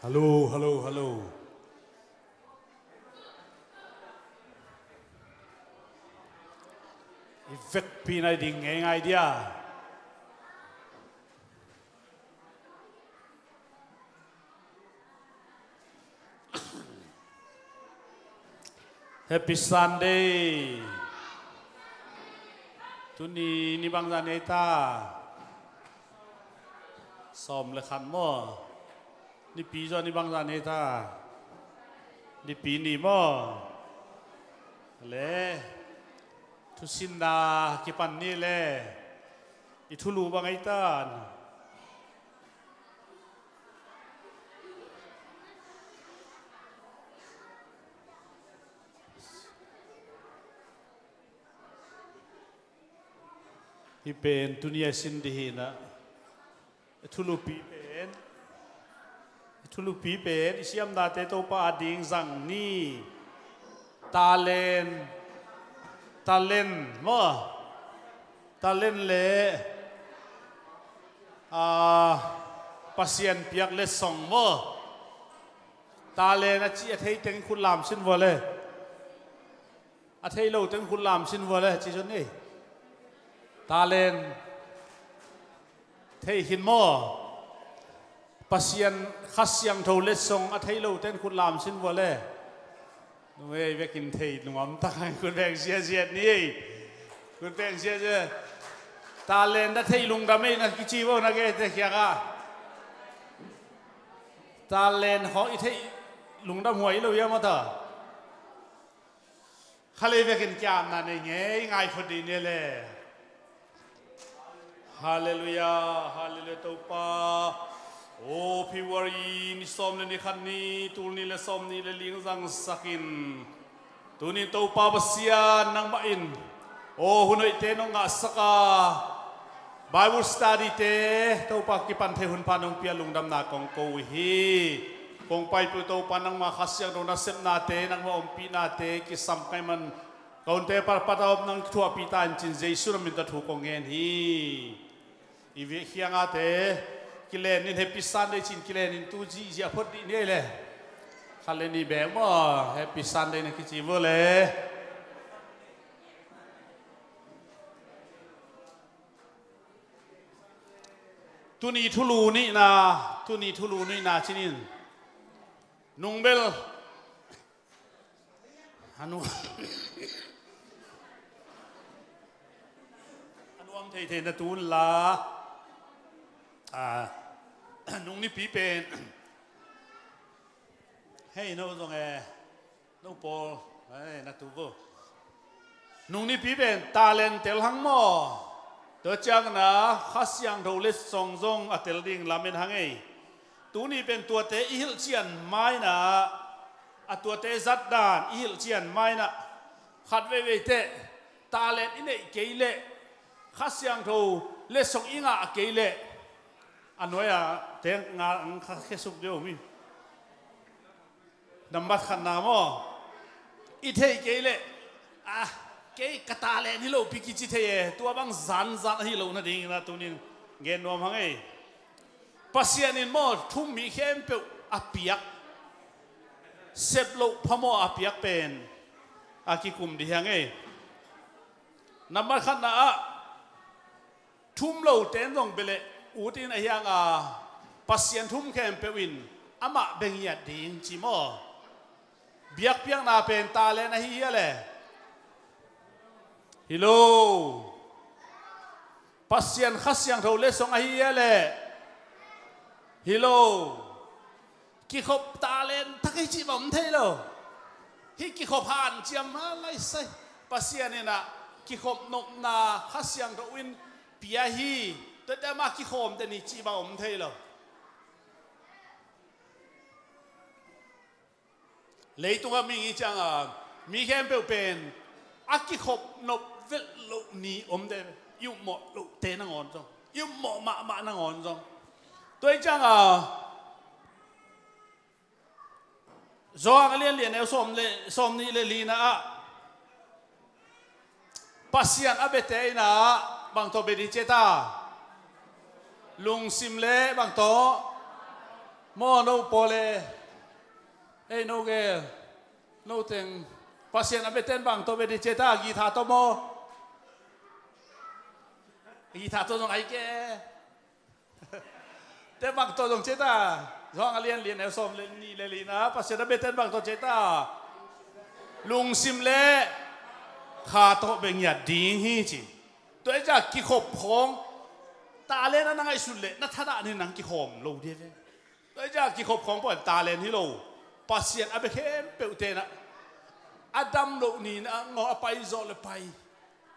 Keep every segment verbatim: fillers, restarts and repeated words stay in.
Hallo, hallo, hallo. I vekpi nai ding ngeingai dia. Happy Sunday. Tuni ni bangzah nei ta? Sawm le khat maw? Nipi zua ni bangzah nei ta? Nipi ni maw? Le thusinna kipan ni le i thulu bang ei ta? Hih pen tuni a sin dih hi na. Thulupi pen, thulupi pen i siamnate Topa ading zang ni. Talent, talent maw? Talent le, ah, Pasian piak letsong maw? Talent a cih a thei teng khut lam sin vua le. A thei lo teng khut lam sin vua le, ci zon ei. Talent thei khin maw? Pasian Kha Siangtho letsong a thei lo teng khut lam sin vua le. Numei vekin thei lungam tak khut beng ziaziat ni ei. Khut beng ziaziat. Talent a thei lungdam ei na kici vo na ke te khiak a. Talent hawh i thei lungdam huai lo ia maw ta? Kha lei vekin kiamna nei ngei ngai khut dih ni le. Halleluia, halleluia Topa. O February ni sawm le ni khat ni, tul ni le sawm ni le ling zangsakin tuni Topa Pasian nangmah in o hun hoihte nong ngahsaka Bible study te Topa kipan thei hun pha nong pia lungdamna kong ko uh hi. Kong paipih uh Topa, nangma Kha Siangtho nasepnate, nangma ompihnate kisam kai man ka hunte patpat a om nang kithuahpih ta in cin Jesu na min tawh thu kong ngen hi. I vek hiangate kilen in Happy Sunday cin kilen in tu zihziah phot dih ni ei le. Khat le nih bek maw, Happy Sunday na kici vua le. Tuni thulu nihna, tuni thulu nihna cinin nungbel a nuam, a nuam theithei na tun la, a, nung nipi pen hei no zong e, no pawl, ai, na tu vo. Nung nipi pen talent tel hang maw? Tua ciangin a Kha Siangtho letsong zong a tel ding lamen hang ei. Tuni pen tuate i hilhcian mainah, a tuate zatdan i hilhcian mainah, khat veivei teh talent i neih kei leh, Kha Siangtho letsong i ngah kei leh, a nuai-ah teng nga ang kha khesuk deuh mi. Nambat khatna maw? I theih kei leh, ah, kei ka talent hi lo pi kici thei e, tua bang zanzan ahi lo nadingin a tunin gen nuam hang ei. Pasian in maw, thum mi khempeuh a piak, sep loh phamawh a piak pen a kikum dih hang ei. Nambat khatna ah, thum lo ten zong bia leh ut in a hiang a, Pasian thum khempeuh in amah bia ngiat ding ci maw? Biakpiakna pen talent ahi hia le? Hi lo. Pasian Kha Siangtho letsong ahi hia le? Hi lo. Kikhop talent thak hi cih bang om thei lo. Hih kikhop hanciam ha laisai. Pasian in ah kikhop nopna Kha Siangtho in pia hi. Tuate mah kikhawm te ni cih bang om thei lo. Leitungah mi ngi ciangah mi khempeuh pen a kikhop nop velh loh ni om te, i upmawh lohte nangawn zong, i upmawh mahmah nangawn zong. Tua hi ciangah Johan a lianlian neu sawm le, sawm nih le lina ah Pasian a biate in ah bang tawh bia ding ci ta? Lungsim le bang tawh? Maw, no pawl le, ei, no gel, no teng, Pasian a biate in bang tawh bia ding ci ta? Guitar tawh maw? Guitar tawh zong ai ke. Te bang tawh zong ci ta? Johan a lianlian neu sawm le nih le lina Pasian a biate in bang tawh ci ta? Lungsim le kha tawh bia ngiat ding hi ci. Tua hi ciah kikhop khawng, talent a na ngaihsut leh na thadah ni nang kikhawm lo ding ve. Tua hi ciah kikhop khawng pawl talent hi lo. Pasian a bia khempeuh te in ah a dam loh ni nangawn a pai zawh le pai.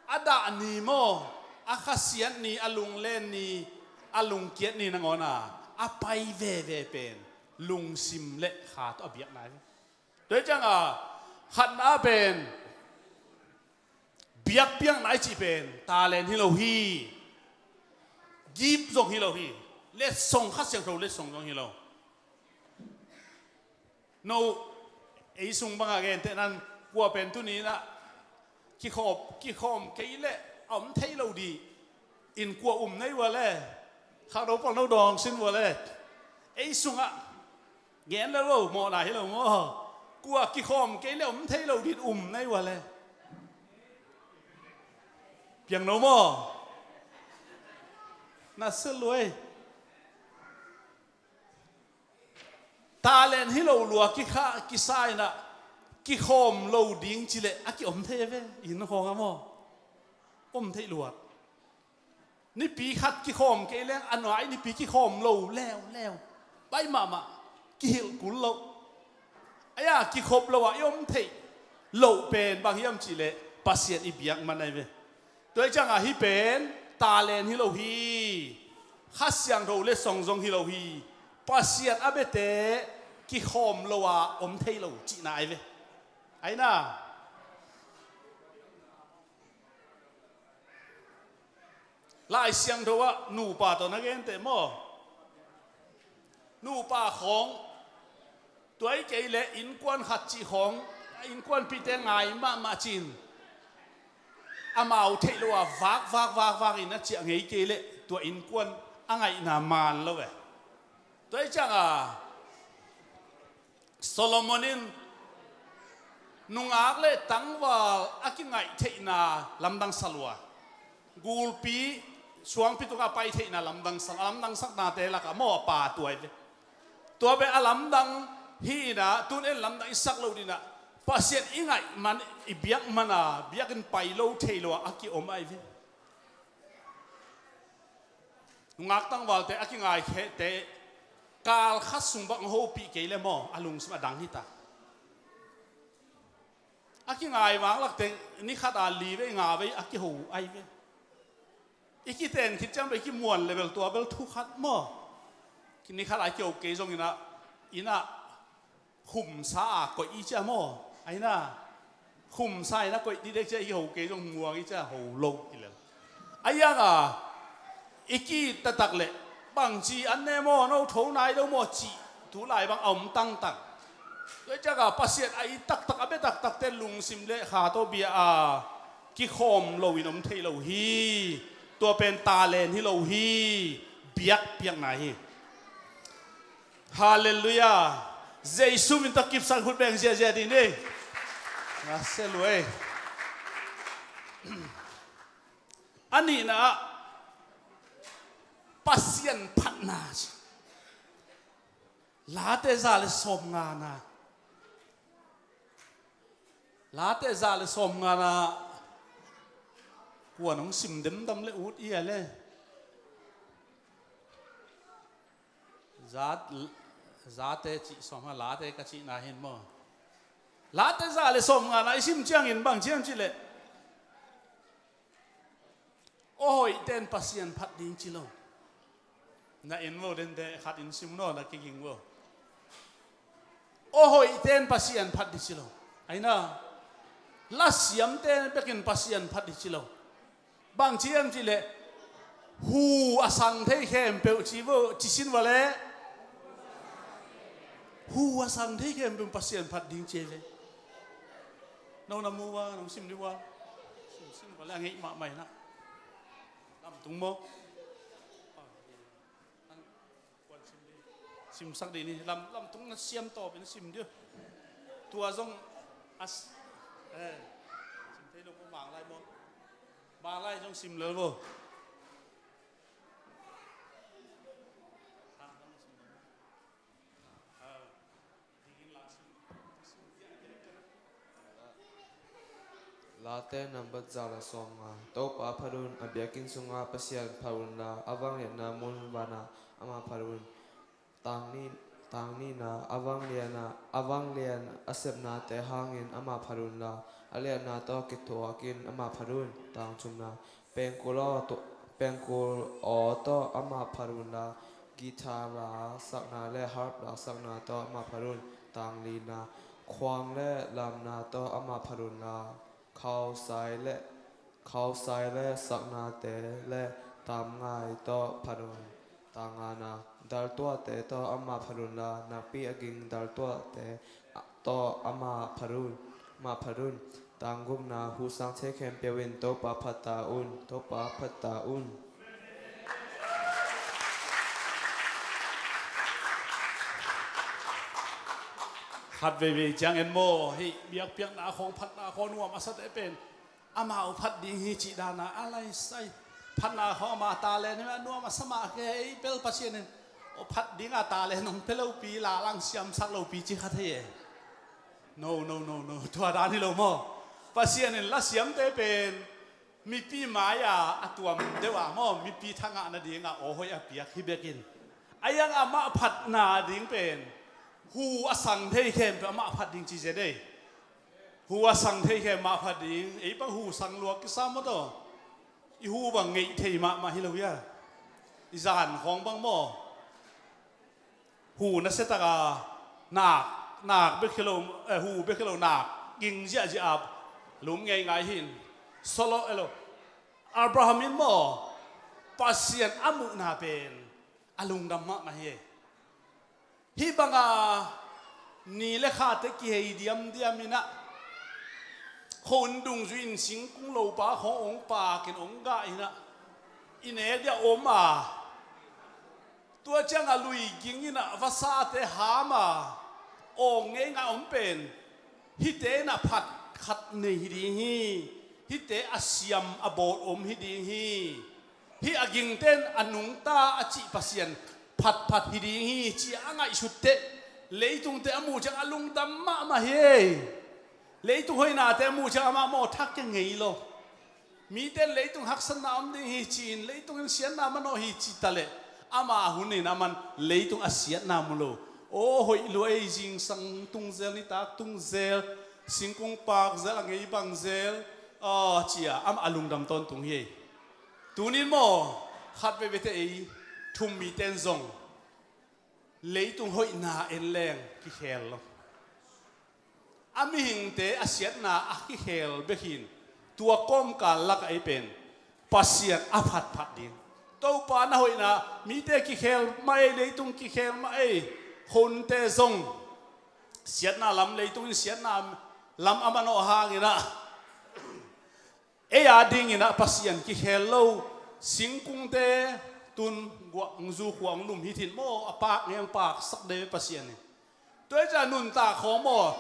A dah ni maw, a khasiat ni, a lunglen ni, a lungkiat ni nangawn a a pai veve pen lungsim le kha tawh a biakna hi. Tua hi ciangah khatna pen biakpiakna i cih pen talent hi lo hi. Gift zong hi lo hi. Letsong, Kha Siangtho letsong zong hi lo. No, ei sung bangah genteh nan, kua pen tuni in ah kikhawm, kikhawm kei leh a om thei lo dih in kua um nei ua le? Khangno pawl no dawng sin ua le? Ei sungah gen lo lo, mawhna hi lo maw? Kua kikhawm kei leh om thei lo dih in um nei ua le? Piang no maw? Na sil luai. Talent hi lo lua kikha, kisa in ah kikhawm lo ding ci leh a kiom thei ve, inn khawng ah maw? Om thei luat. Nipi khat kikhawm kei leng a nuai nipi kikhawm lo leuleu. Pai mahmah, kihilh kul loh. Ahi a kikhop lo ah i om theih loh pen bang hiam cih leh Pasian i biak man ahi ve. Tua hi ciangah hih pen talent hi lo hi. Kha Siangtho letsong zong hi lo hi. Pasian a biate kikhawm lo a om thei lo cihna ahi ve. Ahi na. Lai Siangtho ah nupa tawh na genteh maw? Nupa khawng, tua hi kei leh innkuan khat cih khawng, innkuanpihte ngai mahmah cin, amau theih lo a vak vak vak vak in a ciah ngei kei leh tua innkuan a ngaihna man lo ve. Tua hi cianga Solomon in nungak le tangval a kingaih theihna lamdang sa lua, gulpi suangpi tungah pai theihna lamdang sa, a lamdang saknate lakah maw a pa tua hi ve. Tua pen a lamdang hi inah tun en lamdang i sak lo dinah Pasian i ngaih man, i biak mana biakinn pai lo thei lo a a kiom ahi ve. Nungak tangvalte a kingaikhete kal khat sung bang hopih kei le maw a lungsim a dang hita. A kingai vanglakte ni khat a li vei nga vei a kiho ahi ve. I kiten khit ciang bel i kimuan le bel tua bel thu khat maw? Ni khat a kiho kei zong inah, inah khumsa a koih i cia maw? Aina khumsa ina koih didek cia i ho kei zong muang i cia ho lo i lel. A ianga i ki taktak leh bangci an ne maw, no tho nai lo maw cih tu lai bang a om tangtang. Tua i ciaka Pasian a i taktak a bia taktakte lungsim le kha tawh bia a kikhawm loin om thei lo hi. Tua pen talent hi lo hi. Biakpiakna hi. Halleluiah. Jesu min tawh kipsak khut beng ziahziah ding ni. Nga se luai. A nihna ah Pasian phatna. Late za le sawm ngana. Late za le sawm ngana. Kuan hong sim demdam le ut i a le. Zat, zate cih sawm a late ka cihna hin maw? Late za le sawm ngana i sim ciangin bang ciam cih leh aw hoihten Pasian phat ding ci lo. Na en vo dente khat in sim naw na kiging vo. Aw hoihten Pasian phat ding ci lo. Aina lasiamte bekin Pasian phat ding ci lo. Bang ci em cih leh hu a sang thei khempeuh ci vo, ci sin va leh hu a sang thei khempeuh Pasian phat ding ci ve. No na mu va, nong sim ding va. Sim, sim va leh a ngeih mahmah ina. Lamtung maw? Simsak dih ni, lam, lamtung na siam tawp in sim dih. Tua zong as, eh, sim thei lo maw, Manglai maw? Manglai zong sim lel maw? Late nambat za le sawm nga. Topa phat un, a biakinn sungah Pasian phat unla, a vangliatna mun vanah amah phat un. Tang ni, tang nihna, a vangliatna, a vanglian a sepnate hangin amah phat unla, a liatna tawh kithuakin amah phat un. Tang thumna, pengkul aw tawh, pengkul aw tawh amah phat unla, guitar la sakna le harp la sakna tawh amah phat un. Tang lina, khuang le lamna tawh amah phat unla, khausai le, khausai le saknate le tamngai tawh phat un. Tang ngana, daltuahte tawh amah phat unla, nakpi a ging daltuahte tawh amah phat un, amah phat un. Tang gukna, hu sang thei khempeuh in Topa phat ta un, Topa phat ta un. Khat veivei ciang en maw, hih biakpiakna khawng, phatna khawng nuam a sate pen amau phat ding hi cih dana a laisai. Phatna khawng ama talent hi a nuam a sa mah kei, ei bel Pasian in aw phat dinga talent hong pia lopi, la lang siamsak lopi ci kha thei e. No, no, no, no. Tua dan hi lo maw? Pasian in lasiamte pen mipi mai-a a tuam deuh a maw, mipi thangah nadinga aw hoih a piak hi bekin, a iang amah phatna ding pen hu a sang thei khempeuh amah phat ding ci zen ei. Hu a sang thei khempeuh amah phat ding. Ei bang hu sang lua kisa maw taw? I hu bang ngeih thei mahmah hi lo hia? I zan khawng bang maw? Hu nasiataka nak, nak bek hi lo, eh, hu bek hi lo nak ging ziahziah a lum ngeingai hin. Solo elo, Abraham in maw, Pasian a muhna pen a lungdam mahmah hi. Hih banga ni le khate kihei diamdiam inah, khun dungzui in singkung lopa khawng ong pakin ong gah inah, i nek dia om a, tua cianga lui ging inah vasate ham a, awng ngei ngai om pen, hihte inah phat khat nei hi ding hi. Hihte a siam a bawt om hi ding hi. Hih a gingten a nungta a cih Pasian phatphat hi ding hi, ci a ngaihsut teh, leitungte a muh ciang a lungdam mahmah hi. Leitung hoihnate a muh ciang amah maw thak kia ngei lo. Mite in leitung haksatna om ding hi ci-in, leitung in siatna manawh hi ci taleh, ama hun in aman leitung a siatna mu lo. Aw, hoih lua ei, zingsang tungzel, nitak tungzel, singkung pakzel, a ngei bangzel, aw, ci-a amah a lungdam tawntung hi. Tunin maw, khat veivei teh ei thum mite in zong leitung hoihna en leng kikhel lo. A mihingte a siatna a kikhel bek hi-in, tua kawmkal lakah ei pen Pasian a phatphat ding. Topa na hoihna, mite kikhel mah ei, leitung kikhel mah ei, khunte zong siatna lam, leitung in siatna lam a manawh hang inah, ei a ding inah Pasian kikhel lo, singkungte tun guah hong zu, khua hong lum hi thin maw, a pak ngei, hong paksak deuh Pasian in. Tua hi ciang nuntak khawng maw,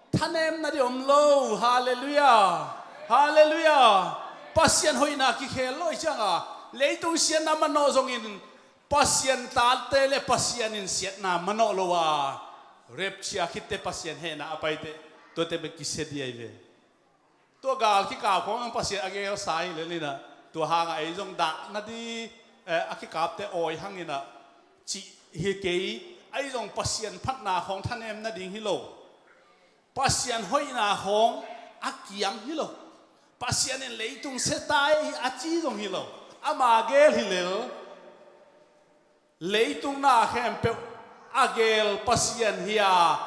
thanemna ding om lo. Halleluiah. Halleluiah. Pasian hoihna kikhel lo hi cianga, leitung siatna manawh zongin, Pasian tate le Pasian in siatna manawh lo a, rapture khitteh Pasian hehna a paiteh, tuate bek kisia ding ahi ve. Tua gal kikap khawng Pasian a gelsa hi lel inah, tua hangah ei zong dah nading, eh, a kikapte awi hang inah cih hi kei. Ei zong Pasian phatna khawng thanem nading hi lo. Pasian hoihna khawng a kiam hi lo. Pasian in leitung sia ta ei a ci zong hi lo. Ama gel hi lel. Leitung na khempeuh a gel Pasian hi a,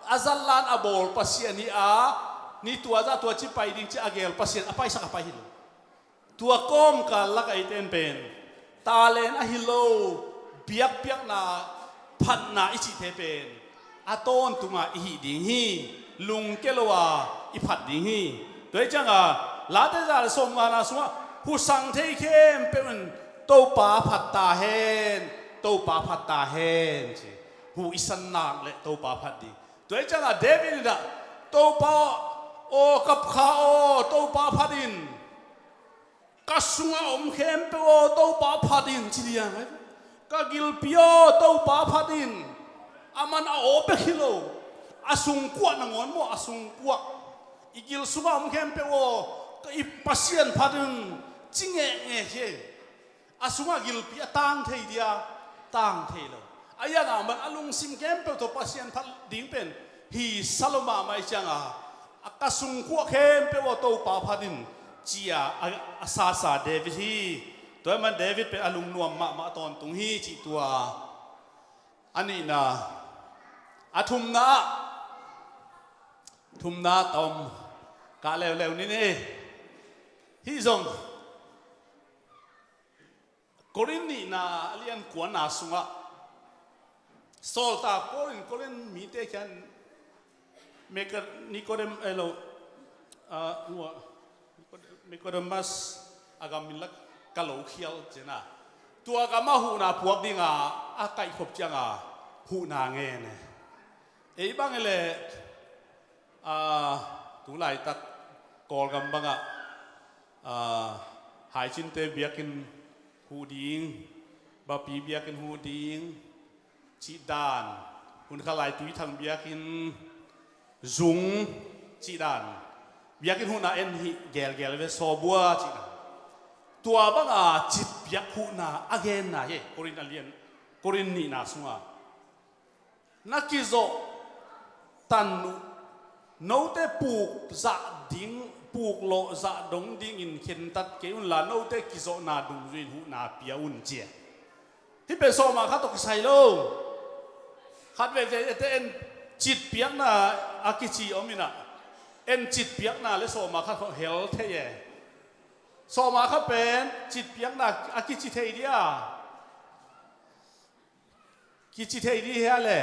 a zatlan a bawl Pasian hi a, ni tua zah tua ci pai ding ci a gel Pasian a paisak a pai hi lo. Tua kawmkal lakah eite in pen talent ahi lo, biakpiakna, phatna i cihte pen a tawntunga i hih ding hi. Lungkia lo a i phat ding hi. Tua hi cianga Late za le sawmngana sungah, hu sang thei khempeuh in Topa phat ta hen, Topa phat ta hen, ci. Hu i san nak le Topa phat ding. Tua hi cianga David in ah, Topa aw, ka kha aw, Topa phat in. Ka sunga om khempeuh aw, Topa phat in, ci liang. Ka gilpi aw, Topa phat in. Aman a aw bek hi lo, a sungkuah nangawn maw, a sungkuah, i gil sunga om khempeuh aw, ka i Pasian phat in, ci ngehngeh hi. A sungah gilpi a tang thei dia, tang thei lo. A iangah man a lungsim khempeuh tawh Pasian phat ding pen hi sa lo mahmah i cianga, a ka sungkuah khempeuh aw, Topa phat in, ci-a a, a sasa David hi. Tua hi man David pen a lungnuam mahmah tawntung hi cih tua. A nihna, a thumna, thumna tom kah leuleu ni ni. Hih zong Korin nihna a lian kuana sungah, sawltak Paul in Korin mite kiang, Nikodem, elo, ah, Nikodemus a gam min la ka lo khial cihna, tua gamah huhna puak dinga a kaihkhop cianga huhna ngen e. Ei bang hileh, ah, tu laitak Kawlgam bangah, ah, haicinte biakinn huh ding, bapi biakinn huh ding cih dan, hun khat lai Tuithang biakinn zung cih dan, biakinn huhna en hih gelgel ve, sawbua cih dan. Tua banga citpiak huhna a genna hi, Korin a lian, Korin nihna sunga. Na kizawh tan uh, note puk zah ding, puk lawh zah dong dingin khentat kei unla, note kizawhna dungzui in huhna pia un, ci e. Hih pen sawma khat tawh kisai lo. Khat veve ete en citpiakna a kici om inah, en citpiakna le sawma khat tawh hel thei e. Sawma khat pen citpiakna a kici thei dia? Kici thei di hia le?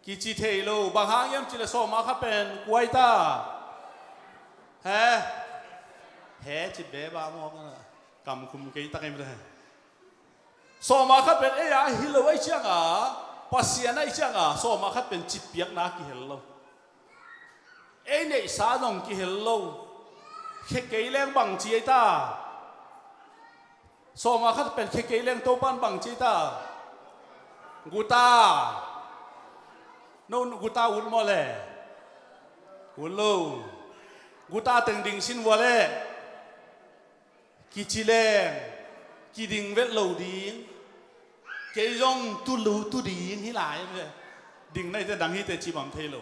Kici thei lo. Bang hang hiam cih le sawma khat pen kuai ta? He? He cit beba maw, kam khum kei tak ei mah. Sawma khat pen ei a hi lo ahih cianga, Pasian ahih cianga sawma khat pen citpiakna kihel lo. Ei neihsa zong kihel lo. Khekei leng bang ci ei ta? Sawma khat pen khekei leng Topan bang ci ei ta? Guta. No guta ut maw le? Ut lo. Guta teng ding sin vua le kici leng, kiding vet lo ding. Kei zong tu lu tu ding hi lai ve. Ding naite dang hite cimam thei lo.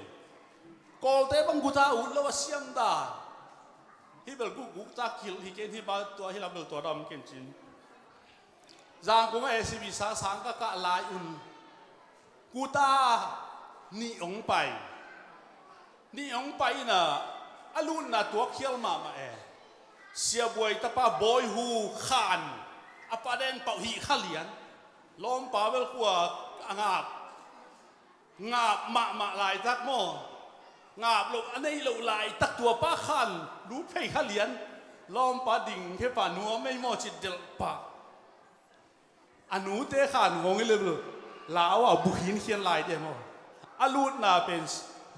Kawlte bang guta ut lo a siam dan. Hi bel guk guk ta kilh hi ken hi ba tua hi lam bel tua dam ken cin. Zangkong a A C B sa sang ka kah lai un guta nih hong pai. Nih hong pai in a, a lutna tuak khial mahmah e. Siabuai tapa Bawihu Khan a paden pauh hih kha lian. Lawmpa bel khua a ngap. Ngap mahmah laitak maw? Ngap loh a neih loh laitak tua pa Khan lut phei kha lian. Lawmpa ding khe pa nuam ei maw cit delh pah. A nute Khan hong i lel lau a bu khinkhian lai dia maw? A lutna pen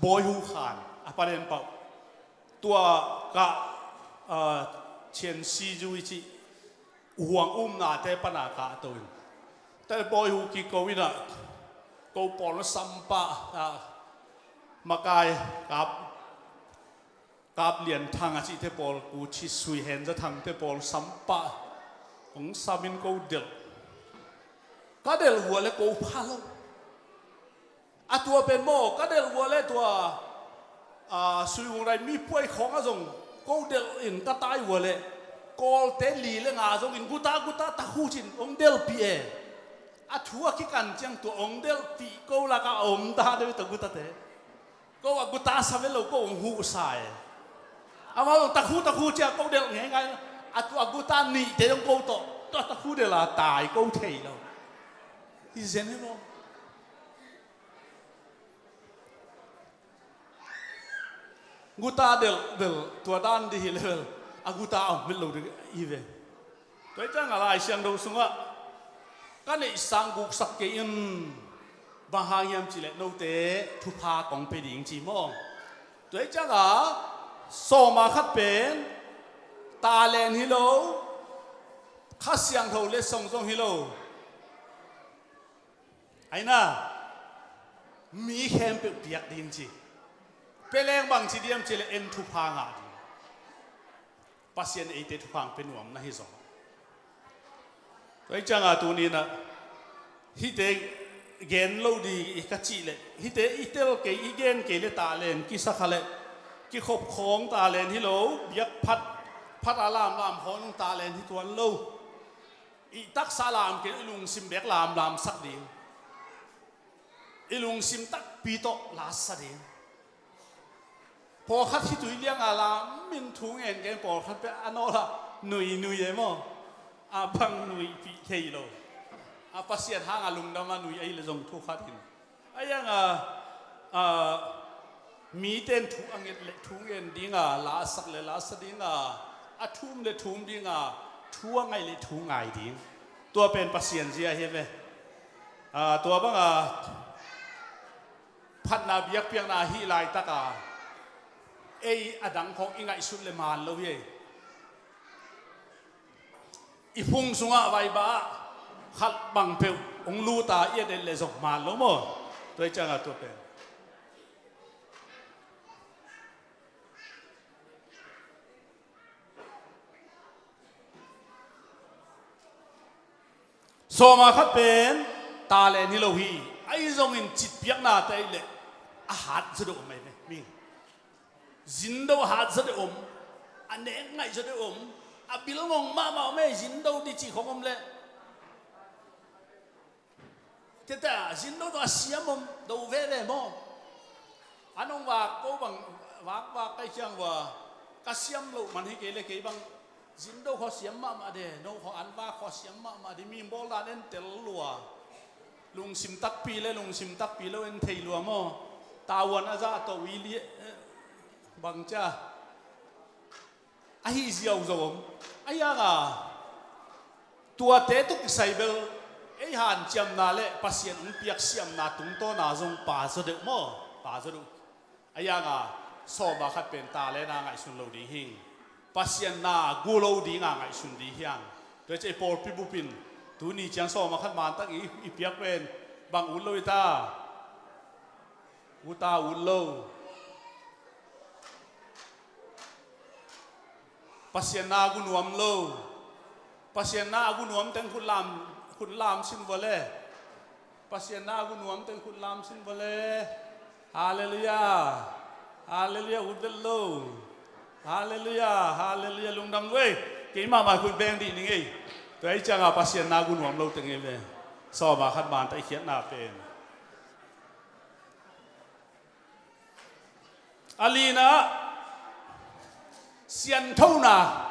Bawihu Khan a paden pauh. Tua kah, ah, Chian Si Zu i cih huang umnate pana kah to in. Te Bawihu kiko in a ko pawl na sam pah, ah, makai kap Kap Lian Thang a cihte pawl, Ku Chi Sui Hen Za Thangte pawl sam pah. Hong sam in ko delh. Ka delh vua le ko pha lo. A tua pen maw, ka delh vua le tua, a, Sui Vung Rai mi puai khawng a zong ko delh in ka tai vua le Kawlte li le nga zong in guta guta takhu cin hong delhpih e. A thu a kikan ciang tua hong delhpih ko lak a om ta deuh i ta gutate. Ko a guta sa ve lo ko hong huhsa e. Amau takhu takhu cia ko delh ngeingai. A tua guta nihte dong ko tawh tua takhu delh a tai ko thei lo. Hi zen hi maw? Guta delh bel tua dan di hi le bel a guta a om bel lo di hi ve. Tua hi ciang a Lai Siangtho sungah ka neihsa guksak kei in bang hang hiam cih leh note thupha kong pia ding ci maw? Tua hi ciang a sawma khat pen talent hi lo, Kha Siangtho letsong zong hi lo. Aina mi khempeuh piak ding ci. Pia leng bang ci diam cih leh en thupha ngah ding. Pasian eite thupha hong pia nuam na hi zong. Tua hi ciang a tuni in a hihte gen lo di ka cih leh hihte i tel kei i gen kei le talent kisa kha le kikhop khawng talent hi lo, biak phat phat a lamlam khawng talent hi tuan lo. I taksa lam kei i lungsim bek lamlam sak ding. I lungsim takpi tawh lasa ding. Pawlkhat khitui liang a lam in thu ngen kei pawlkhat pia a nawla nui nui e maw? A bang nuihpih thei lo. A Pasian hang a lungdam a nui ahi le zong thu khat in. A yang a, a, mite in thu a nget le thu ngen ding a, la a sak le la a sa ding a, a thum le thum ding a, thu a ngai le thu ngai ding. Tua pen Pasian zia hi ve. A, tua bang a phatna biakpiakna hi laitak a ei a dang khawng i ngaihsut le man lo hi. I phung sungah vaibah ah khat bang peuh hong lut a i et et le zong man lo maw? Tua hi ciang a tua pen sawma khat pen talent hi lo hi. Ahi zongin citpiakna te ahih leh a hat zaw deuh om ahi ve. Zindo hat zaw deuh om, a nek ngaih zaw deuh om, a bilngong mahmah om ei, zindo di cih khong om leh. Tete a zindo tawh a siam om do veve maw? An hong vak ko bang vakvak kai ciang vua ka siam loh man hi kei le kei bang Zindo khuasiam mahmah de, no khuasiam mahmah de, mi bawl dan en tel lua. Lungsim takpi le lungsim takpi lo en thei lua maw? Tavuan a zah tawh ui li, eh, bang cia. Ahi ziau zo om. A hianga tuate tawh kisai bel ei hanciamna le Pasian hong piak siamna tungtawna zong pa zaw deuh maw? Pa zaw deuh. A hianga sawma khat pen talent a ngaihsun lo ding hing. Pasian na gu lo dinga ngaihsun ding hiang. Tua ciah i pawlpi bupin tuni ciang sawma khat mantak i, i piak pen bang ut lo i ta? Ut ta, ut lo. Pasian na gu nuam lo. Pasian na a gu nuam teng khut lam, khut lam sin vua le. Pasian na a gu nuam teng khut lam sin vua le. Halleluiah. Halleluiah, ut vet lo. Halleluiah, halleluiah, lungdam vei. Keimah mah khut beng dih ning ei. Tua ei cianga Pasian na a gu nuam lo teng ei ve. Sawma khat mantak i khiatna pen. A lina, sianthona.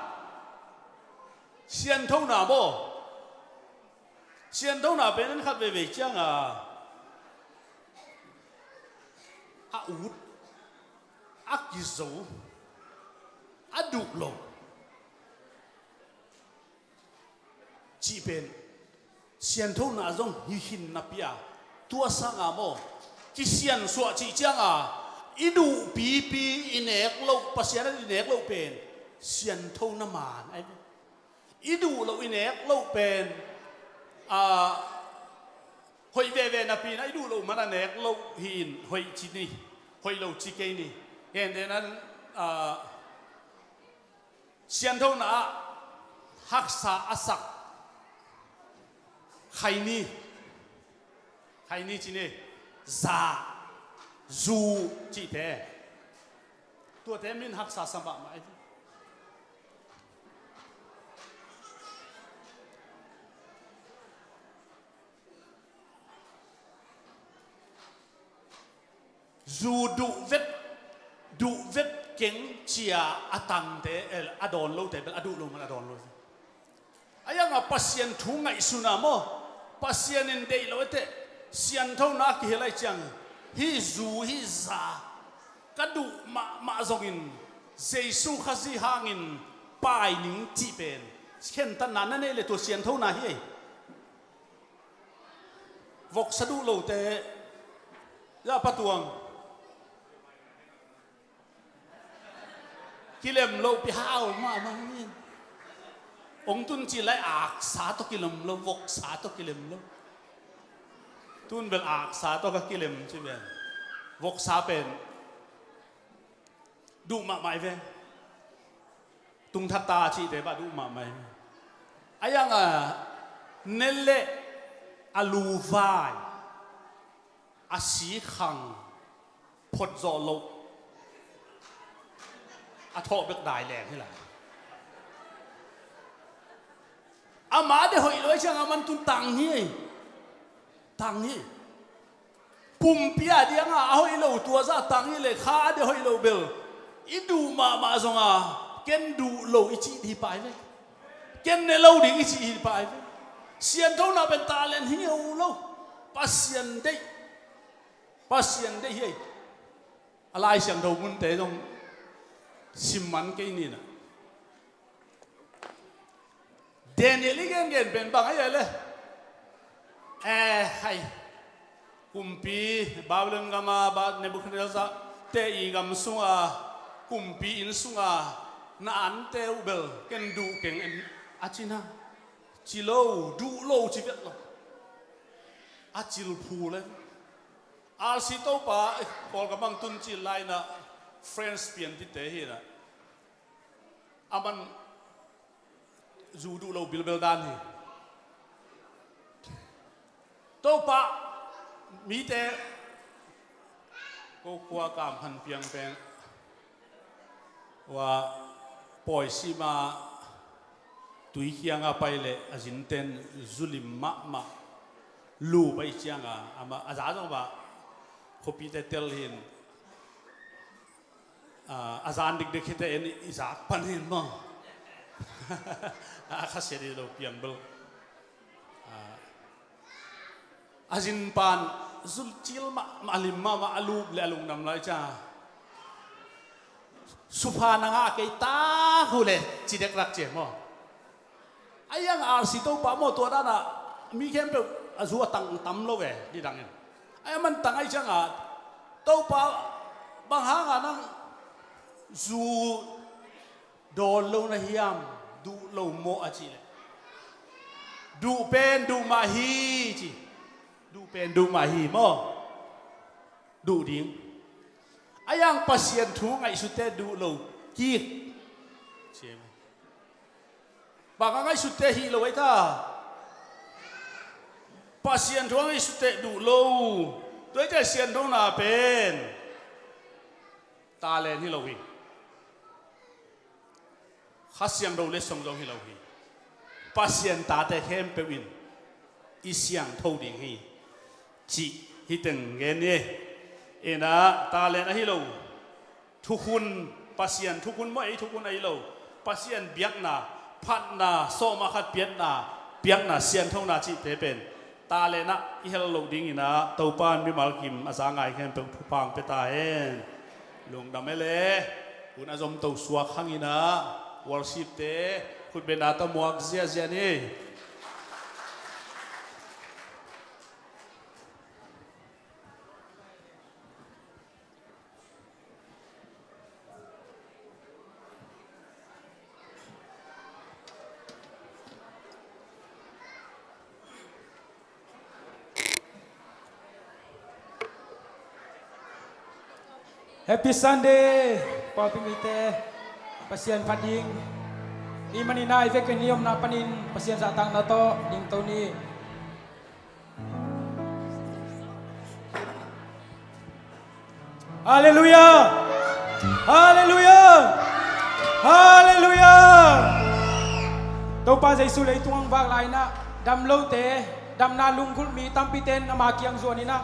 Sianthona maw? Sianthona pen en khat veivei cianga a ut, a kizo, a duh lo cih pen sianthona zong hi khin napi a, tua sanga maw, kisiansuah cih cianga i duh pipi i nek loh, Pasian a i nek loh pen sianthona man ahi ve. I duh loh i nek loh pen, a, hoih veve napi in a i duh loh man a nek loh hi in hoih ci ni, hoih lo ci kei ni. Gentehna in, a, sianthona ah haksa a sak khaini, khaini ci ni, za, zu cihte. Tuate min haksa sa mahmah hi. Zu duh vet, duh vet keng cia a tangte, eh, a dawn lote bel a duh lo man a dawn lo. A hianga Pasian thu ngaihsuna maw, Pasian in deih lo eteh, sianthona a kihel ai ciang, hih zu hih za ka duh mahmah zongin Jesu Khazih hangin pai ning cih pen khentatna na neih le tua sianthona hi ei. Voksa duh lote, ya patuang. Kilem loh pi hau mahmah in. Ong tun ci lai aksa tawh kilem lo, voksa tawh kilem lo. Tun bel aksa tawh ka kilem ci pen. Voksa pen duh mahmah hi ve. Tungthat ta cihte bah duh mahmah hi ve. A hianga ne le a luvai, a sikhang, phot zawh loh, a thawh bek dai leng hi lai. Ama de hoih lo ai cianga man tun tang hi. Tang hi. Pumpi a dianga a hoih lo tua zah tang hi le kha a de hoih lo bel i duh mahmah zonga ken duh lo i cih dih pai ve. Ken ne lo ding i cih hi pai ve. Sianthona pen talent hi uh lo. Pasian deih. Pasian deih hi ei. A Lai Siangtho munte zong sim man kei ni na. Daniel i gengen pen bang ahi a le. Eh, hai. Kumpi Babylon gama ba Nebuchadnezzar te i gam sunga, kumpi inn sunga na ante uh bel ken duh keng en a cina. Ci lo, duh lo ci vet lo. A cil phu le. R C Topa, eh, Kawlgam ang tun cil lai na French pian tite hi na. Aman zu duh lo bilbel dan hi. Topa mite ko khua kam han piang peng. Ua pawisima tui kianga pai le a zinten zulim mahmah lu pai cianga ama a za zong bah khuapite tel hin, a, a zan dikdik hite en i zak pan hin maw? A khasiat i lo piang bel. A, a zin pan zul cil mahmah, a lim mahmah, a lup le a lungdam lai cia. Supha na ngah kei ta hu le ci dek rak cia maw. A iang arsi Topa maw, tua dana mi khempeuh a zu a tang tam lo ve, ni dangin. A iang man tang ai cianga Topa bang hanga nang zu dawn lo na hiam, duh lo maw a cih leh, duh pen duh mah hi ci. Duh pen duh mah hi maw. Duh ding. A iang Pasian thu ngaihsutte duh lo kik. Bang a ngaihsutte hih lo ei ta. Pasian thu a ngaihsutte duh lo. Tua ei ta sianthona pen talent hi lo hi. Kha Siangtho letsong zong hi lo hi. Pasian tate khempeuh in i siangtho ding hi cih hi teng gen ni. Ina talent ahi lo, thukhun, Pasian thukhun maw, ei thukhun ahi lo, Pasian biakna, phatna, sawma khat piatna, piakna, sianthona cihte pen talent ah i hel loh dingin ah Topa in mimal kim a za ngai khempeuh thupha hong pia ta hen. Lungdam e le. Hun a zomto suak hangin ah worship te khutbetna tawh muak ziahziah ni. Happy Sunday, pawlpi mite. Pasian phat ding i hih manin ah i vekin i omna panin Pasian zahtakna tawh dingto ni. Halleluiah! Halleluiah! Halleluiah! Topa Jesu leitung hong vak lai-in ah damlote, damna lunggulh mi tampite in ama kiang zuanin ah,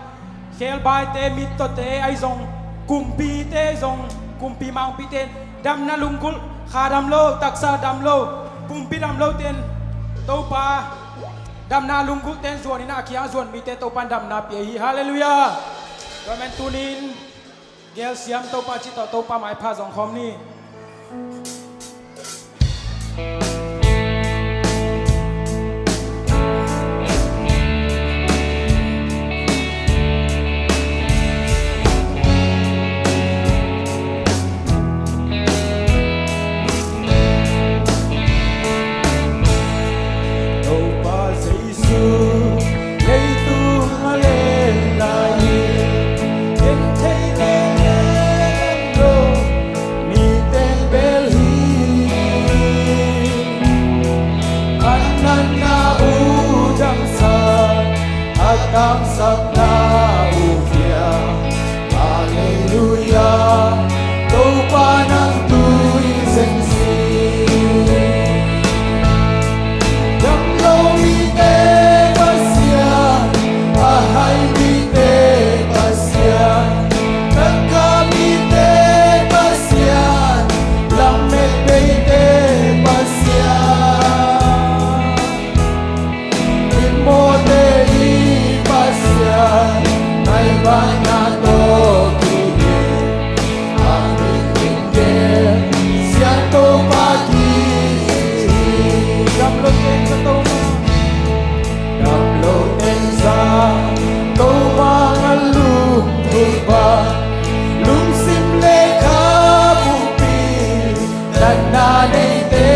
khebaite, mittawte ahi zong, kumpite ahi zong, kumpi mangpite in damna lunggulh, kha damlo, taksa damlo, pumpi damlote in Topa damna lunggulhte in zuanin ah a kiang a zuan mite Topa in damna pia hi. Halleluiah! Tua men tunin gelsiam Topa cih tawh Topa maipha zong khawm ni. Topa Jesu leitung a len lai-in, genthei leng lo mi teng bel hi. A natna uh damsak, a tangsakna uh piang. Halleluiah, Topa nang tui zen si. Damlo mite Pasian, a hai mite Pasian, taka mite Pasian, lamet beite Pasian. Mimawhte i Pasian, ngaihbatna tawh kihel, a min in gen siangtho pa kihi. Damlo teng za Topa, damlo teng za Topa, a lungkhul pa, lungsim le kha pumpi, natna neite,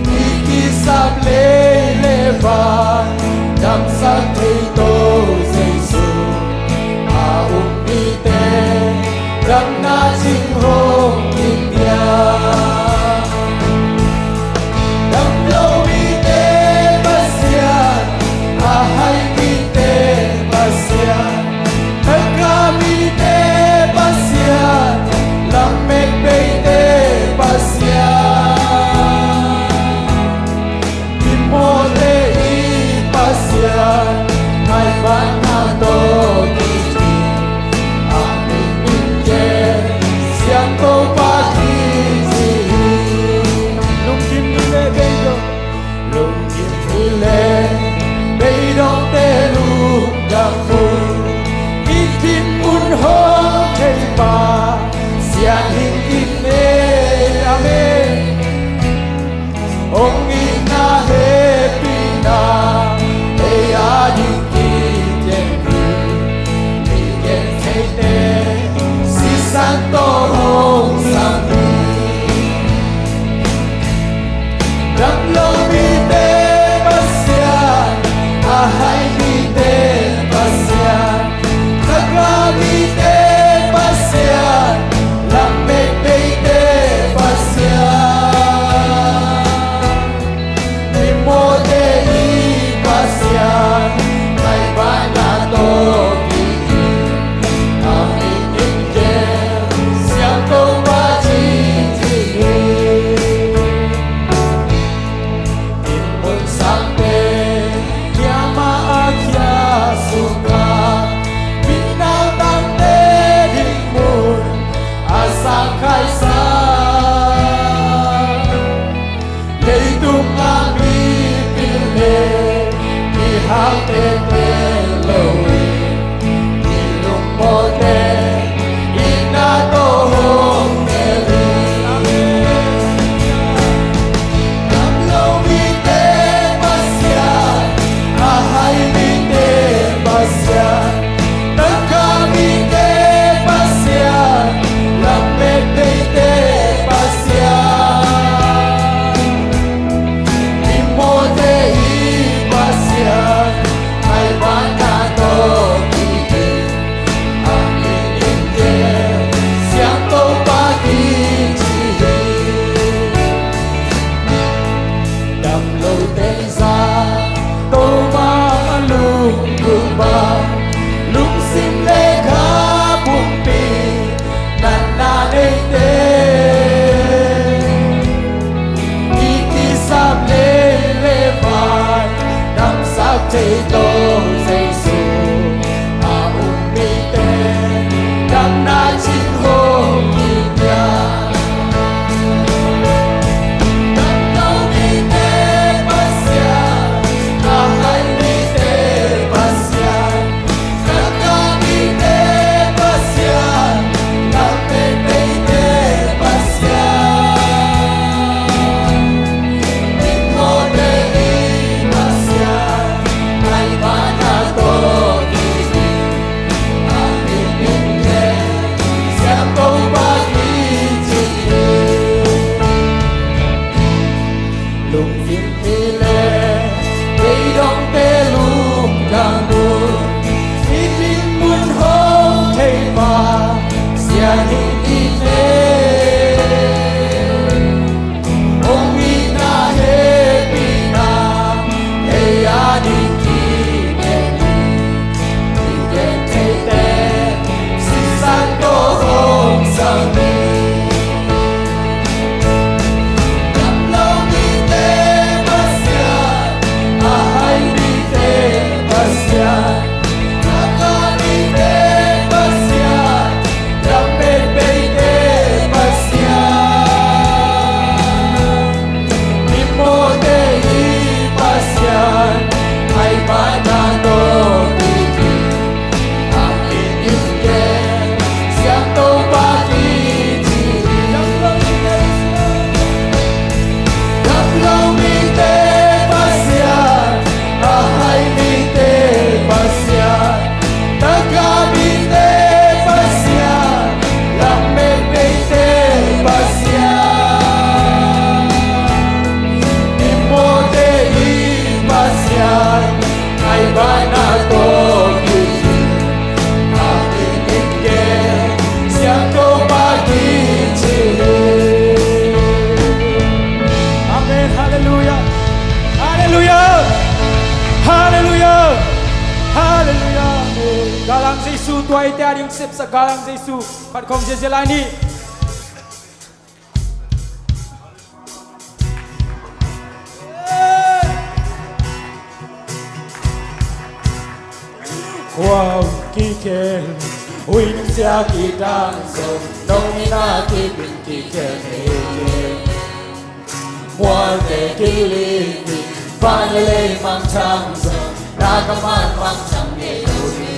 i kisap lei le van, damsak thei Topa Jesu, a um mite, damna cing hong kipia. Damlo mite Pasian, a hai mite Pasian, taka mite Pasian, lamet beite Pasian. Mimawhte i Pasian, ngaihbatna tawh kihel, a min in gen siangtho pa kihi. Damlote zah Topa a lunggulh bang, lungsim le kha pumpi natna neite, i kisam lei le vai damsak thei Topa Jesu a um mite damna cing hong hi pia. Lungfimpi le beidongte lungdam un, i dinmun hong thei pa sia hi i te. Hong itna hehpihna hei a ding kikhen hi. Amen. Halleluia. Halleluia. Halleluia. Halleluia. Amen. Galang Jesu, tua i te a ding sepsa Galang Jesu. Pat khong ziazia lai ni. Khua kikhel, huih nungsia kidang zong, nong ina kipin kikhel hi. Mualte kilingin, van le lei mangthang zong, na ka man mangthang ngei lo hi.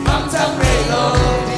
Mangthang ngei lo hi.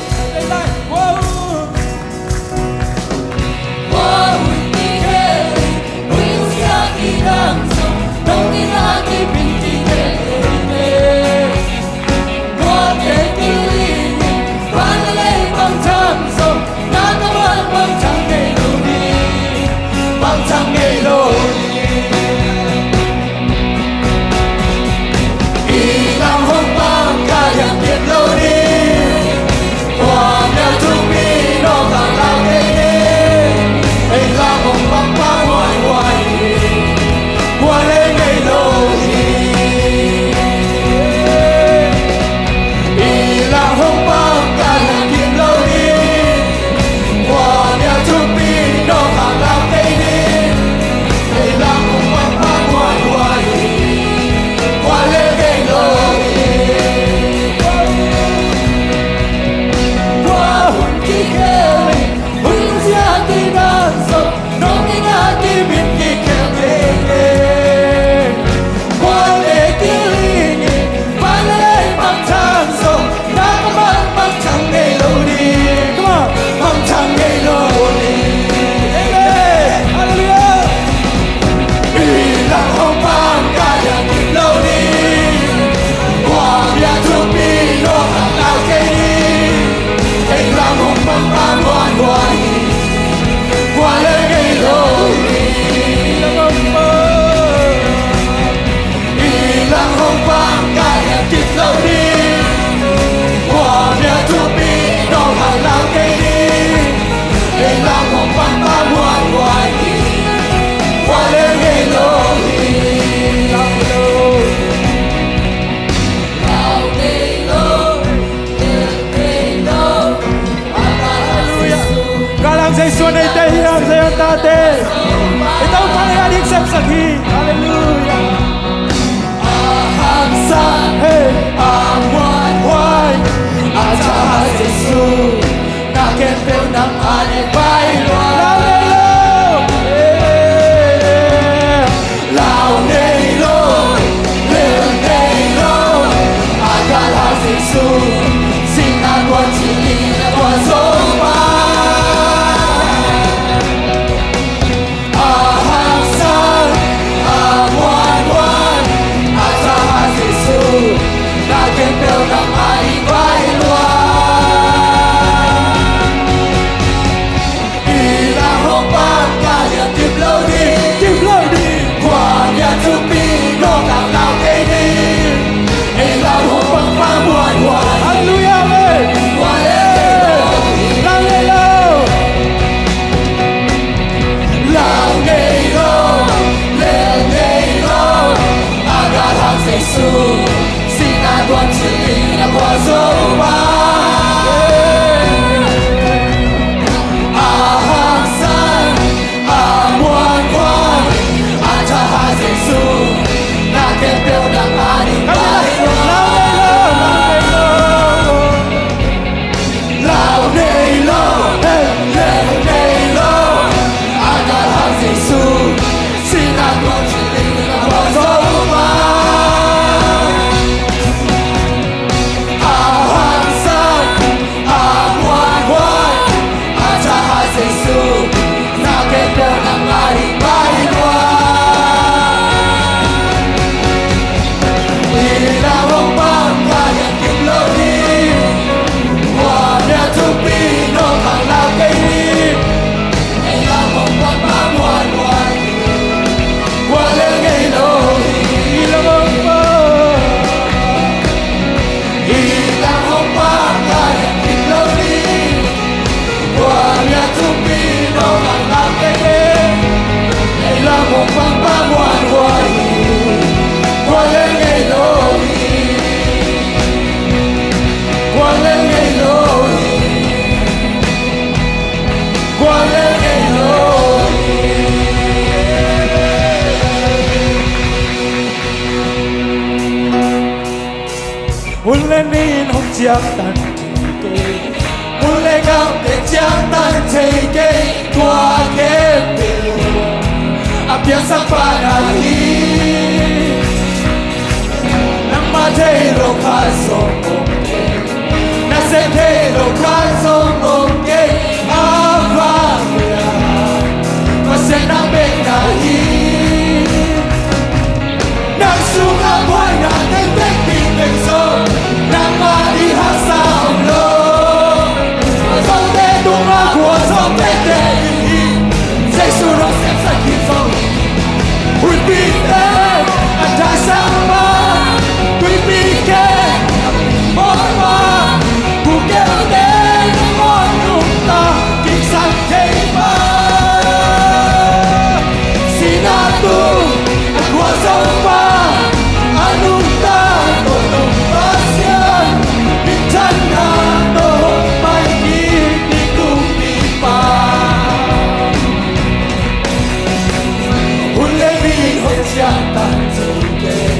Suan eite hiam, Zion tate? I Topa i a ding sepsak hi. Halleluiah. A hangsan, hey, a muanhuai, a thahat Jesu, na khempeuh nang a ding pai lua. Lau nei lo. Hey. Lau nei lo, lel nei lo, a galhang Jesu, sihna guan, thilhihna guan Topa. A hangsan, a muanhuai, a thahat Jesu, na khempeuh nang a ding pai lua. I lam hong pang kal hiam, kip lo ding, kip lo ding. Kua mia thupi, nawk ang lau kei ding. I lam hong pang pa muanhuai. Halleluiah, amen. Kua lel nei lo. Lau nei lo. Lau nei lo, lel nei lo. A galhang Jesu, sihna guan, thilhihna guan Topa. A hangsan, a muanhuai, a thahat Jesu, na khempeuh nang a ding pai lua. Lau nei lo, lau nei lo, hey, lel nei lo. A galhang Jesu, sihna guan, thilhihna guan Topa. A hangsan, a muanhuai, a thahat Jesu, na khempeuh nang a ding pai lua. I lam hong pang kal hiam, kip lo ding. Kua mia thupi, nawk ang lau kei ding. I lam hong pang pa muanhuai. Kua lel nei lo hi. I lam hong pang, i lam hong pang kal hiam, kip lo ding. Kua mia thupi, nawk ang lau kei ding. I lam hong pang pa muanhuai hi. Kua lel nei lo hi. Kua lel nei lo hi. Kua lel nei lo hi. Hun le ni in hong ciangtan thei kei, mun le gamte ciangtan thei kei, tua khempeuh a piangsak pa na hi. Nangmah thei lo khat zong om kei, na sep thei lo khat zong om kei, a vang leh Pasian nang bek na hi. Nang sungah buaina teng teng, pite teng zong nangmah ding haksa om lo. Tua zongte tungah gualzo tete ding hi. Jesu nong sepsak hi zong hi. Huipi teng a taisan pa, tuipi khempeuh a bawl pa, gulkhiate nangawn nungta kiksan thei pa, sihna tung a gualzo pa, a nungta tawh nong Pasian minthanna tawh hong pai kik ding kumpipa. Hun le ni in hong ciangtan thei kei,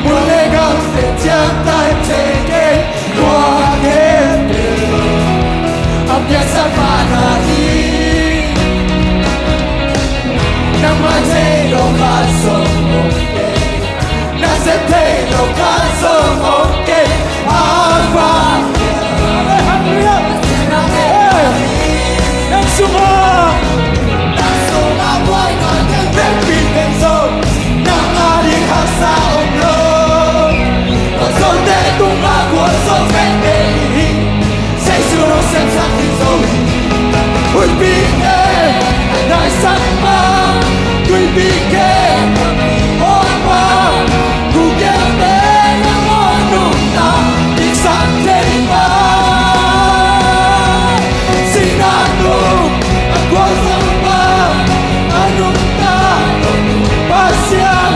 mun le gamte ciangtan thei kei, tua khempeuh a piangsak pa na hi. Nangmah thei lo khat zong om kei, na sep thei lo khat zong om kei, a vang. Halleluiah. Hey, nang sungah, nang sungah buaina teng teng, pite teng zong nangmah ding haksa om lo. Tua zongte tungah gualzo tete ding hi. Jesu nong sepsak hi zong hi. Huipi teng a taisan pa, tuipi khempeuh a bawl pa, gulkhiate nangawn nungta kiksan thei pa, sihna tung a gualzo pa, a nungta tawh nong Pasian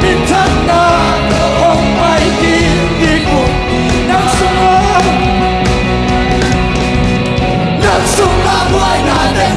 minthanna tawh hong pai kik ding kumpi. Nang sungah, nang sungah buaina teng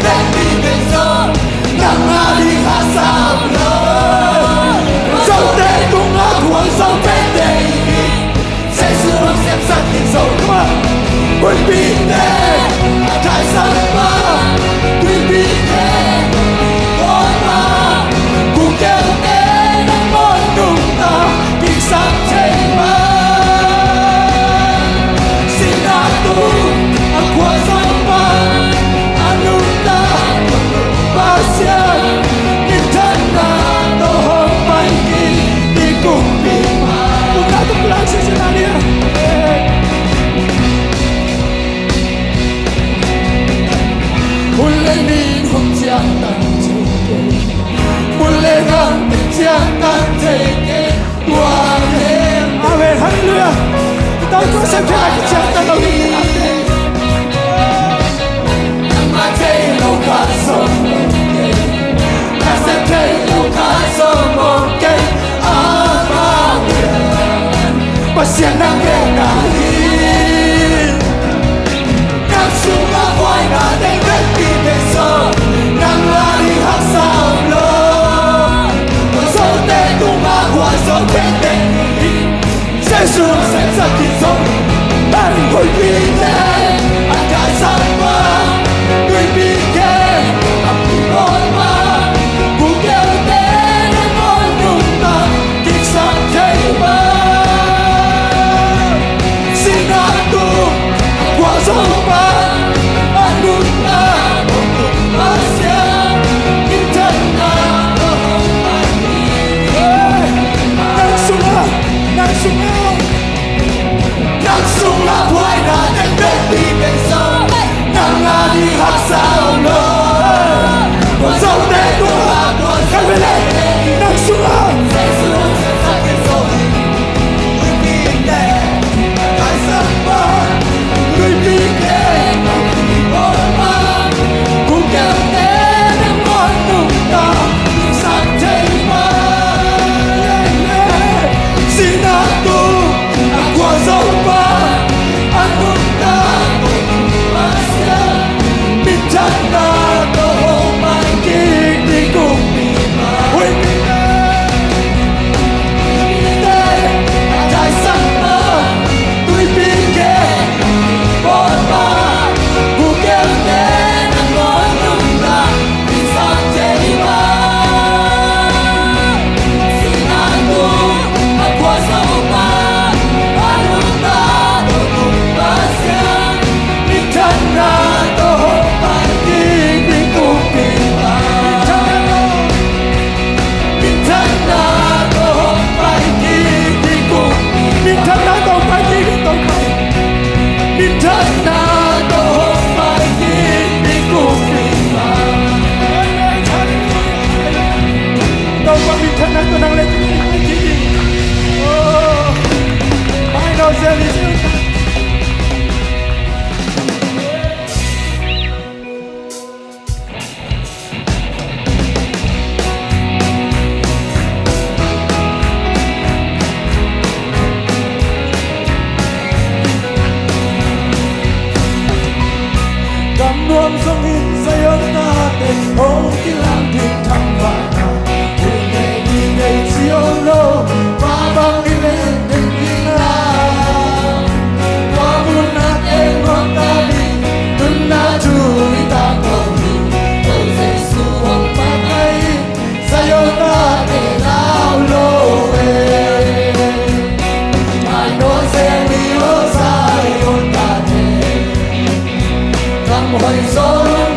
Siang nang vekpi hi. Nang sungah buaina teng vekpi teng sawm. Nang ading haksa om lo. Khuazote tungah khuazo tengteng hi. Jesu a sepsak kik zo. Hei, huipite a kaisak pa, tuipi kei a kipawl pa, gulkeute nangawn nuntak kiksak thei pa. Sihna tung a khuazo pa, a nuntak a tung Pasian, minthanna tawh hong pai hi. Nang sungah, nang sungah, nang sungah buaina teng vekpi teng sawm. Nang ading haksa om lo. Khuazote tungah khuazo tengteng hi. Nang sungah. Minthanna tawh hong pai kik ni, Topa. Minthanna tawh hong pai kik ni kumpipa. Topa, minthanna tawh nang le kei hong pai kik ni. Oh, mai no zel hi. Gamnuam zongin Zion tate hong kilangding thangvahna, hun nei ding nei ci om lo, mah bang i len ding hi na. Tua munah teng nuamta ding nunna thu i tangko hi. Ko Jesu hong pai hi. Zion tate lau lo e. Mai no zel ni aw Zion tate. Gam hoih zaw lum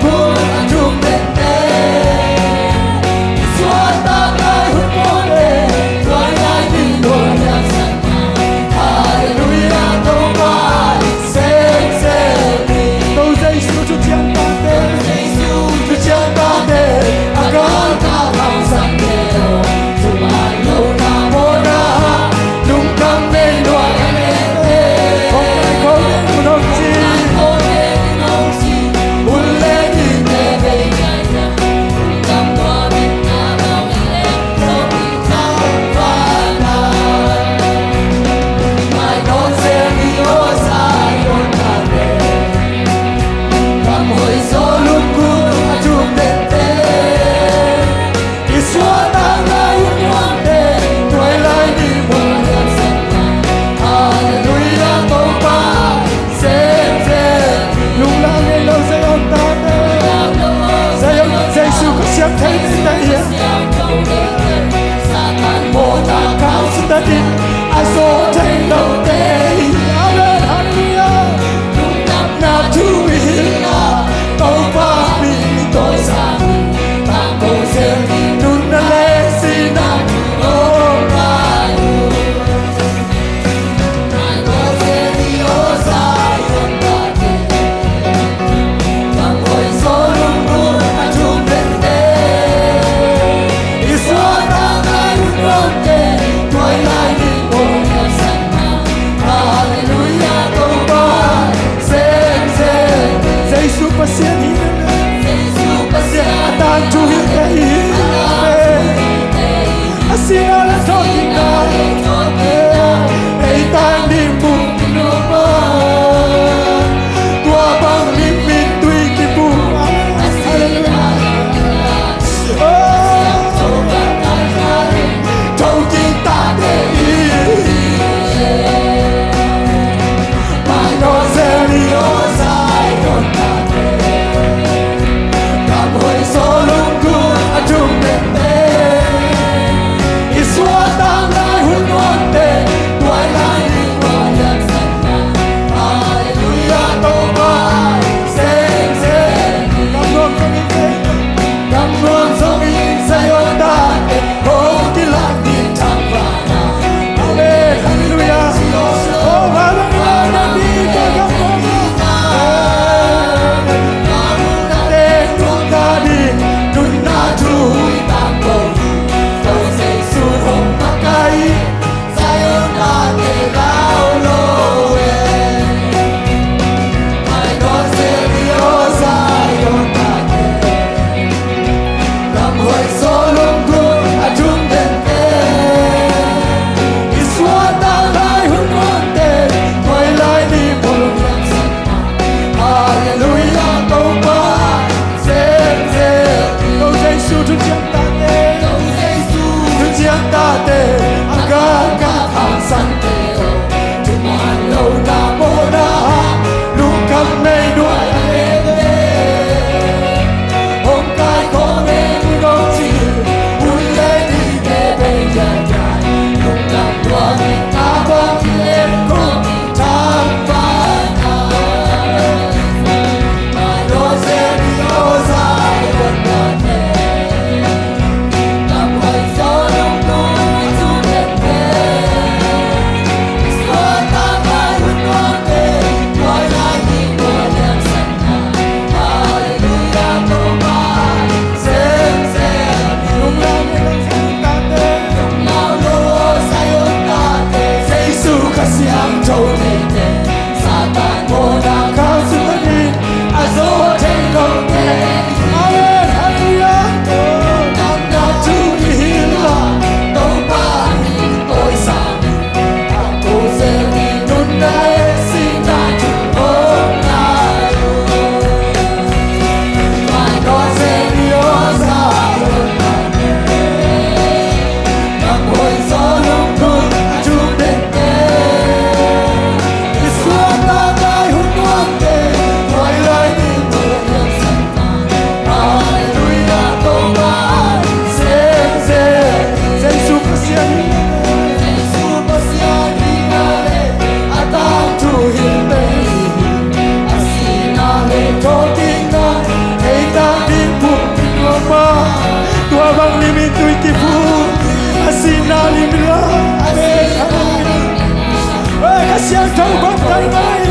Tho bang kai ngai,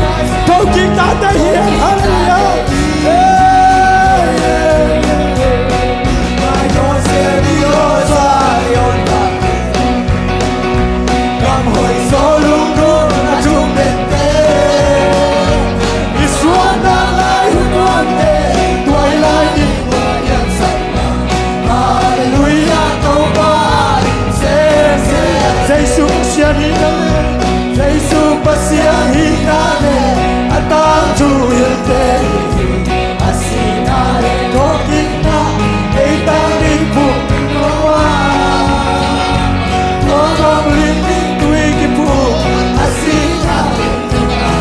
tho kik ta ta hi. Halleluiah. Halleluiah, Topa in sese. Jesu Pasian hihna le, Jesu Pasian hihna le, a tangthu hilte hi. A sihna le thawhkikna, ei tang ding phung lo a, thawhkawm ling ding tui kiphum, a sihna le thawhkikna.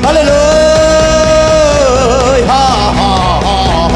Halleluiah. Ha, ha, ha, ha.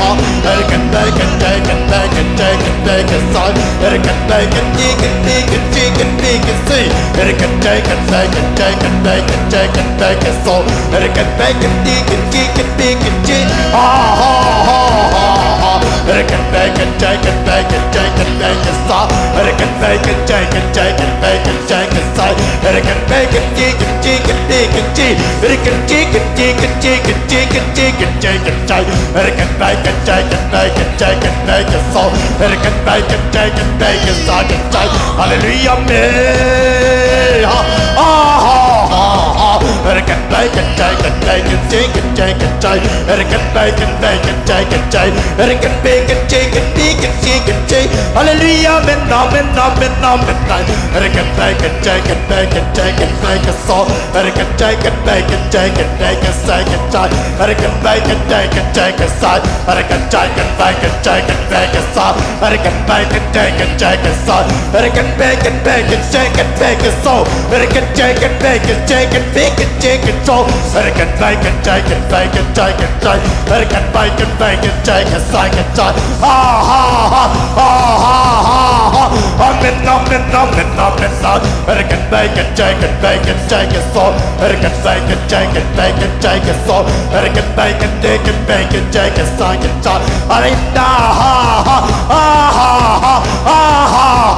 Halleluiah, amen. Ha, ha, ha, ha, ha. Halleluiah, amen, amen, amen, amen. Amen, amen, amen, amen,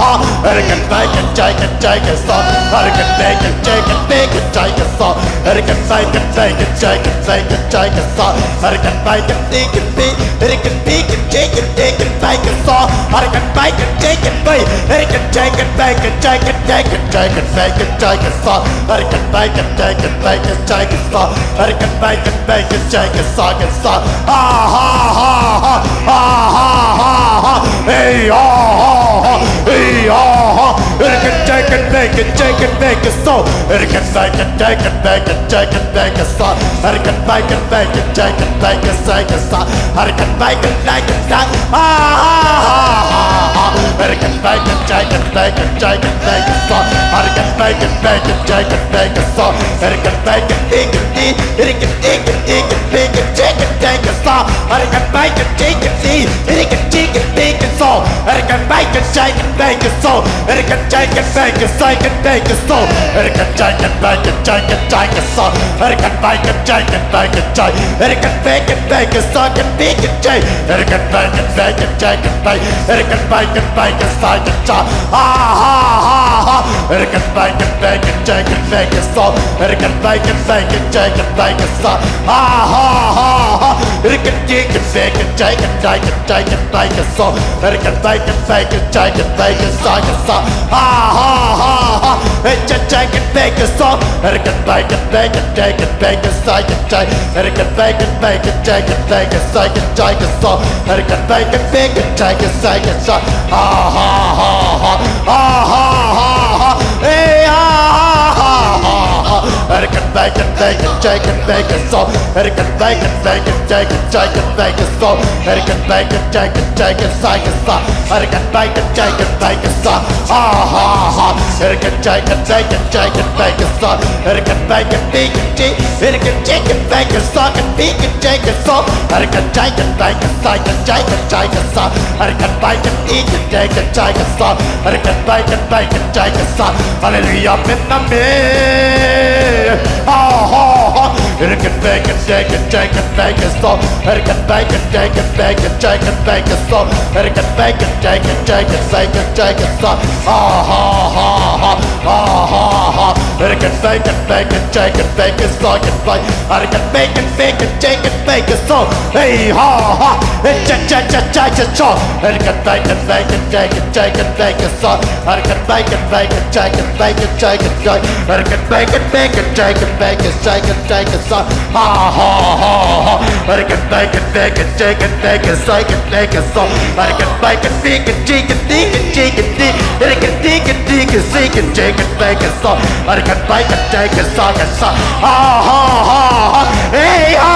amen. Hurricane bacon, Jacob, Jacob sauce. Hurricane bacon, Jacob, bacon, Jacob sauce. Hurricane bacon, bacon, Jacob, bacon, Jacob sauce. Hurricane bacon, bacon, bacon, Hurricane bacon, Jacob, bacon, Jacob sauce. Hurricane bacon, Jacob, bacon, Hurricane Jacob, bacon, Jacob, Jacob, Jacob, bacon, Jacob sauce. Hurricane bacon, Jacob, bacon, Jacob sauce. Hurricane bacon, bacon, Jacob sauce, Jacob sauce. Ha ha ha ha, ha ha ha ha. Hey ha ha ha, hey ha ha. Hurricane Jacob, bacon, Jacob, bacon sauce. Hurricane bacon, Jacob, bacon, Jacob, bacon sauce. Hurricane bacon, bacon, Jacob, bacon, Jacob sauce. Hurricane bacon, bacon, Jacob. Ha ha ha ha ha. Hurricane bacon, Jacob, bacon, Jacob, bacon sauce. Hurricane bacon, bacon, Jacob, bacon sauce. Hurricane bacon, bacon, bacon, bacon, bacon, bacon, Jacob, bacon sauce. Hurricane bacon, bacon, bacon, bacon, bacon, bacon sauce. Hurricane bacon, Jacob, bacon sauce. Hurricane Jacob, bacon, Jacob, bacon sauce. Hurricane Jacob, bacon, Jacob, Jacob sauce. Hurricane bacon, Jacob, bacon, Jacob. Hurricane bacon, bacon sauce, bacon, bacon, Jacob. Hurricane bacon, bacon, Jacob, bacon. Hurricane bacon, bacon, Jacob, Jacob. Ha ha ha ha. Hurricane bacon, bacon, Jacob, bacon sauce. Hurricane bacon, bacon, Jacob, bacon sauce. Ha ha ha ha. Hurricane bacon, bacon, Jacob, Jacob, Jacob, bacon sauce. Hurricane bacon, bacon, Jacob, bacon sauce, Jacob sauce. Ha ha ha ha. Hey, Jacob, Jacob, bacon sauce. Hurricane bacon, bacon, Jacob, bacon sauce, Jacob, Jacob. Hurricane bacon, bacon, Jacob, bacon sauce, Jacob, Jacob sauce. Hurricane bacon, bacon, Jacob, Jacob sauce. Ha ha ha ha. Ha ha ha ha. Hey ha ha ha ha. Hurricane bacon, bacon, Jacob, bacon sauce. Hurricane bacon, bacon, Jacob, Jacob, bacon sauce. Hurricane bacon, Jacob, Jacob, Jacob sauce. Hurricane bacon, Jacob, bacon sauce. Ha ha ha. Hurricane Jacob, bacon, Jacob, bacon sauce. Hurricane bacon, bacon, Jacob, Jacob, bacon sauce. Bacon, Jacob sauce. Hurricane Jacob, bacon, Jacob, Jacob, Jacob sauce. Hurricane bacon, bacon, Jacob, Jacob sauce. Hurricane bacon, bacon, Jacob sauce. Hallelujah, amen, amen. Ha ha ha. Hurricane bacon, Jacob, Jacob, bacon sauce. Hurricane bacon, Jacob, bacon, Jacob, bacon sauce. Hurricane bacon, Jacob, Jacob, bacon, Jacob sauce. Ha ha ha ha. Ha ha ha. Hurricane bacon, bacon, Jacob, bacon sauce, bacon. Hurricane bacon, bacon, Jacob, bacon sauce. Hey ha ha. Hey cha cha cha cha cha cha. Hurricane bacon, bacon, Jacob, Jacob, bacon sauce. Hurricane bacon, bacon, Jacob, bacon, Jacob sauce. Hurricane bacon, bacon, Jacob, bacon, Jacob, Jacob sauce. Ha ha ha ha. Hurricane bacon, bacon, Jacob, bacon, Jacob, bacon sauce. Hurricane bacon, bacon, Jacob, bacon, Jacob, bacon, Hurricane bacon, bacon, Jacob, bacon sauce. Hurricane bacon, Jacob sauce, Jacob sauce. Ha ha ha ha. Hey ha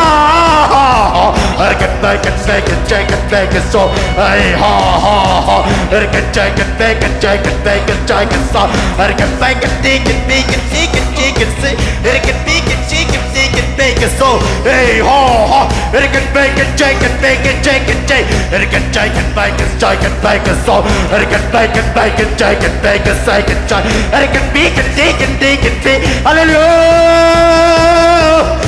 ha ha ha. Hurricane bacon, bacon, Jacob, bacon sauce. Hey ha ha ha. Hurricane Jacob, bacon, Jacob, bacon, Jacob sauce. Hurricane bacon, bacon, bacon, bacon, Jacob sauce. Hurricane bacon, bacon, bacon, bacon sauce. Hey ha ha. Hurricane bacon, Jacob, bacon, Jacob, Jacob. Hurricane Jacob, bacon, Jacob, bacon sauce. Hurricane bacon, bacon, Jacob, bacon, Jacob, Jacob. Hurricane bacon, bacon, bacon, bacon. Hallelujah.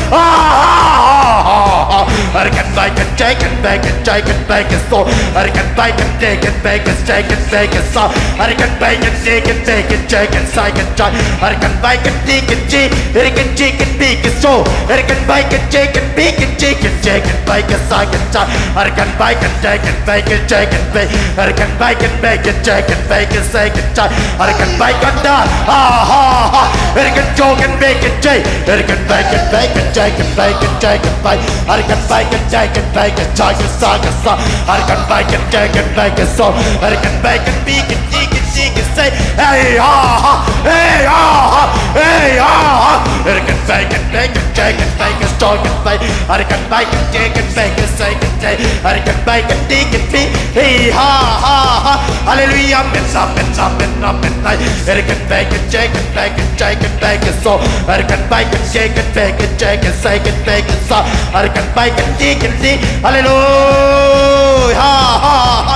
Ah, ah, ah, ah, ah. Hurricane bacon, Jacob, bacon, Jacob, bacon sauce. Hurricane bacon, bacon, bacon, Jacob, bacon sauce. Hurricane bacon, bacon, bacon, Jacob, bacon sauce. Hurricane bacon, bacon, bacon, bacon, Jacob, bacon sauce. Hurricane bacon, bacon, bacon, Jacob, Jacob, bacon sauce. Hurricane bacon, bacon, bacon, Jacob, bacon. Hurricane bacon, bacon, Jacob, bacon, bacon sauce. Hurricane bacon da. Ha ha ha. Hurricane Jacob, bacon, Jacob. Hurricane bacon, bacon, Jacob, bacon, Jacob, bacon. Hurricane bacon, bacon, bacon, Jacob, Jacob sauce. Hurricane bacon, Jacob, bacon sauce. Hurricane bacon, bacon, bacon, bacon sauce. Hey ha ha. Hey ha ha. Hey ha ha. Hurricane bacon, bacon, Jacob, bacon, Jacob, bacon. Hurricane bacon, Jacob, bacon, Jacob, Jacob. Hurricane bacon, bacon, bacon, bacon. Hey ha ha ha. Hallelujah. Amen, amen, amen, amen. Hurricane bacon, Jacob, bacon, Jacob, bacon sauce. Hurricane bacon, Jacob, bacon, Jacob, Jacob, bacon sauce. Hurricane bacon, bacon, bacon. Hallelujah. Ha ha ha.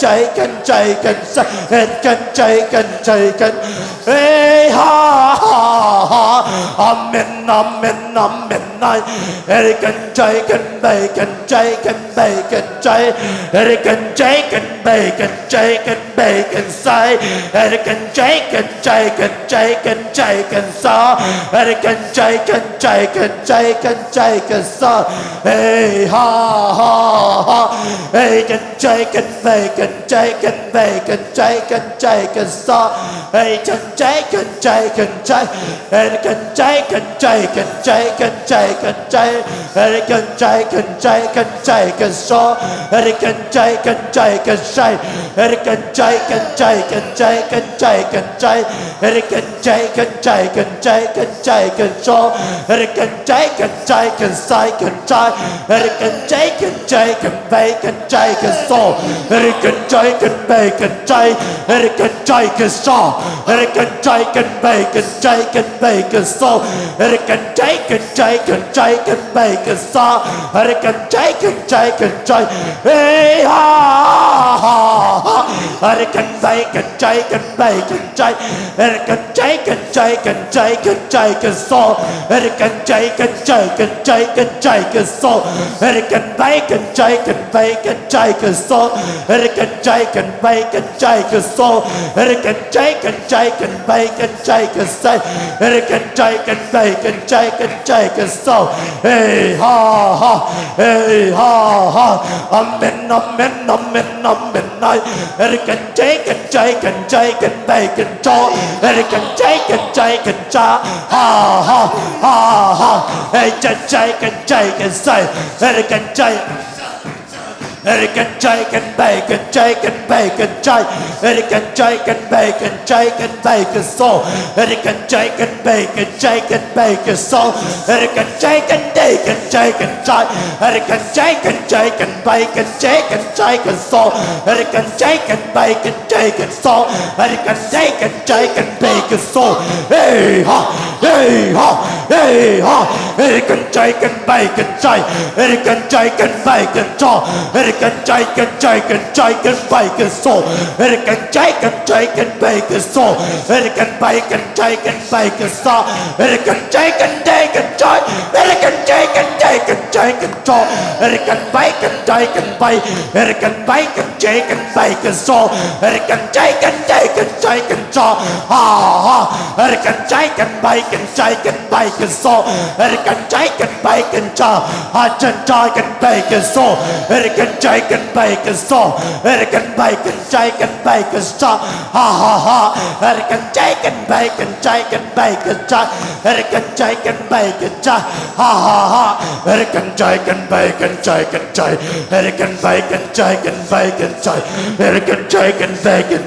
ใจ กันใจ กันใส เอ็ดกันใจ กันใจ กัน เฮ้ย ฮ่า ฮ่า ฮ่า อาเมน อาเมน อาเมน นาย เอ็ดกันใจ กันใบ กันใจ กันใบ กันใจ เอ็ดกันใจ กันใบ กันใจ กันใบ กันใส เอ็ดกันใจ กันใจ กันใจ กันใจ กันสอ เอ็ดกันใจ กันใจ กันใจ กันใจ กันสอ เฮ้ย ฮ่า ฮ่า ฮ่า เฮ้ย กันใจ กันใบ กันใจ กันใบ กันใจ กันใจ กันสอ เฮ้ย กันใจ กันใจ กันใจ เอ็ดกันใจ กันใจ กันใจ กันใจ กันใจ เอ็ดกันใจ กันใจ กันใจ กันสอ เอ็ดกันใจ กันใจ กันใส เอ็ดกันใจ กันใจ กันใจ กันใจ กันใจ เอ็ดกันใจ กันใจ กันใจ กันใจ กันสอ เอ็ดกันใจ กันใจ กันใส กันใจ เอ็ดกันใจ กันใจ กันใบ กันใจ กันสอ เอ็ดกันใจ กันใบ กันใจ เอ็ดกันใจ กันสอ เอ็ดกันใจ กันใบ กันใจ กันใบ กันสอ เอ็ดกันใจ กันใจ กันใจ กันใบ กันสอ เอ็ดกันใจ กันใจ กันใจ เฮ้ย ฮ่า ฮ่า ฮ่า เอ็ดกันใบ กันใจ กันใบ กันใจ เอ็ดกันใจ กันใจ กันใจ กันใจ กันสอ เอ็ดกันใจ กันใจ กันใจ กันใจ กันสอ เอ็ดกันใบ กันใจ กันใบ กันใจ กันสอ เอ็ดกันใจ กันใบ กันใจ กันสอ เอ็ดกันใจ กันใจ กันใบ กันใจ กันใส เอ็ดกันใจ กันใบ กันใจ กันใจ กันสอ เฮ้ย ฮ่า ฮ่า เฮ้ย ฮ่า ฮ่า อาเมน อาเมน อาเมน อาเมน นาย เอ็ดกันใจ กันใจ กันใจ กันใบ กันสอ เอ็ดกันใจ กันใจ กันสอ ฮ่า ฮ่า ฮ่า ฮ่า เอ็ดกันใจ กันใจ กันใส เอ็ดกันใจ เอ็ดกันใจ กันใบ กันใจ กันใบ กันใจ เอ็ดกันใจ กันใบ กันใจ กันใบ กันสอ เอ็ดกันใจ กัน bacon, chicken, bacon, so. Eric and Jake and Dake and Jake and Jai. Eric and Jake and Jake and bacon, chicken, chicken, so. Eric and Jake and bacon, chicken, so. Eric and Jake and Jake and bacon, so. Hey ha, hey ha, hey ha. Eric and Jake and bacon, Jai. Eric and Jake and bacon, so. Eric and Jake and Jake and Jake and bacon, so. Eric and Jake and Jake and bacon, so. Eric and bacon, Jake and bacon, so. Eric and Jake and Jake and Jake. Eric and Jake and Jake and Jake and so. Eric and bacon, Jake and bacon. Eric and bacon, Jake and bacon, so. Eric and Jake and Jake and Jake and so. Ha ha ha. Eric and Jake and bacon, Jake and bacon, so. Eric and Jake and bacon, so. Ha, Jake and bacon, so. Eric and Jake and bacon, so. Eric and bacon, Jake and bacon, so. Ha ha ha. Eric and Jake and bacon, Jake and bacon, Jake. Eric and Jake and bacon, Jake. Ha ha ha. Eric and Jake and bacon, Jake and Jake. Eric and bacon, Jake and bacon, Jake. Eric and Jake and bacon.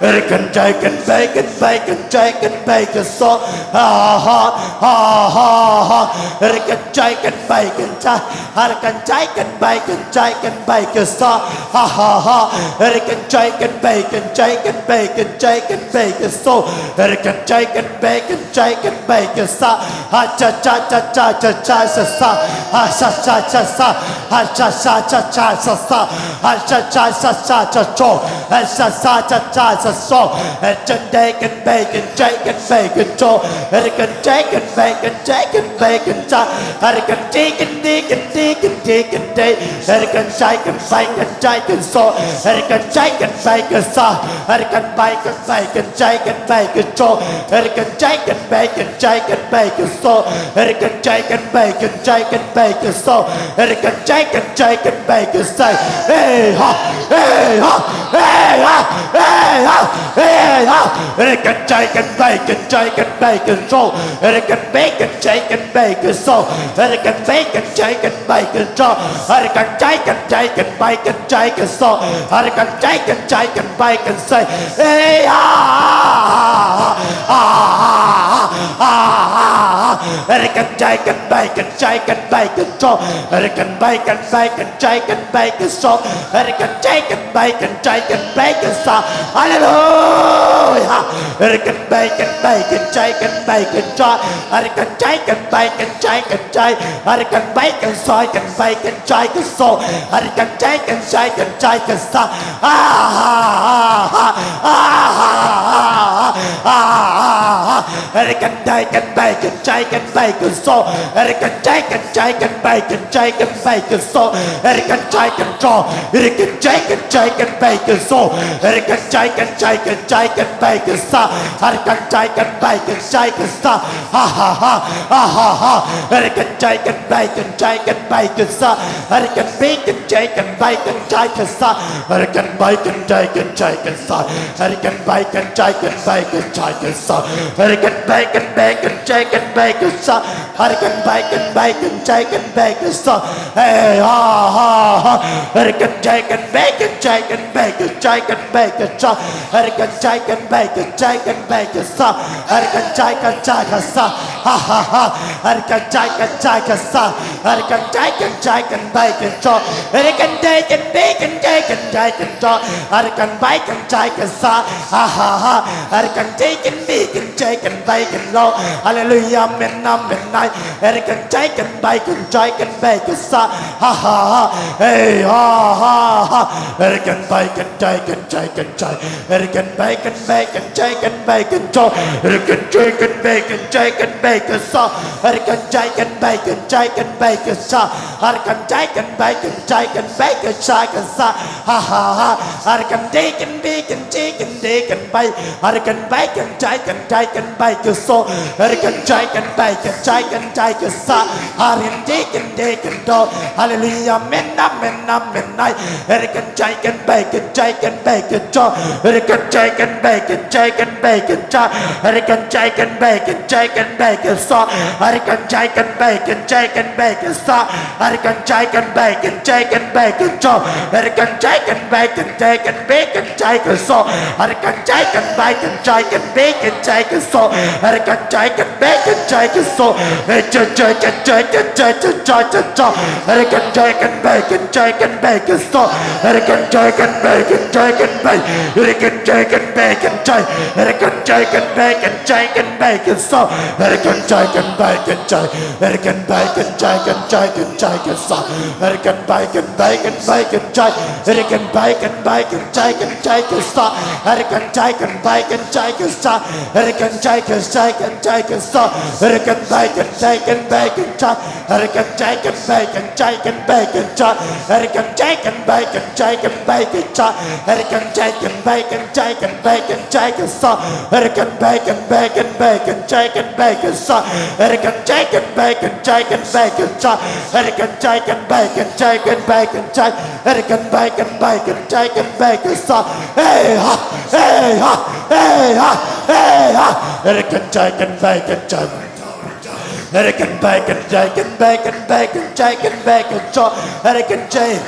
Eric and Jake and bacon, bacon, Jake and bacon, so. Ha ha ha ha ha. Eric and Jake and bacon, Jake. Eric and Jake and bacon, Jake and bacon, so. Ha ha ha. Eric and Jake and bacon, Jake and bacon, Jake and bacon, so. Eric and Jake and bacon, Jake and bacon, so. Ha cha cha cha cha cha cha cha sa. Ha cha cha cha sa. Ha cha cha cha cha cha sa. Ha cha cha cha cha cha cho. Ha cha cha cha cha cha so. Eric and Jake and bacon, Jake and bacon, cho. Eric and Jake and bacon, Jake and bacon, cha. Eric and Jake and Jake and Jake and Jake and Jake. Eric and Jake and bacon, Jake and so. Eric and Jake and bacon, sa. Eric and bacon, bacon, Jake and bacon, cho. Eric and Jake and bacon, Jake and bacon, so. Eric and Jake and bacon, Jake and bacon, so. Eric and Jake and Jake and bacon, say. Hey ha, hey ha, hey ha, hey ha, hey ha. Eric and Jake and bacon, Jake and bacon, so. Eric and bacon, Jake and bacon, so. Eric and bacon, Jake and bacon, so. Eric and Jake and Jake and bacon, Jake and so. Eric and Jake and Jake and bacon, say. Hey ha ha ha ha ha ha ha ha. Eric and Jake and bacon, Jake and bacon, so. Eric and bacon, bacon, Jake and bacon, so. Eric and Jake and bacon, Jake and bacon, so. Hallelujah. Eric and bacon, bacon, Jake and bacon, so. Eric and Jake and bacon, Jake and Jake. Eric and bacon, so. Eric and bacon, Jake and so. Eric and Jake and Jake and Jake and so. Ah ha ha ha ha ha ha ha ha. Eric and Jake and bacon, Jake and bacon, so. Eric and Jake and Jake and bacon, Jake and bacon, so. Eric and Jake and so. Eric and Jake and Jake and bacon, so. Eric and Jake and Jake and Jake and bacon, so. Eric and Jake and bacon, Jake and so. Ha ha ha ha ha ha. Eric and Jake and bacon, Jake and bacon, so. Eric and bacon, Jake and bacon, Jake and so. Eric and bacon, Jake and Jake and so. Eric and bacon, Jake and bacon, Jake and so. Eric and bacon, bacon, Jake and bacon, so. Eric and bacon, bacon, Jake and bacon, so. Hey ha ha ha. Eric and Jake and bacon, Jake and bacon, Jake and bacon, so. Eric and Jake and bacon, Jake and bacon, so. Eric and Jake and Jake, so. Ha ha ha. Eric and Jake and Jake, so. Eric and Jake and Jake and bacon, so. Eric and Jake and bacon, Jake and Jake and so. Eric and bacon, Jake and so. Ha ha ha. Eric and Jake and bacon, Jake and bacon, lo. Hallelujah, amen, amen, ai. Eric and Jake and bacon, Jake and bacon, so. Ha ha ha. Hey ha ha ha. Eric and bacon, Jake and Jake and Jake. Eric and bacon, bacon, Jake and bacon, so. Eric and Jake and bacon, Jake and bacon, so. Eric and Jake and bacon, Jake and bacon, so. Eric and Jake and bacon, Jake and bacon, Jake and so. Ha ha ha. Eric and Jake and bacon, Jake and Jake and bacon. Eric and bacon, Jake and Jake and bacon, so. Eric and Jake and bacon, Jake and Jake and so. Eric and Jake and Jake and do. Hallelujah, amen, amen, amen, ai. Eric and Jake and bacon, Jake and bacon, so. Eric and Jake and bacon, Jake and bacon, so. Eric and Jake and bacon, Jake and bacon, so. Eric and Jake and bacon, Jake and bacon. Sa, American chicken bacon, chicken bacon chop, American chicken bacon, chicken bacon, chicken so, American chicken bacon, chicken bacon, chicken so, American chicken bacon, chicken so, American chicken, chicken, chicken, chicken chop, American chicken bacon, chicken bacon so, American chicken bacon, chicken bacon, American chicken bacon, chicken, American chicken bacon, chicken bacon so, American chicken bacon, chicken American bacon, chicken, chicken, chicken sa. American bacon, bacon, bacon, chicken. American bacon, bacon, chicken, chicken sa. American chicken, bacon, chicken sa. American chicken, chicken, chicken sa. American bacon, bacon, bacon, chicken. American chicken, bacon, chicken, bacon, chicken. American chicken, bacon, chicken, bacon, chicken. American chicken, bacon, chicken, bacon, chicken sa. American bacon, bacon, bacon, chicken, bacon sa. American chicken, bacon, chicken, bacon sa. American chicken, bacon, chicken, bacon, chicken. American bacon, bacon, chicken, bacon sa. Hey ha, hey ha, hey ha, hey ha. American chicken, bacon, chicken. American bacon, chicken, bacon, bacon, chicken, bacon sa. American chicken.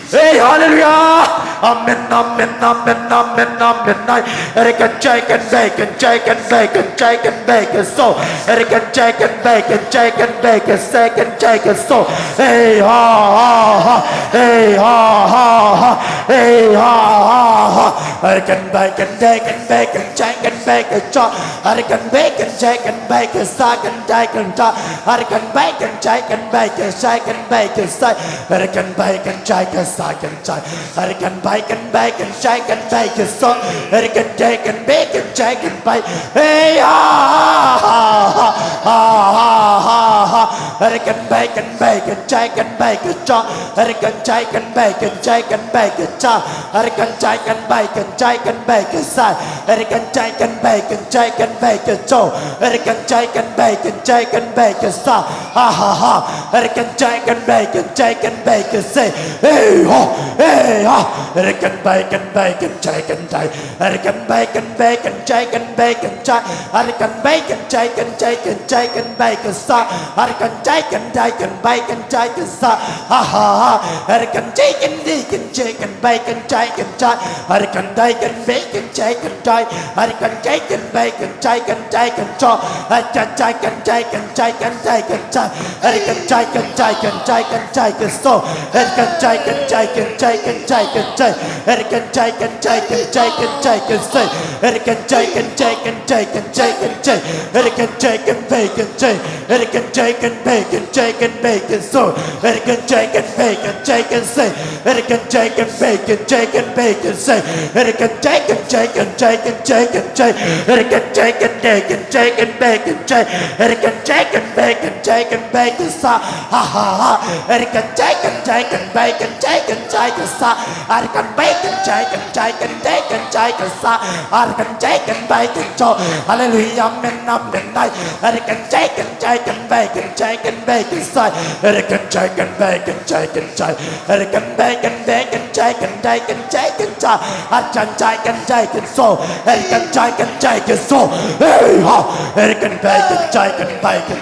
Hey, hallelujah! Amen, amen, amen, amen, amen. Hey, American chicken, bacon, chicken, bacon, chicken, bacon so. American chicken, bacon, chicken, bacon, second chicken so. Hey ha ha ha, hey ha ha ha, hey ha ha ha. American bacon, bacon, bacon, chicken, bacon chop. American bacon, chicken, bacon, second chicken chop. American bacon, chicken, bacon, second bacon so. American bacon, chicken, second chicken. American bacon, bacon, chicken, bacon so. American chicken, bacon, chicken, bacon. Hey ha ha ha ha ha ha ha. American bacon, bacon, chicken, bacon chop. American chicken, bacon, chicken, bacon chop. American chicken, bacon, chicken, bacon sa. American chicken, bacon, chicken, bacon chop. American chicken, bacon, chicken, bacon sa. Ha ha ha. American chicken, bacon, chicken, bacon sa. Hey ho, hey ha. American bacon, bacon, chicken, chicken. American bacon, bacon, chicken, bacon, chicken. American bacon, chicken, chicken, chicken, bacon sa. American chicken, chicken, bacon, chicken sa. Ha ha ha. American chicken, chicken, chicken, bacon, chicken, chicken. American bacon, bacon, chicken, chicken. American chicken, bacon, chicken, chicken chop. American chicken, chicken, chicken, chicken chop. American chicken, chicken, chicken, chicken so. American chicken, chicken, chicken, chicken, chicken. American chicken, chicken, chicken, chicken so. American chicken, chicken, chicken, chicken, chicken. American chicken, bacon, chicken. American chicken, bacon, chicken, bacon so. American chicken, bacon, chicken so. American chicken, bacon, chicken, bacon so. American chicken, chicken, chicken, chicken, chicken. American chicken, bacon, chicken, bacon, chicken. American chicken, bacon, chicken, bacon sa. Ha ha ha. American chicken, chicken, bacon, chicken, chicken sa. American bacon, chicken, chicken, bacon, chicken sa. American chicken, bacon chop. Hallelujah, amen, amen. American chicken, chicken, bacon, chicken, bacon sa. American chicken, bacon, chicken, chicken. American bacon, bacon, chicken, chicken, chicken sa. American chicken, chicken so. American chicken, chicken so. Hey ha. American bacon, chicken, bacon.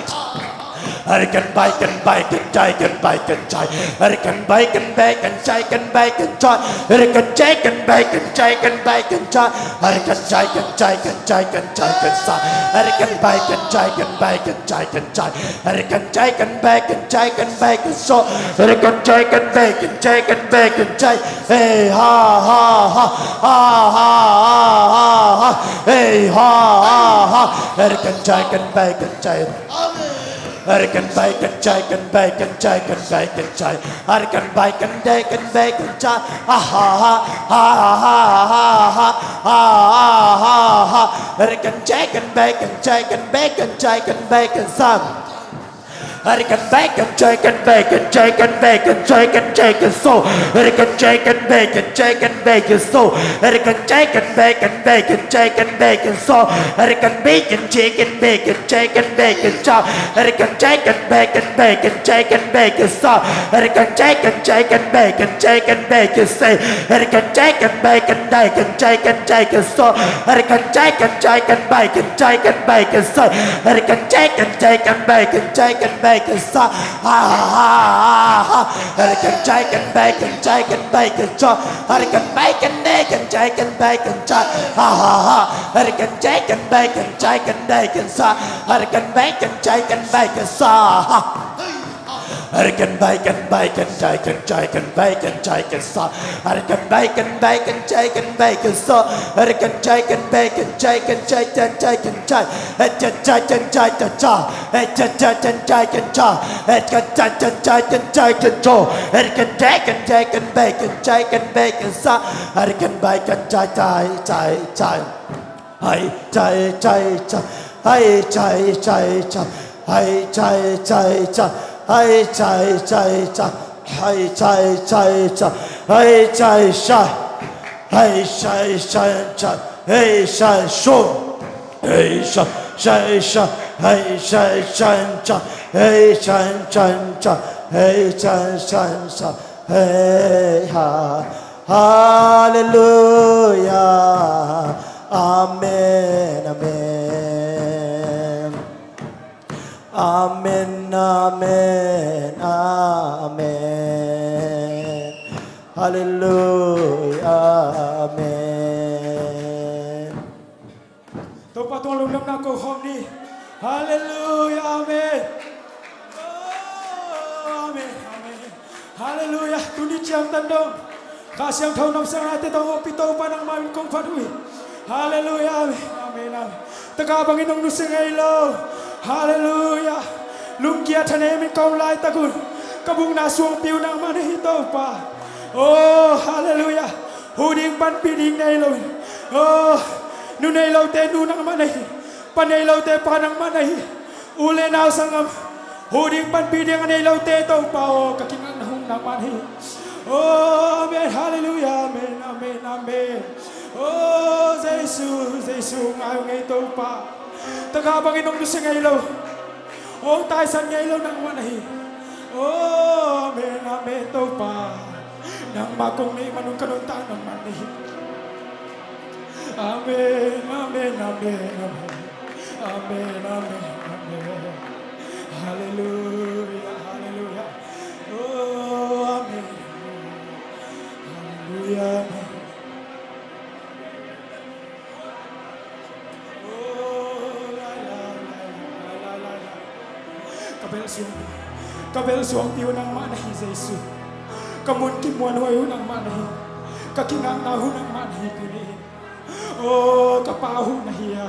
American bacon, bacon, chicken, bacon, chicken. American bacon, bacon, chicken, bacon, chicken. American chicken, bacon, chicken, bacon, chicken. American chicken, chicken, chicken, chicken sa. American bacon, chicken, bacon, chicken, chicken. American chicken, bacon, chicken, bacon so. American chicken, bacon, chicken, bacon, chicken. Hey ha ha ha, ha ha ha ha ha. Hey ha ha ha. American chicken, bacon, chicken. American bacon, chicken, bacon, chicken, bacon, chicken. American bacon, bacon, bacon, chicken. Ha ha ha, ha ha ha ha ha. American chicken, bacon, chicken, bacon, chicken, bacon sa. American bacon, chicken, bacon, chicken, bacon, chicken, chicken so. American chicken, bacon, chicken, bacon, so. American chicken, bacon, bacon, chicken, bacon, so. American bacon, chicken, bacon, chicken, bacon, so. American chicken, bacon, bacon, chicken, bacon, so. American chicken, chicken, bacon, chicken, bacon, say. American chicken, bacon, bacon, chicken, chicken, so. American chicken, chicken, bacon, chicken, bacon, say. American chicken, chicken, bacon, chicken, bacon, so. Ha ha ha ha ha. American chicken, bacon, chicken, bacon, so. American bacon, bacon, chicken, bacon, so. Ha ha ha. American chicken, bacon, chicken, bacon, so. American bacon, chicken, bacon, so. Ha. American bacon, bacon, chicken, chicken, bacon, chicken, so. American bacon, bacon, chicken, bacon, so. American chicken, bacon, chicken, chicken, chicken, chicken, chicken, chicken, chicken, chicken, chicken, chicken, chicken, chicken, chicken, chicken, chicken, chicken, chicken, chicken, bacon, chicken, bacon, sa, American bacon, chai, chai, chai, chai. Hai, chai, chai, chai. Hai, chai, chai, chai. Hai, chai, chai, chai. Hai, chai, chai, chai. Hai, chai, chai, chai. Hai, chai, chai. Hai, chai, chai, chai. Hai, chai, shun. Hey, sha, sha, sha, hey, sha, sha, sha, hey, sha, sha, sha, hey, sha, sha, sha, hey, ha. Hallelujah. Amen, amen. Amen, amen, amen. Hallelujah, amen. Topa tungah lungdamna ko khawm ni. Halleluiah, amen. Oh, amen, amen. Halleluiah. Tuni ciangtan dong Kha Siangtho nopsaknate tawh hong ompih Topa nangmah min kong phat uh hi. Halleluiah, amen, amen, amen. Taka bangin hong nusia ngei lo. Halleluiah. Lungkia thanem in ka om laitak un ka bukna suangpi uh nangmah na hi Topa. Oh, halleluiah. Huh ding panpih ding nei lo in, oh, nu nei lote nu nangmah na hi. Pa nei lote pa nangmah na hi. U le nau sanggam, huh ding panpih ding a nei lote Topa aw, ka kingakna hun nangmah na hi. Oh, amen, halleluiah, amen, amen, amen. Oh, Jesu, Jesu, ngai uh ngei Topa. Taka bangin hong nusia ngei lo, hong taisan ngei lo nangmah na hi. Oh, amen, amen, Topa. Nangmah kong neih man un ka nuntak nangmah na hi. Amen, amen, amen, amen. Amen, amen, amen. Halleluiah, halleluiah. Oh, amen. Halleluiah, amen. Oh, lai, lai, lai. Ka bel suang, ka bel suangpi uh nangmah na hi Jesu. Ka mun kimuanhuai uh nangmah na hi. Ka kingakna uh nangmah na hi tuni in. Oh, ka pa uh na hi a,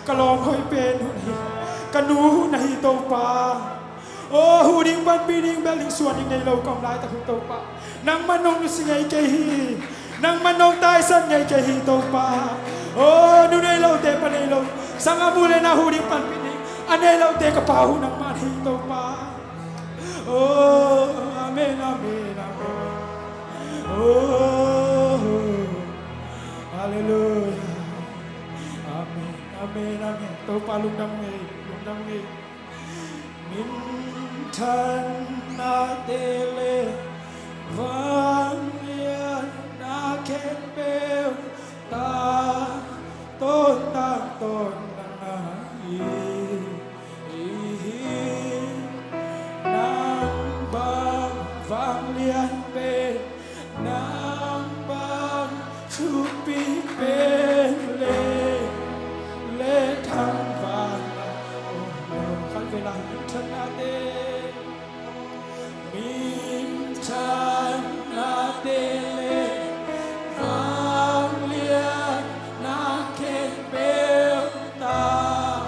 ka lawmhoih pen uh na hi. Ka nu uh na hi Topa. Oh, huh ding panpih ding, bel ding suan ding nei lo ka om laitak uh Topa, nangman hong nusia ngei kei hi. Nangman hong taisan ngei kei hi Topa. Oh, nu nei lote pa nei lo, sanggam u le nau huh ding panpih ding a nei lote ka pa uh nangmah na hi Topa. Oh, amen, amen, amen. Oh, halleluiah. Amen, amen, amen. Topa lungdam ngei, lungdam ngei. Minthanna te le vangliatna khempeuh tang, tawntung, tawntung nang ahi hi. Nang bang vanglian pen, nang bang thupi pen le, le thangvahna om lo. Khatvei lai, minthanna te, minthanna te le vangliatna khempeuh tang,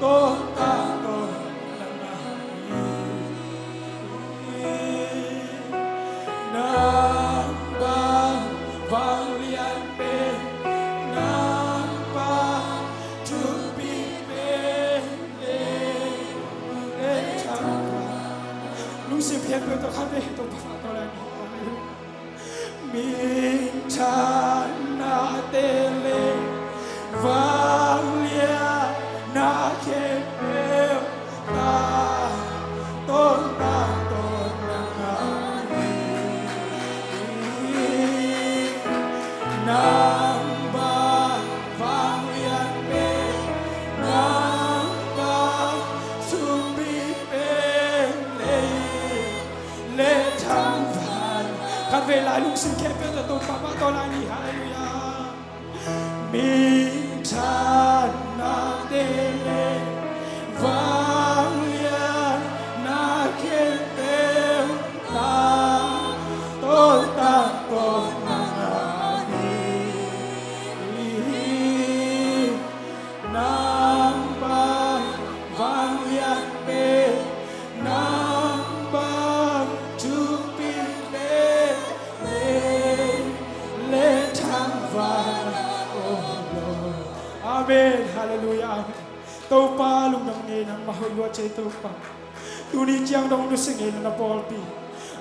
tawntung, tawntung nang ahi hi. Nang bang vanglian pen, Nang bang vanglian pen, nang bang thupi pen, lei le thangvan. Khatvei lai lungsim khempeuh tawh Topa pahtawi lai ni. Halleluiah. Minthanna te le vanglianna khempeuh, nang tawh, nang tawh, nang ahi hi. Nang bang vanglian pen, nang bang thupi pen, le, le thangvan a om lo. Amen. Halleluiah. Amen. Topa lungdam ngei, nangmah hoih lua ci ei Topa. Tuni ciang dong nusia ngei lo na pawlpi.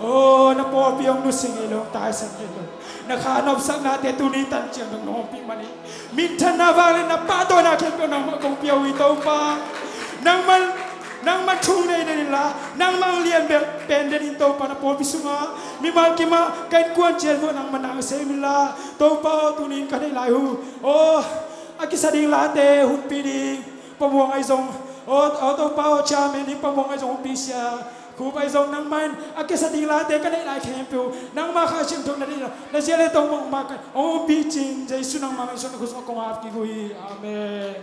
Aw, na pawlpi hong nusia ngei lo, hong taisan ngei lo. Na kha nopsaknate tuni tan ciang dong nong ompih man hi. Minthanna, vanglianna, pahtawina khempeuh nangmah kong pia uh hi Topa. Nangmah, nangmah thu nei den inla, nangmah hong lian bel pen den in Topa, na pawlpi sungah mimal kimah ka innkuan ciat uh nangmah nang sem inla. Topa aw, tuni in ka neih lai uh, aw, a kisa ding late hunpi ding Pa Muang ahi zong, aw, aw Topa aw, chairman ding Pa Muang ahi zong, hunpi sia Khup ahi zong, nangmah in a kisa ding late ka neih lai khempeuh nangmah Kha Siangtho na deih lo, na zia le tong mah mah ka hong ompih cin, Jesu nangmah min suang na khut sungah kong ap kik uh hi. Amen.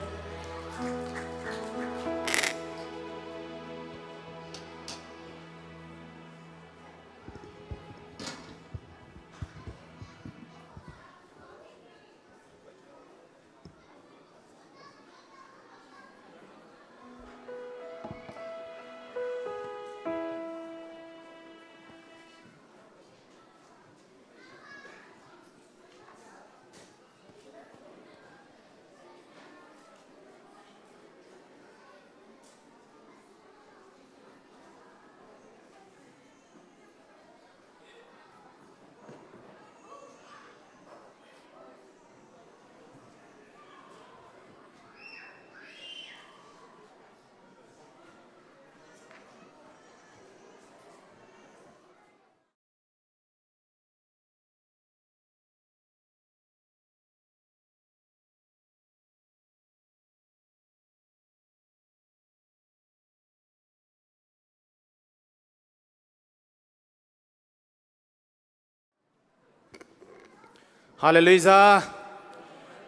Halleluiah.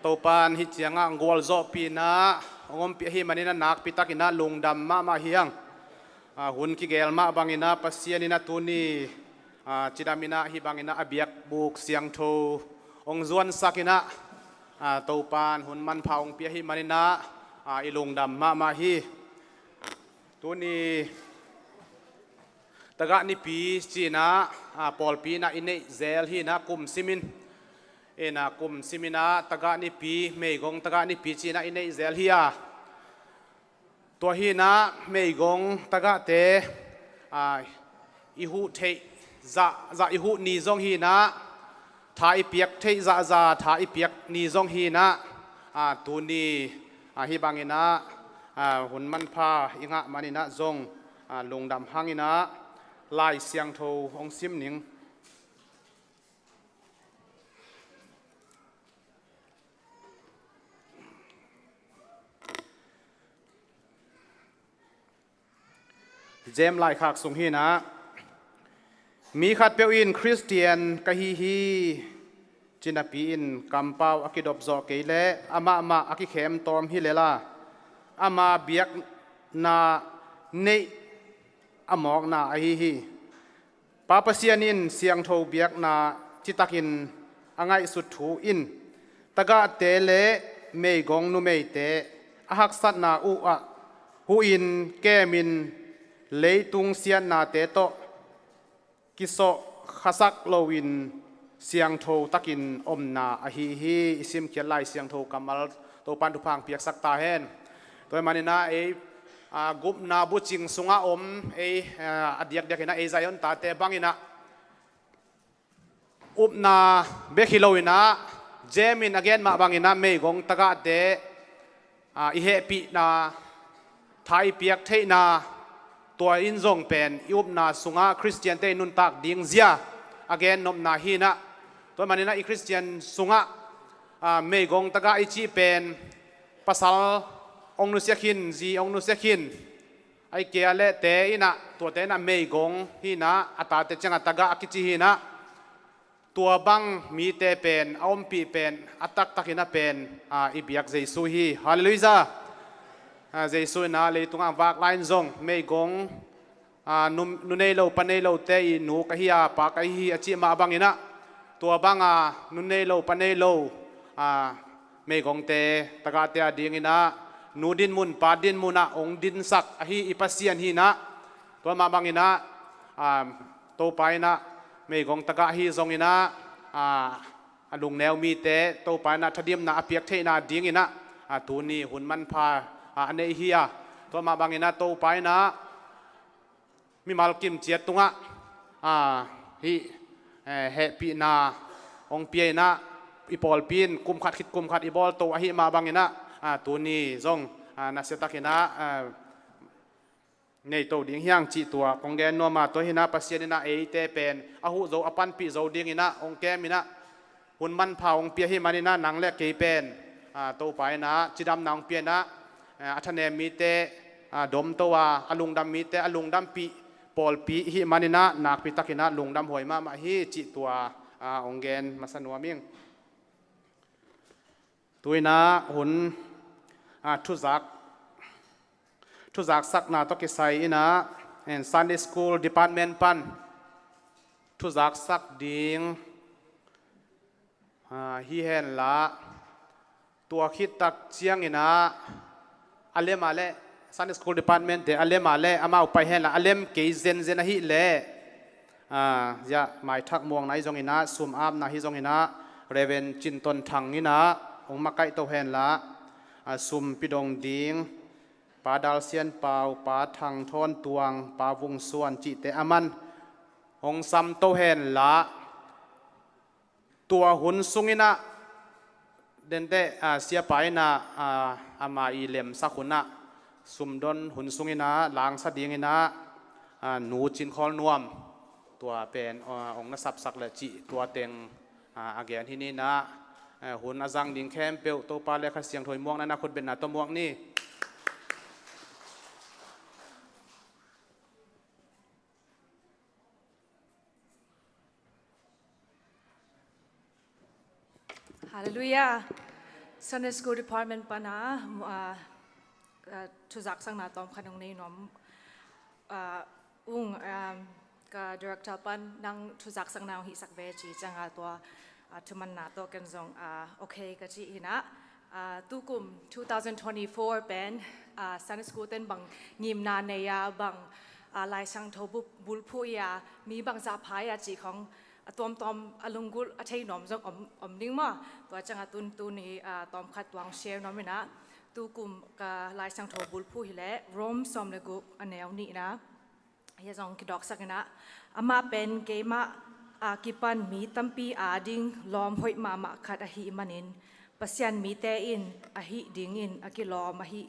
Topa in hih ciangah gualzawhpihna hong ompih ahih maninah nakpitakinah lungdam mahmah hi hang. Ah, hun kigel mah banginah Pasian inah tuni, ah, cidam inah hih banginah a biakbuk siangtho hong zuansak inah, ah, Topa in hun manpha hong pia ahih maninah, ah, i lungdam mahmah hi. Tuni Tagah Nipi cinah, ah, pawlpi inah i neih zel hinah kum simin, inah kum siminah Tagah Nipi, meigong Tagah Nipi cinah i neih zel hi a. Tua hinah meigong tagahte, ah, i huh theih zahzah i huh ni zong hinah, tha i piak theih zahzah tha i piak ni zong hinah, ah, tuni, ah, hih banginah, ah, hun manpha i ngah maninah zong, ah, lungdam hanginah Lai Siangtho hong sim ning. James laikhak sung hinah, mi khatpeuh in Khristian ka hi hi ci napi-in kampau a kidopzawh kei leh amah mah a kikhem tawm hi lel a, ama biakna neih a mawkna ahi hi. Pa Pasian in siangtho biakna citakin a ngaihsut thu in tagahte le meigong numeite a haksatna uhah huhin kemin leitung siatnate tawh kisawh khasak loin siangtho takin omna ahi hi. I simkhiat Lai Siangtho kammal Topan thupha piaksak ta hen. Tua hi maninah ei, a, gupna bucing sungah om ei, a, a diakdiakinah ei Zion tate banginah upna bek hi loinah James in a gen mah banginah meigong tagahte, a, i hehpihna, tha i piak theihna, tua in zong pen i upna sungah Khristiante i nuntak ding zia a gen nopna hinah. Tua maninah i Khristian sungah Meigong tagah i cih pen pasal hong nusia khin, zi hong nusia khin, ahih kei leh te in ah, tuate in ah meigong hi in ah, a tate ciangah tagah a kici hi in ah, tua bang mite pen a ompih pen a taktak in ah pen i biak Jesu hi. Halleluiah. Jesu in ah leitungah a vak lai-in zong meigong, nu nei lo pa nei lote i nu ka hi a, pa ka hi hi a cih mah bangin ah, tua banga nu nei lo pa nei lo meigongte tagahte a dingin ah nu dinmun pa dinmun ah hong dinsak ahi i Pasian hi in ah, tua mah bangin ah Topa in ah meigong tagah hi zongin ah a lungneu mite Topa in ah thadimna a piak theihna dingin ah tuni hun manpha a nei hi a, tua mah bangin ah Topa in ah mimal kimciat tungah hih hehpihna hong pia in ah, i pawlpi in kum khat khit kum khat i bawl to ahih mah bangin ah tuni zong nasiatakin ah nei to ding hi hang cih tua kong gen nuam a, tua hi in ah Pasian in ah eite pen a huh zo a panpih zo dingin ah hong kem in ah hun manpha hong pia hi manin ah nang le kei pen Topa in ah cidamna hong pia in ah a thanem mite domto a, a lungdam mite a lungdampih pawlpi i hih manin ah nakpi takin ah lungdam huai mahmah hi cih tua hong gen masa nuam ing. Tu in ah hun thuzak, thuzaksakna tawh kisai in ah Sunday School Department pan thuzaksak ding hi hen la, tua khit tak ciangin ah a lem a leh, Sunday School Department te a lem a leh amau pai hen la, a lem kei zenzen ahih leh ziah maithak muangna hi zongin ah, sum apna hi zongin ah, Reverend Cin Ton Thang in ah hong makaih to hen la, sum pidong ding Pa Dal Sian Pau, Pa Thang Thawn Tuang, Pa Vung Suan cihte a man hong sam to hen la, tua hun sungin ah denteh siapa in ah ama i lemsak hun ah sumdon hun sungin ah langsa dingin ah Nu Cin Khawl Nuam tua pen hong na sapsak le cih tua teng a gen hi ni in ah, hun a zang ding khempeuh Topa le Kha Siangtho i muakna in ah khutbetna tawh muak ni. Halleluiah. Sunday School Department pana thuzaksakna tawm khat hong nei nuam ung. Ka director pan nang thuzaksakna hong hihsak ve ci cianga tua thumanna tawh ken zong okay ka ci hi in ah, tukum two thousand twenty-four pen Sunday School ten bang ngimna nei a, bang Lai Siangtho bulphuh i a, mi bangzah pha i a cih khong a tuamtuam a lunggulh a thei nuam zong om ding maw. Tua cianga tun tuni tawmkhat tuang share nuam in ah, tukum ka Lai Siangtho bulphuh hi leh Rom sawm le guk a neu nihna hi a zong kidawksak in ah, amah pen keimah a kipan mi tampi a ding lawm hoih mahmah khat ahih manin Pasian mite in ahih dingin a kilawm ahih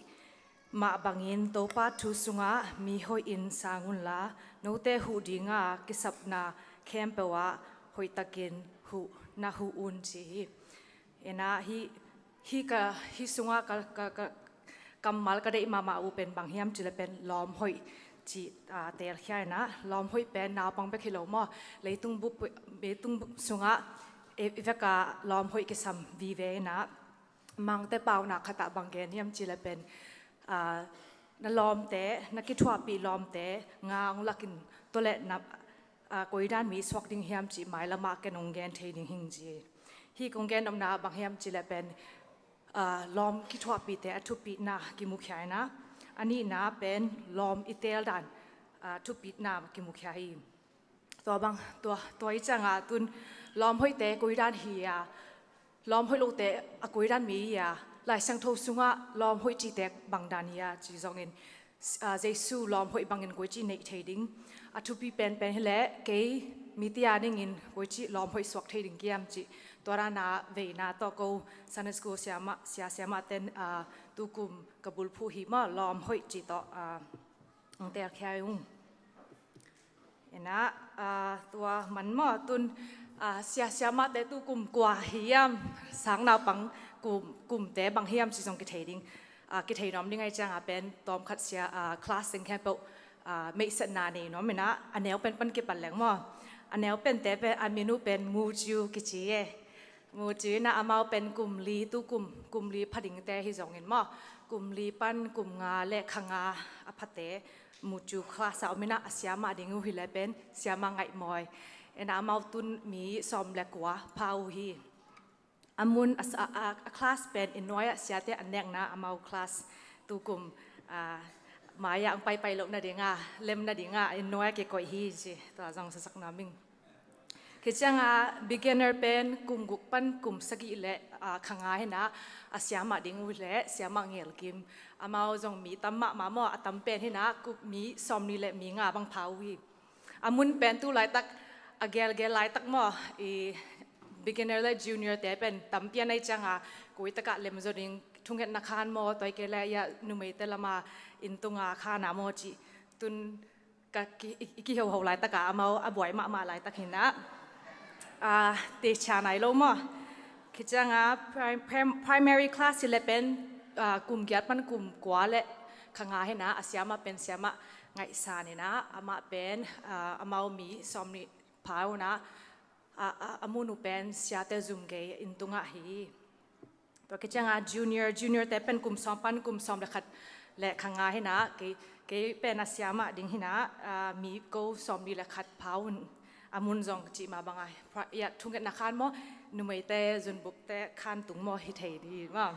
mah bangin Topa thu sungah mi hoih in sang unla, note huh dinga kisapna khempeuh ah hoihtakin huh na huh un ci hi. Ena hi, hi ka, hi sungah ka, ka, ka kammal ka deih mahmah uh pen bang hiam cih leh pen lawm hoih cih teelkhia ena, lawm hoih pen naupang bek hi lo maw, leitung bup, leitung bup sungah i veka lawm hoih kisam vive ena, Mangte paunak khatah bang gen hiam cih leh pen na lawmte, na kithuahpih lawmte nga hong lakin tawleh na koidan mi suak ding hiam cih mailamah ken hong gen thei ding hing ci. Hih kong gen nopna bang hiam cih leh pen lawm kithuahpihte a thupitna kimukhia ina, a nihna pen lawm i teeldan thupitna kimukhia hi. Tua bang, tua, tua i cianga tun lawm hoihte koidan hi a, lawm hoih lote a koidan mi hi a, Lai Siangtho sungah lawm hoih cihte bangdan hi a ci zongin, Jesu lawm hoih bangin koici neih thei ding a thupi penpen hileh kei mite a dingin koici lawm hoih suak thei ding kiam cih tua dana veina tawh ko Sunday School siamah, sia siamah ten tukum ka bulphuh hi maw, lawm hoih cih tawh ang teelkhia ung. Ena tua man maw tun A, sia, siamahte tu kum kua hiam, sang naupang kum, kumte bang hiam ci zong kithei ding, a, kithei nuam ding ahih ciangin pen tawmkhat sia, a, class teng khempeuh, a, meihsetna nei nuam in ah, a neu pen pan kipan leng maw. A neu pente pen, a min uh pen Mu Ciu kici e. Mu Ciu in ah amau pen kum li, tu kum, kum li pha dingte hi zongin maw, kum li pan kum nga le kha nga a phate Mu Ciu class ah om in ah, a siamah ding uh hi leh pen siamah Ngaih Mawi. In ah amau tun mi sawm le kua pha uh hi. A mun a, a, a, a class pen inn nuai ah siate an nekna, amau class tu kum, a, mai-ah hong paipai loh nading a, lem nading a inn nuai ah kikoih hi ci. Tua zong sasak nuam ing. Khit ciangin beginner pen kum guk pan kum sagih le, a, kha nga hi in ah, a siamah ding uh hi leh siamah Ngel Kim. Amau zong mi tam mahmah maw, a tam pen hi in ah, kum mi sawmnih le mi nga bang pha uh hi. A mun pen tu laitak, a gelgel laitak maw, i beginner le junior te pen tampi a nei ciangin, koi takah lem zaw ding, thungetna khan maw, tua hi kei leh a numeite lam a inn tung a khan a maw cih. Tun ka ki, i, i kihoho laitak a, amau a buai mahmah laitak hi in ah, a, teci nai lo maw. Khit ciangin prim-, prim-, primary class hi leh pen, a, kum giat pan kum kua le kha nga hi in ah, a siamah pen siamah Ngaih San in ah, amah pen, a, amau mi sawmnih pha uh in ah, a, a, a mun uh pen siate zum gei inn tung ah hi. Tua khit ciangin junior, junior te pen kum sawm pan kum sawm le khat le kha nga hi in ah, kei, kei pen a siamah ding hi in ah, a, mi ko sawmnih le khat pha un, a mun zong cih mah bangin, pra-, ya, thungetna khan maw, numeite zunbukte khan tung maw hi thei ding maw.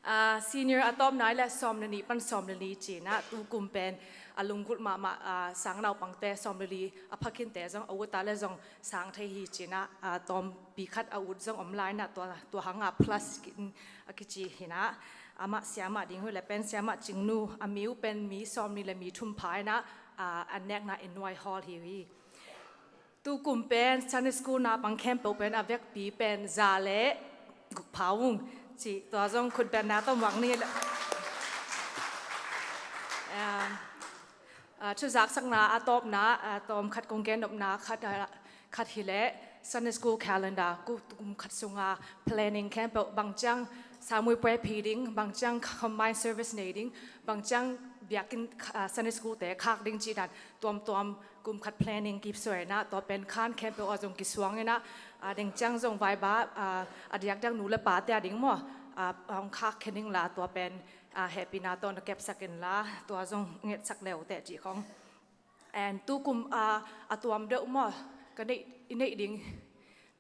A, senior a tawpna hi leh sawm le nih pan sawm le li ci in ah, tu kum pen a lunggulh mahmah, a, sang naupangte sawm le li a pha khinte zong, a ut a leh zong sang thei hi ci in ah, a, tawmpi khat a ut zong om lai in ah, tua, tua hang a plus ki, a kici hi in ah, amah siamah ding uh hi leh pen siamah Cing Nu, a mi uh pen mi sawmnih le mi thum pha in ah, a, an nekna inn nuai hall hi uh hi. Tu kum pen Sunday school naupang khempeuh pen a vekpi pen za le guk pha ung ci, tua zong khut beng na tawh muak ni. Um, a, thuzaksakna a tawpna, a, tawmkhat kong gen nopna khat, a, khat hi leh Sunday school calendar, ku, kum khat sunga planning khempeuh, bang ciang Sangmui Prayer phi ding, bang ciang combined service nei ding, bang ciang biakinn, a, Sunday school te khak ding cih dan tuamtuam kum khat planning kisuai in ah, tua pen khan khempeuh ah zong kisuang in ah, a, deng ciang zong vaiba, a, a diakdiak nu le pate a ding maw, a, hong khak khin ing la, tua pen, a, hehpihna tawh na kepsak in la, tua zong ngetsak le uh teh cih khong. And tu kum, a, a tuam deuh maw, ka neih, i neih ding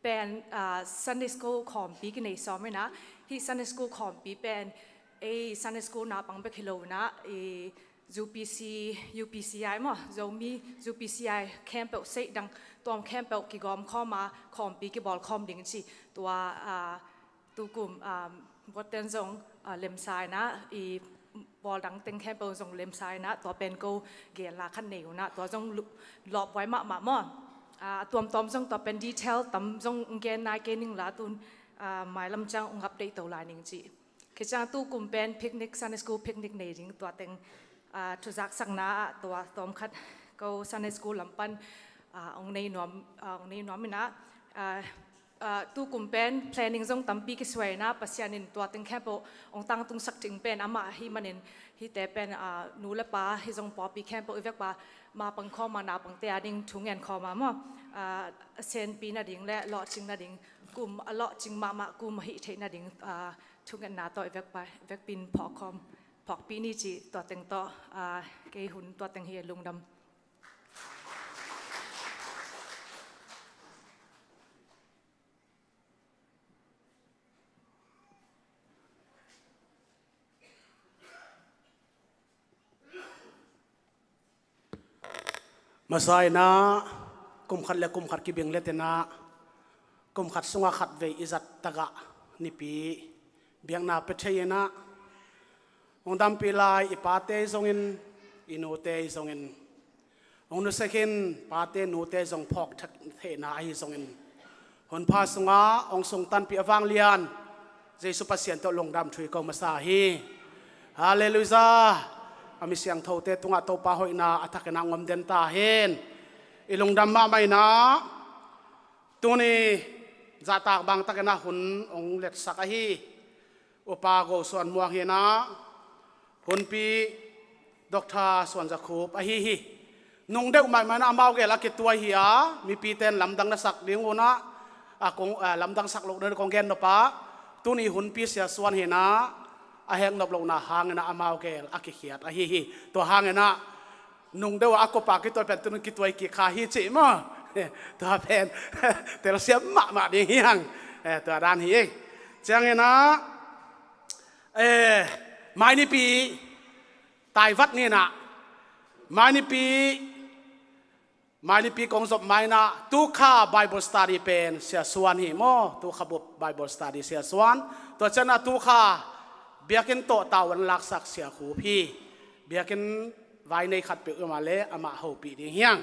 pen, a, Sunday school khawmpi kinei sawm in ah, hih Sunday school khawmpi pen ei Sunday school naupang bek hi lo in ah, i U P C, U P C I maw, Zomi U P C I khempeuh, state dang tuam khempeuh kigawm khawm a, khawmpi kibawl khawm ding ci. Tua, a, tu kum, a, vote ten zong, a, lemsa in ah, i bawl dang teng khempeuh zong lemsa in ah, tua pen ko gen la khat nei un ah, tua zong lu-, lawphuai mahmah maw. A, a tuamtuam zong tua pen detail tam zong gen nai kei ning la, tun, a, mailam ciang ung update to lai ning ci. Khit ciang tu kum pen picnic, Sunday school picnic nei ding, tua teng, a, thuzaksakna ah tua tawmkhat ko Sunday school lam pan, a, ong nei nuam, a, ong nei nuam in ah, a, a, tu kum pen planning zong tampi kisuai in ah, Pasian in tua teng khempeuh ong tangtungsak ding pen amah ahih manin, hihte pen, a, nu le pa hi zong pawlpi khempeuh i vekpi a, ma pang khawm a, naupangte a ding thu ngen khawm a maw, a, a senpi nading le lawhcing nading, kum a lawhcing mahmah kum ahih theih nading, a, thungetna tawh i vekpi, vekpi in phawk khawm, phawkpih ni cih tua teng tawh, a, kei hun tua teng hi, lungdam. Masa in ah, kum khat le kum khat kibinglet in ah, kum khat sungah khatvei i zat tagah Nipi biakna pia thei in ah, hong dampih lai i pate zongin, i nute zongin, hong nusia khin pate nute zong phawk thak theihna ahi zongin, hunpha sungah hong sungtanpih a vanglian Jesu Pasian tawh lungdam thu i ko masa hi. Halleluiah. A mi siangthote tungah Topa hoihna a thak in ah hong om den ta hen. I lungdam mahmah in ah, Tuni zahtak bangtakin ah hun hong letsak ahi Upa Go Suan Muang hi-in ah, hunpi Doctor Suan Za Khup ahi hi. Nung deuh maimai in ah amau gel a kituai hi a, mipite in lamdang na sak ding un ah, a kong, a, lamdang sak loh ding kong gen nop ah, tuni hunpi Sia Suan hi-in ah, a hek nop lohna hangin ah amau gel a kikhiat ahi hi. Tua hangin ah nung deuh a a kop a kituai pen tuni kituai kik kha hi ci maw? Tua pen telsiam mahmah ding hi hang. Eh, tua dan hi ei. Ciangin ah, eh, mai nipi taivat ni-in ah, mai nipi, mai nipi kong zop mai-in ah, tu kha Bible study pen Sia Suan hi maw? Tu kha bup Bible study Sia Suan. Tua ciangin ah tu kha biakinn tawh tavuan laksak Sia Khup hi. Biakinn vai nei khat peuh i om a leh amah hopih ding hi hang.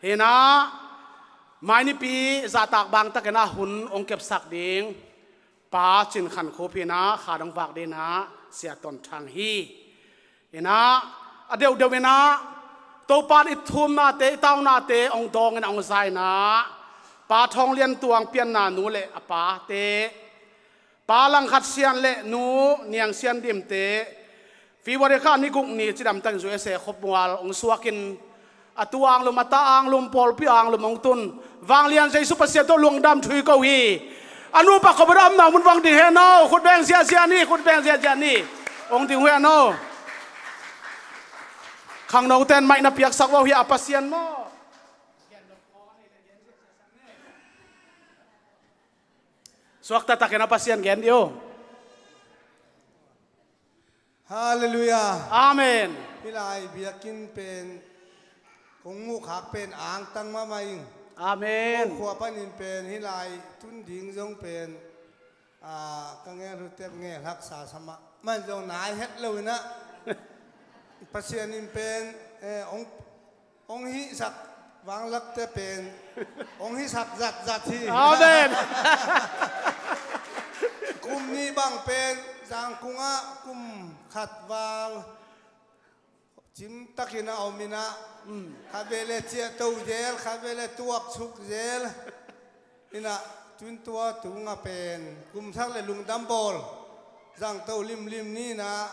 Hi-in ah, mai nipi zahtak bangtakin ah hun hong kepsak ding Pa Cin Khan Khup hi-in ah, kha dong vak dingin ah Sia Ton Thang hi. Hi-in ah, a deuhdeuh in ah, Topa in i thumnate, i taunate hong dawngin ah hong za-in ah, Pa Thawng Lian Tuang Pianna nu le a pate, Pa Lang Khat Sian le nu Niang Sian Dimte, February kha ni guk ni cidamtakin U S A khop mual hong suakin, a tu anglum, a ta anglum, pawlpi anglum hong tun Vanglian Jesu Pasian tawh lungdam thu i ko hi. A nupa khop a damna mun vang ding hen aw, khut beng ziahziah ni, khut beng ziahziah ni. Hong ding hen aw. Khangnote in maih na piaksak uh hi a, Pasian maw? Suakta takin a Pasian gen dih uh. Halleluiah. Amen. Hih lai biakinn pen kong muh khak pen angtang mahmah ing. Amen. Ko khua panin pen hih lai tun ding zong pen, ah, ka ngel uh tep ngel haksa sa mahmah in zong nai het lo in ah, Pasian in pen, eh, hong hong hihsak vanglakte pen hong hihsak zatzat hi. Amen. Kum nih bang pen Zangkung ah kum khat val cimtakin a om in ah, khatvei le ciahto zel, khatvei le tuaksuk zel in ah, tun tua tungah pen kum thak le lungdam bawl zangto limlim ni in ah,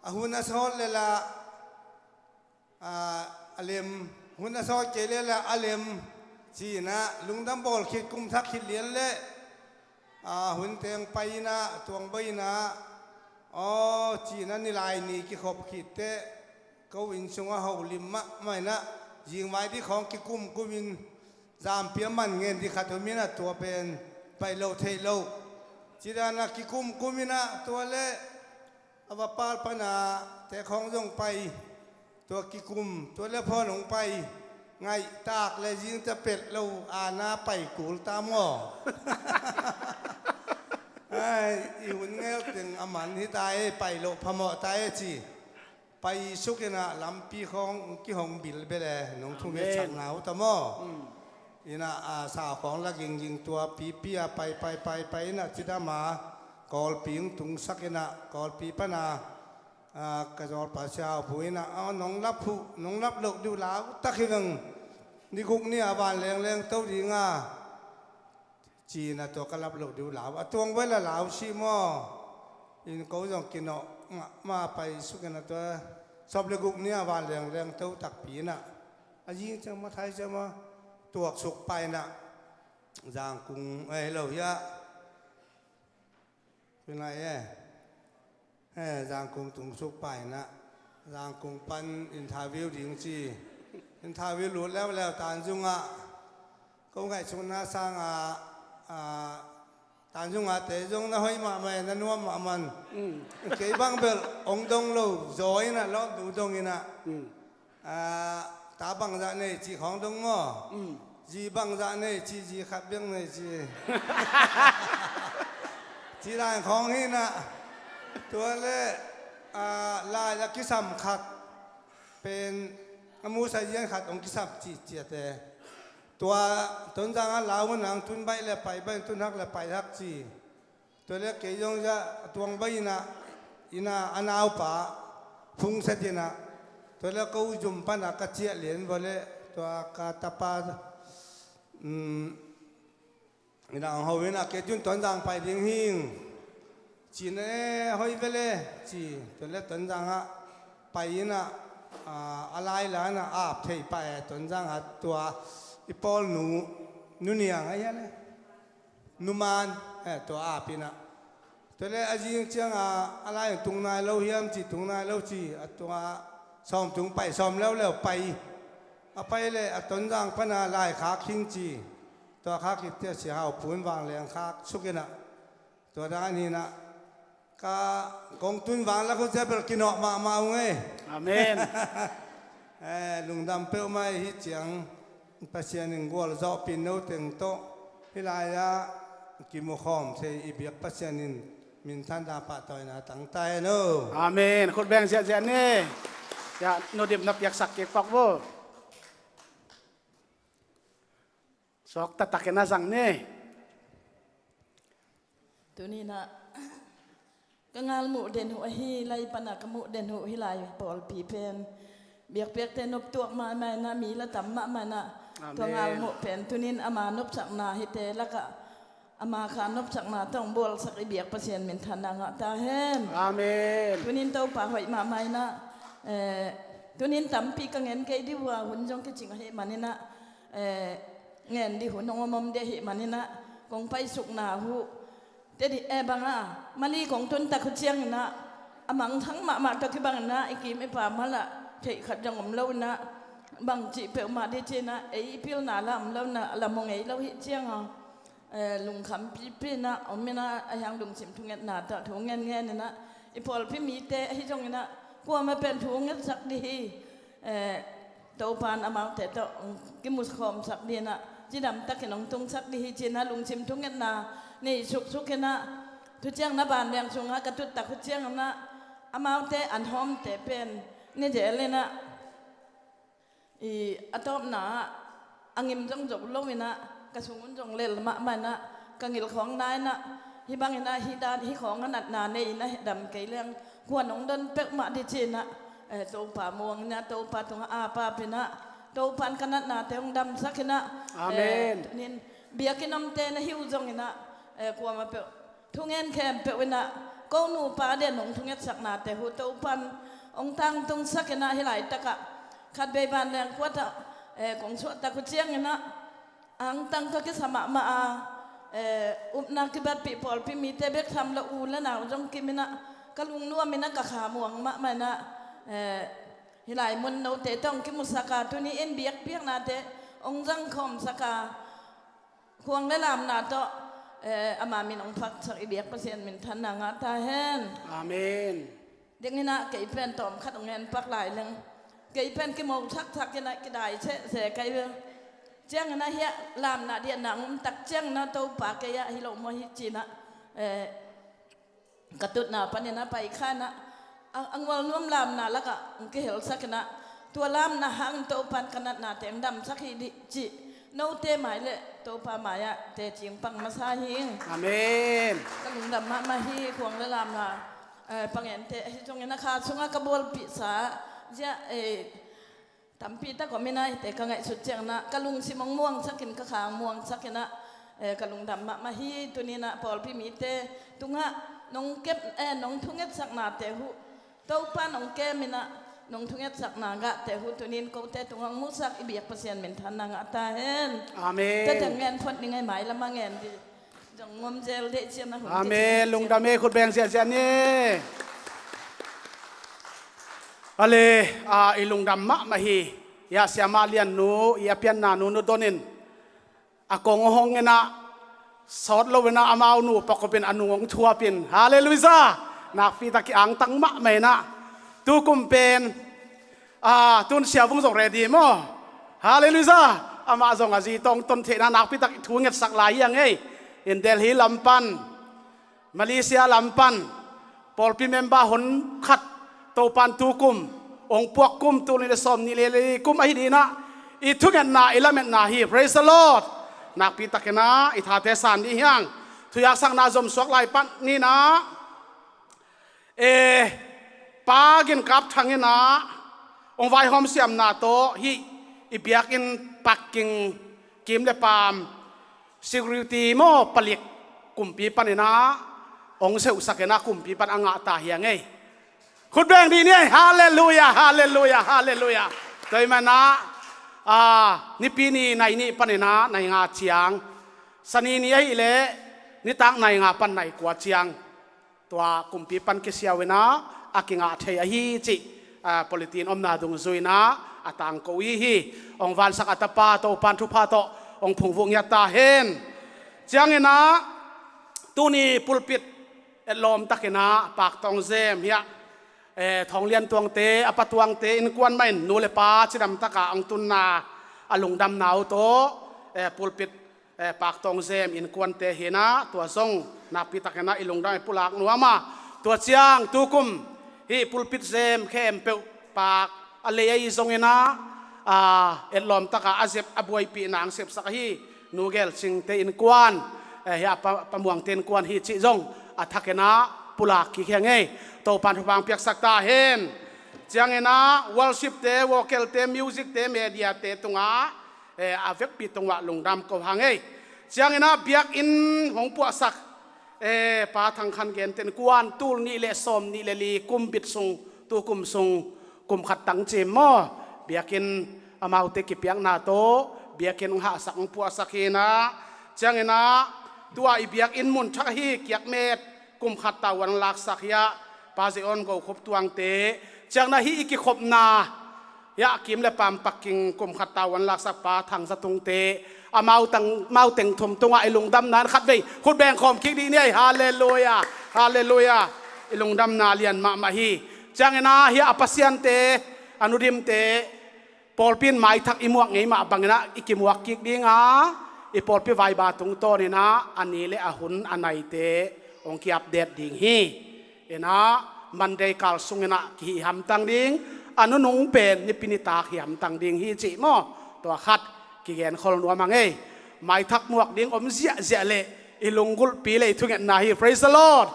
a hun a sawt le lah, a, a lem, hun a sawt kei le lah a lem ci in ah, lungdam bawl khit, kum thak khit lian le, a, hun teng pai in ah, tuang baih in ah, aw ci in ah, nilai ni kikhop khit teh ko inn sungah holim mahmah in ah, zingvai dih khawng kikumkum in, zampi a man ngen dih khat om in ah, tua pen pai lo theih lo. Ci dan ah kikumkum in ah, tua le a va pal pana tek khawng zong pai, tua kikum, tua le phone hong pai, ngaihtak le zing ta pelh lo, ana pai kul ta maw. Ai, i hun ngel teng a man hi ta e, pai loh phamawh ta e ci. Pai suk in ah lampi khawng kihong bilbel e, nong thum e. Amen. Chakna uh ta maw. Mm. In ah, a, sau khawng la gingging, tua pipi a pai, pai, pai, pai in ah cidam a, Kawlpi hong tungsak in ah, Kawlpi pana, a, ka zawlpa Sia Au Pu in ah, a, nong lap huh, nong lap loh dih uh, lau tak hi veng. Ni guk ni a vanleng lengto ding a, ci in ah, tua ka lap loh dih uh lau, a tuang baih la lau si maw. In ko zong kinawh mahmah, pai suk in ah tua sawm le guk ni a vanleng lengto takpi in ah, a zing ciang ma, thai ciang ma, tuaksuk pai in ah, Zangkung, eh, lo hiah, tunai e, eh, Zangkung tungsuk pai in ah, Zangkung pan interview ding ci. Interview lut leuleu Tanzung ah, ko ngaihsutna sang a, a, Tanzung a te zong na hoih mahmah e, na nuam mahmah in. Mm. Kei bang bel hong dong lo, zaw in ah, lawmnu dong in ah. Mm. A, ta bangzah nei cih khawng dong maw. Mm. Zi bangzah nei cih, zi khat bek nei cih. Cih lai khawng hi in ah. Tua le, a, lai a kisam khat pen, a musa zian khat hong kisam cih ciat e. Tua Tonzang ah lau nang, tun baih le pai baih, tun hak le pai hak ci. Tua le kei zong zah a tuang baih in ah, in ah a naupa phungset in ah, tua le ko zum pan a ka ciah lian vua le, tua ka tapa, um, Midang ho in ah, kei tun Tonzang pai ding hing, ci-in, e, hoih vele, ci. Tua leh Tonzang ah pai in ah, a, a lai la in ah ap thei pah e, Tonzang ah tua i pawl nu, Nu Niang ahi a le, Nu Man, e, tua ap in ah. Tua leh a zing ciang a, a lai tung nai lo hiam ci, tung nai lo ci, a tua sawm tung pai, sawm leuleu pai. A pai leh a Tonzang pan a lai khak hing ci. Tua khak khit teh Sia Hau Pu in vanglian khak suk in ah. Tua dan hi in ah, ka kong tun vanglak uh zia bel kinawh mahmah ung ei. Amen. E, lungdam peuhmah hi ciang, Pasian in gualzawhpih in noteng tawh hih lai-ah kimukhawm thei i biak Pasian in minthanna pahtawina tangta hen aw. Amen. Khut beng ziahziah ni. Sia, nudip na piaksak kik pak vo. Suak taktak in a zang ni. Tuni-in ah ka ngal muh den uh ahi, lai pan a ka muh den uh hih lai pawlpi pen biakpiakte noptuak mahmah in ah, mi la tam mahmah in ah. Tua ngal muh pen tuni-in ama nopsakna hihte lakah ama kha nopsakna tawh hong bualsak i biak Pasian minthanna ngah ta hen. Amen. Tuni-in Topa hoih mahmah in ah, e, tuni-in tampi ka ngen kei dih uh a, hun zong kicing ahih manin ah, e, ngen dih hun hong om om dih ahih manin ah, kong paisukna uh teh dih e, bang a, Mali kong tun tak uh ciangin ah, a mangthang mahmah tawh kibang in ah, i kim i pam ah lah theih khat zong om lo in ah, bangci peuhmah dih ci-in ah, ei i pilna lah om lo in ah, a lam hong ei lo hi ciang a, e, lungkham pipi in ah om in ah, a hiang lungsim thungetna tawh thu ngen ngen in ah, i pawlpi mite ahi zongin ah, kuamah pen thu ngetsak dih hi. E, Topa in amaute tawh hong kimukhawmsak dih in ah, cidam takin hong tungsak dih hi ci-in ah, lungsim thungetna nei suksuk in ah, thuciakna vanleng sungah ka tut tak uh ciangin ah, amaute an hawmte pen ne zel in ah, i, a tawpna ah a ngim zong zo lo in ah, ka sung un zong lel mahmah in ah, ka ngilh khawng nai in ah, hih bangin ah hih dan, hih khawng a natna nei in ah, dam kei leng kua in hong don peuhmah dih ci-in ah, e, Topa muang in ah, Topa tungah ap ap in ah, Topa in ka natnate hong damsak in ah. Amen. E, tuni-in biakinn omte na hi uh zongin ah, e, kuamah peuh thungen khempeuh in ah, ko nupa den hong thungetsaknate uh Topa in hong tangtungsak in ah, hih laitakah khatvei vanleng kuat ah, e, kong suah tak uh ciangin ah, angtang ka kisa mahmah a, e, upna kibatpih pawlpi mite bek tham lo, u le nau zong kim in ah, ka lungnuam in ah, ka kha muang mahmah in ah, e, hih lai mun note tawh hong kimusak a, tuni-in biakpiaknate hong zangkhawmsak a, khuang le lamna tawh, e, ama min hong phatsak i biak Pasian minthanna ngah ta hen. Amen. Ding in ah kei pen tawm khat hong ngen pak lai leng, kei pen kimo thakthak in ah, kidai sehseh kei ve. Ciangin ah hih ah lamna diahna hong om tak ciangin ah, Topa kei ah hi lo maw hi ci-in ah, e, ka tutna panin ah pai kha in ah, a, a ngual nuam lamna lakah hong kihelsak in ah, tua lamna hangin Topa in ka natnate hong damsak hi dih cih note mai le Topa mai-ah teci pang masa hi ing. Amen. Ka lungdam mahmah hi, khuang le lamna, e, pangente ahi zongin ah, kha sungah ka bualpihsa zia, e, tampi tak om in ah, hihte ka ngaihsut ciangin ah ka lungsim hong muangsak in, ka kha hong muangsak in ah, e, ka lungdam mahmah hi. Tuni-in ah pawlpi mite tungah nong kep, e, nong thungetsaknate uh, Topa in hong kem in ah, nong thungetsakna gahte uh tuni-in kote tungah hong musak i biak Pasian minthanna ngah ta hen. Amen. Tua teng ngen phot ning ei, mai lamah ngen dih. Zong ngom zel deh cian a hun. Amen. Lungdam e, khut beng ziahziah ni. Ale, a, i lungdam mahmah hi. Ia, Siamah Lian nu, i a pianna nu, Nu Don in a kong hong in ah, sawt lo in ah, amau nu pakop in a nu hong thuap in. Halleluiah. Nakpi tak i angtang mahmah in ah, tukum pen, a, tun Sia Vung zong ready maw? Halleluiah. Amah zong a zi tawng ton theihna nakpi tak i thu ngetsak lai hi a ngei. In Delhi lam pan, Malaysia lam pan pawlpi member hon khat, Topa in tukum hong puak kum, tul nih le sawmnih le li kum ahi dih in ah, i thungetna, i lametna hi. Praise the Lord. Nakpi tak in ah i thate san dih hi hang. Thuhilhsakna zom suak lai pan in ah, e, Pa Gin Kap Thang in ah hong vaihawm siamna tawh hih i biakinn parking kim le pam Security maw, palik kumpi panin ah hong seuhsak in ah kumpi pan a ngah ta hi a ngei. Khut beng dih ni ei. Halleluia, halleluia, halleluia. Tua ahih manin ah, ah, Nipi ni nai nih panin ah nai nga ciang, Sani ni ahih leh nitak nai nga pan nai kua ciang, tua kumpi pan kisiau in ah a kingah thei ahi cih, ah, politin omna dungzui in ah a tangko i hi. Hong vansak a Tapa Topan thupha tawh hong phungvuh ngiat ta hen. Ciangin ah tuni pulpit etlawm takin ah Pak Tawng Zem hiah, eh, Thawng Lian Tuangte, a pa Tuangte innkuan mah in nu le pa cidam takin hong tunna, a lungdamna uh tawh, eh, pulpit, eh, Pak Tawng Zem innkuante hi in ah, tua zong nakpi takin ah i lungdam i pulak nuam a. Tua ciang tukum hih pulpit zem khempeuh pak a lei ahi zongin ah, ah, etlawm takin a zep a buaipih nang sepsak ahi Nu Gel Cingte innkuan, eh, hiah Pa, Pa Muangte innkuan hi cih zong a thakin ah pulak kik hi a ngei. Topan thupha hong piaksak ta hen. Ciangin ah worshipte, vocalte, musicte, mediate tungah, eh, a vekpi tungah lungdam ko hang ei. Ciangin ah biakinn hong puahsak, eh, Pa Thang Khan Gente innkuan tul nih le sawm nih le li kum bit sung, tukum sung kum khat tang cim maw, biakinn amaute kipiakna tawh biakinn hong hahsak, hong puahsak hi in ah. Ciangin ah tua i biakinn mun thak ahi Kiakmet kum khat tavuan laksak hiah Pa Ze On Go Khup Tuangte, ciangin ah hih i kikhopna hiah Kim le Pam Pak King kum khat tavuan laksak Pa Thang Za Tungte, amau tang, amau teng thum tungah i lungdamna in khatvei khut beng khawm kik dih ni ei. Halleluia, halleluia. I lungdamna lian mahmah hi. Ciangin ah hiah a pasiante, a Nu Dimte, pawlpi in maithak i muak ngei mah bangin ah i kimuak kik ding a, i pawlpi vaiba tungtawnin ah a ni le a hun a naite hong ki-update ding hi. In ah Monday kal sungin ah kihih hamtang ding, a nunung pen Nipi nitak hi hamtang ding hi cih maw. Tua khat kigenkhol nuam a ngei. Maithak muak ding om ziahziah leh i lunggulhpi le i thungetna hi. Praise the Lord.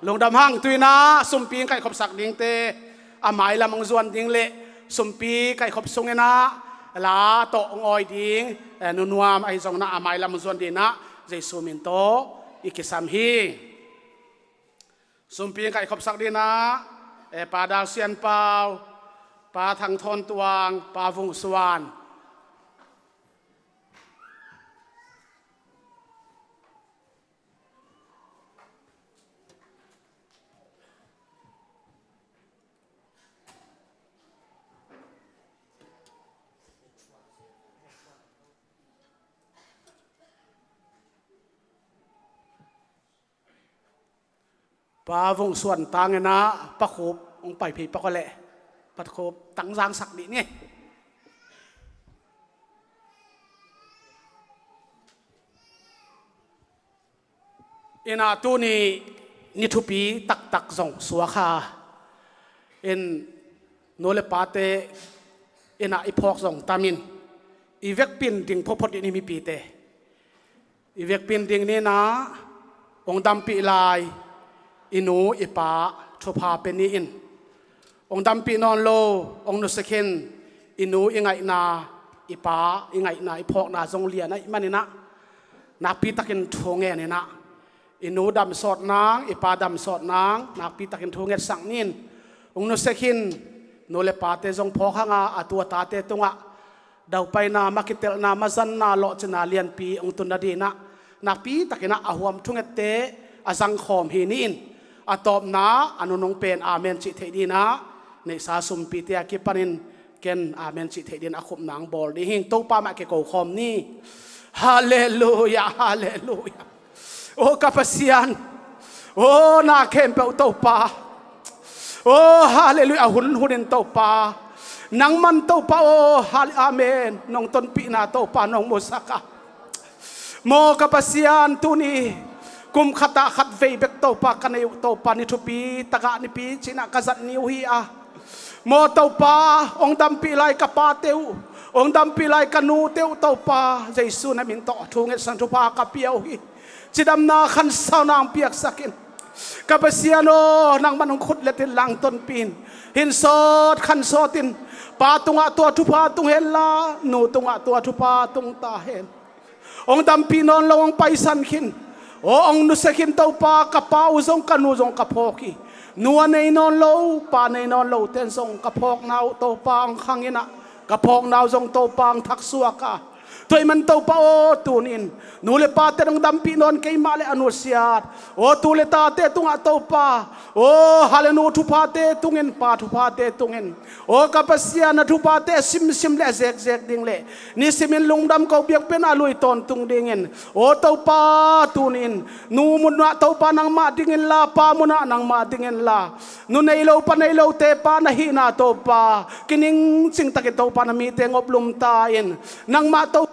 Lungdam hang. Tu in ah sumpi hong kaihkhopsak dingte a mailam hong zuan ding le sumpi kaihkhop sungin ah la tawh hong awi ding, eh, Nu Nuam ahi zongin ah a mailam hong zuan dingin ah Jesu min tawh i kisam hi. Sumpi hong kaihkhopsak dingin ah, eh, Pa Dal Sian Pau, Pa Thang Thawn Tuang, Pa Vung Suan. Pa Vung Suan tangin ah Pa Khup hong pai phei pak aw leh, Pa Khup tang zangsak dih ni. In ah tuni ni thupi taktak zong suak a, in nu le pate in ah i phawk zong tam in, i vekpi in ding photphot dih ni mipite. I vekpi in ding ni in ah, hong dampih lai i nu i pa thupha pia ni in. Hong dampih nawn lo, hong nusia khin i nu i ngaihna, i pa i ngaihna, i phawkna zong lian ahih manin ah, nakpi takin thu ngen in ah, i nu dam sawt nang, i pa dam sawt nang nakpi takin thu ngetsak ni in. Hong nusia khin nu le pate zong phawk hang a, a tu a tate tungah daupaina, makitelna, mazanna, lawhcinna lianpi hong tun nading in ah, nakpi takin ah a huam thungette a zangkhawm hi ni in. A tawpna a nunung pen amen cih theih ding in ah, neihsa sumpite a kipanin ken amen cih theih ding in a khupna hong bawl ding hi. Topa mah kiko khawm ni. Halleluia, halleluia. O ka Pasian, o na khempeuh Topa, o halleluia, a hun hunin Topa, nangman Topa, o hal-, amen, nong tonpihna Topa nong musak a. Maw ka Pasian, tuni kum khatah khatvei bek Topa ka nei uh Topa, ni thupi tagah nipi cih in ah ka zat ni uh hi a. Maw Topa, hong dampih lai ka pate uh, hong dampih lai ka nute uh Topa, Jesu na min tawh thu ngetsan thupha ka pia uh hi. Cidamna khansauna hong piaksak in. Ka Pasian aw, nangman hong khut let in, la hong tonpih in. Hin sawt khan sawt in, pa tungah tua thupha tung hen la, nu tungah tua thupha tung ta hen. Hong dampih nawn lo, hong paisan khin. Aw, hong nusia khin Topa, ka pa uh zong ka nu zong ka phawk hi. Nu a nei nawn lo, pa nei nawn lo ten zong ka phawkna uh Topa hong khang in ah, ka phawkna uh zong Topa hong thaksuak a. Tua ahih man Topa aw, tuni-in nu le pate hong dampih nawn kei mah leh a nusiat, aw, tu le tate tungah Topa, aw, hale nu thuphate tungin, pa thuphate tungin, aw, ka Pasian, na thuphate a simsim le a zekzek ding le nisimin lungdam ko biakpiakna a lui tawntung dingin, aw Topa, tuni-in nu munah Topa nangmah ding inla, pa munah nangmah ding inla, nu nei lo pa nei lote pa na hihna Topa kiningcing takin Topa na mite ngoplum ta in, nangmah Topa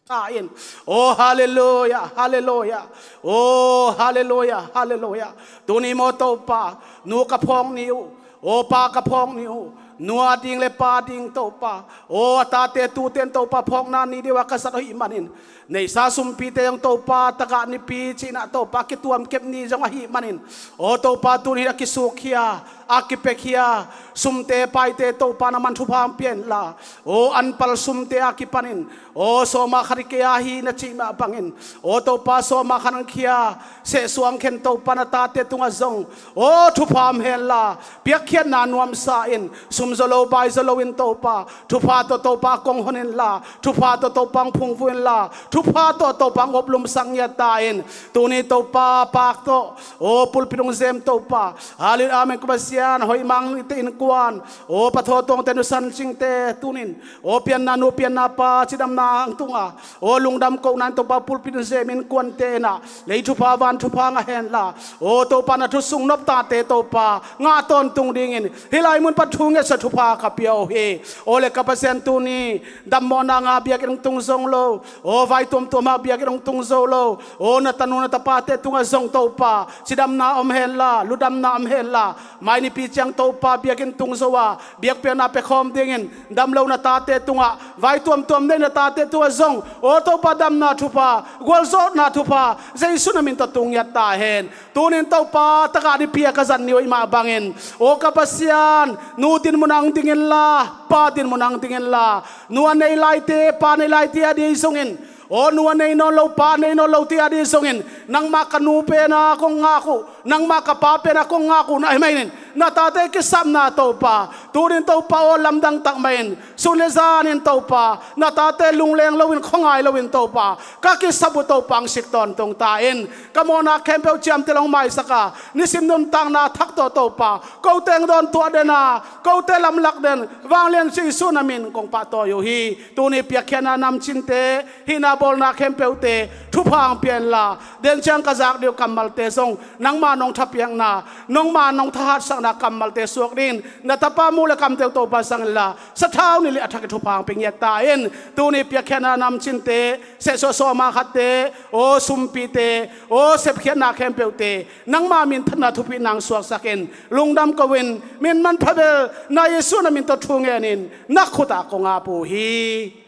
ta in. Oh, halleluia, halleluia. Oh, halleluia, halleluia. Tuni maw Topa, nu ka phawk ni uh, aw, pa ka phawk ni uh, nu a ding le pa ding Topa, aw, a tate tute in Topa phawkna ni deuh a ka zat ahih manin, neihsa sumpite zong Topa, tagah nipi cih in ah Topa kituam kep ni zong ahih manin, aw Topa, tuni a kisukkhia, a kipekhia sumte paite Topa nangman thupha hong pia inla, aw, anpal sumte a kipanin, aw, sawma khat i kei a hi na cih mah bangin, aw Topa, sawma khat hong khia, sehsuang khen Topa na tate tungah zong, aw, thupha om henla, piakkhiatna nuamsa in, sum zaw lo bai zaw loin Topa, thupha tawh Topa kong hon inla, thupha tawh Topa hong phungvuh inla, thupha tawh Topa hong oplumsak ngiat ta in. Tuni Topa, pak tawh, aw, pulpit hong zem Topa, halleluia, amen, ka Pasian, hoih mang te innkuan, aw, pa Tho Tuangte, nu San Cingte, tuni-in, aw, pianna nu pianna pa cidamna hong tunga, aw, lungdam kohna in Topa pulpit hong zem innkuante in ah lei thupha van thupha ngah henla, aw Topa, na thu sung noptate Topa ngah tawntung dingin hih lai mun pan thu ngetsa thupha ka pia uh hi. Aw le ka Pasian, tuni dammawhna ngah biakinn hong tung zo lo, aw, vai tuamtuam ngah biakinn hong tung zo lo, aw, na tanu na tapate tungah zong Topa cidamna om henla, ludamna om henla, mai nipi ciang Topa biakinn tung zo a, biakpiakna pia khawm dingin dam lo na tate tungah, vai tuamtuam nei na tate tungah zong, aw Topa, damna thupha, gualzawhna thupha Jesu na min tawh tung ngiat ta hen. Tuni-in Topa, tagah nipi a ka zat ni uh ahih mah bangin, aw ka Pasian, nu din munah hong ding inla, pa din munah hong ding inla, nu a nei laite, pa nei laite a ding zongin, aw, nu a nei nawn lo, pa nei nawn lote a ding zongin, nangmah ka nu pen a kong ngak uh, nangmah ka pa pen a kong ngak uh na hih manin, na tate kisapna Topa, tuni-in Topa aw, lamdang tak mahin sun le zanin Topa, na tate lungleng loin, khuangai loin Topa, ka kisap uh Topa hong sik tawntung ta in. Ka mawhna khempeuh ciamteh hong maisak a, nisim nuntakna thak tawh Topa, kote hong dawntuah den a, kote lamlak den, vanglian Jesu na min kong pahtawi uh hi. Tuni piakkhiatna namcinte, hihna bawlna khempeuhte thupha hong pia inla, den ciang ka zak ding uh kammalte zong nangma nong thapiakna, nangma nong thahatsakna kammalte suak dingin na tapa mu le kamte uh Topa zang inla, sathau nih le a thak in thupha hong pia ngiat ta in. Tuni piakkhiatna namcinte, sehsuah sawma khatte, aw sumpite, aw sepkhiatna khempeuhte nangma minthanna thupina hong suaksak in, lungdam ko-in, min manpha bel na Jesu na min tawh thu ngenin na khut ah kong ap uh hi.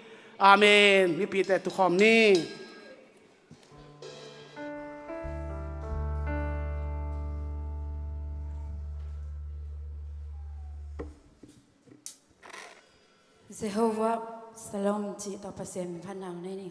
Amen. Mipite tukhawm ni. Jehovah Shalom cih tawh Pasian min phatna nei ni.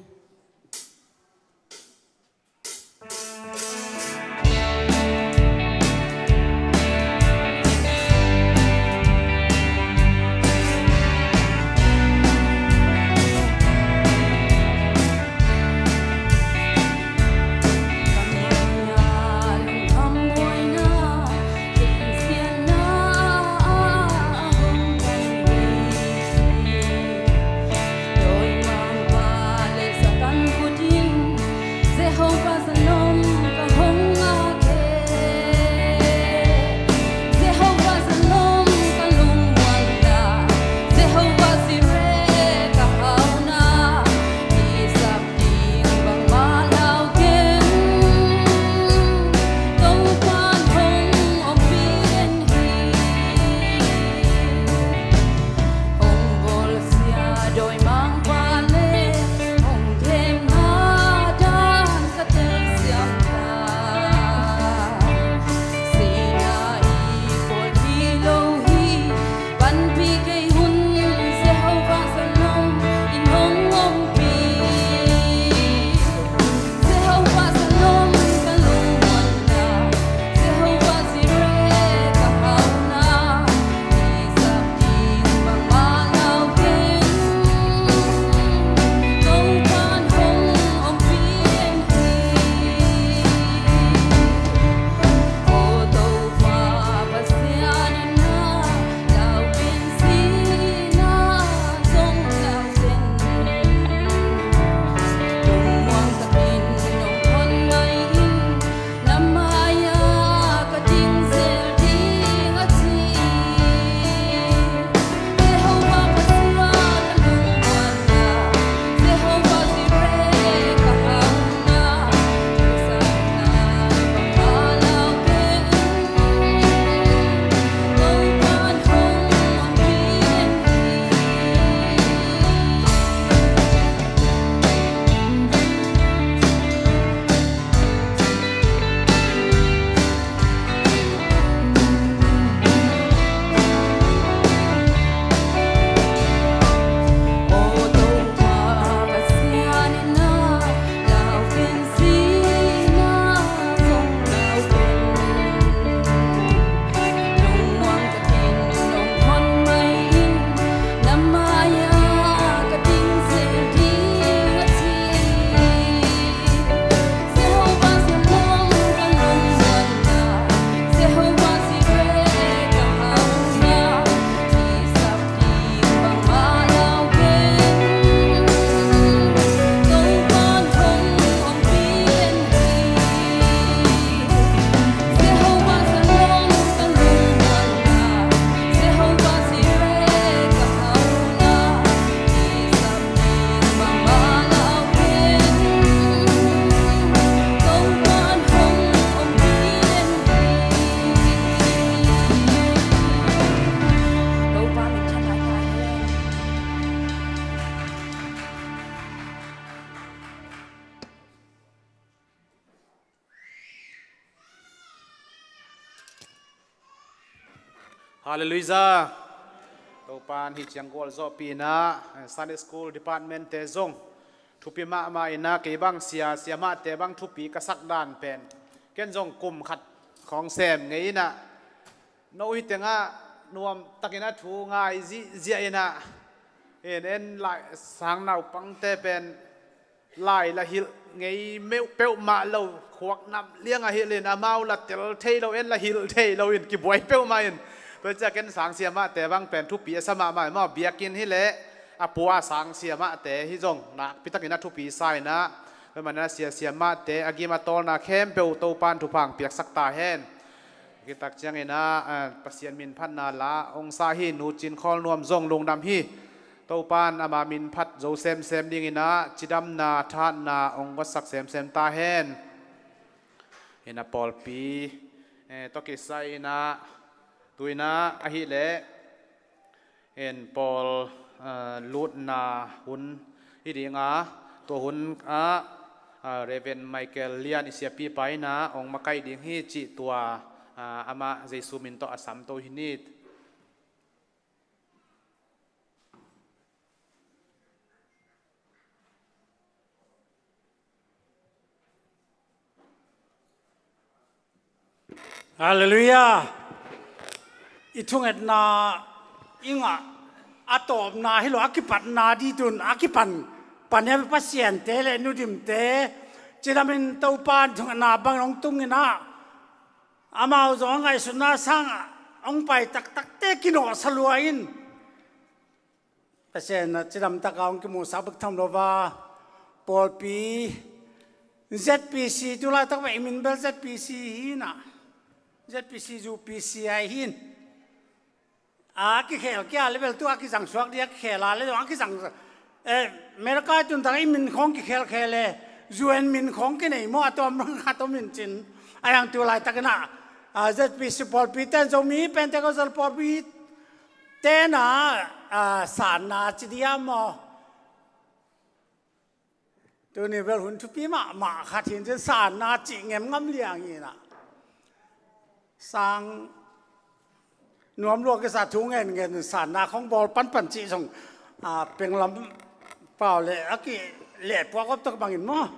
Halleluiah. Topan hi ciang gualzawhpih inah, eh, Sunday School Department te zong thupi mahmah inah, kei bang sia, siamahte bang thupi ka sak dan pen ken zong kum khat khawng sem ngei inah, no hi tengah nuam takin a thu ngai zihziah inah, en en lai sang naupangte pen lai la hilh ngei meuh peuhmah lo, khuak nam liang a hilh in, amau la tel thei lo, en la hilh thei lo in kibuai peuhmah in. Tua ciah ken sang siamahte bang pen thupi a sa mahmah in maw, biakinn hi leh a pua sang siamahte hi zong nakpi takin a thupi sa inah, tua manah sia siamahte a gim a tawlna khempeuh Topan thupha piaksak ta hen. Kitak ciangin ah, ah, Pasian min phatna la ong sa hi, Nu Cin Khawl Nuam zong lungdam hi. Topan ama min phat zo semsem dingin ah cidamna, thahatna ong guatsak semsem ta hen. Inah pawlpi, eh, tawh kisai inah, tu inah ahih leh en pawl, ah, lutna hun hi ding a, tua hun ah, ah, Reverend Michael Lian i siapipa inah ong makaih ding hi cih tua, ah, amah Jesu min tawh a samto hi ni. Halleluiah. I thungetna i ngah a tawpna hi lo, a kipatna ditun a kipan Panial Pasiante le Nudimte cidamin Topan thungetna bang hong tung inah, amau zong a ngaihsutna sang hong pai taktakte kinawhsa lua in. Pasian a cidamtaka hong kimuhsak bek tham lo va, pawlpi Z P C, tu laitak bek i min bel Z P C hi inah, Z P C zu P C ai hi in. A kikhel kia le bel tu a kizang suak dih, a kikhel a le zong a kizang, eh, America i tun tak i min khawng kikhel khel e, U N min khawng kinei maw, a tuam rang khat om in cin. A yang tu laitak inah, ah, Z P C pawlpi ten Zomi Pentecostal pawlpi ten ah, ah, sanna ci dih a maw. Tuni bel hun thupi mahmah khat hi in cin, sanna cih ngemngam liang inah. Sang nuam lua kisa thu ngen ngen sanna khawng bawl panpan cih zong, ah, penglam pau le a kileh puak op tak bangin maw.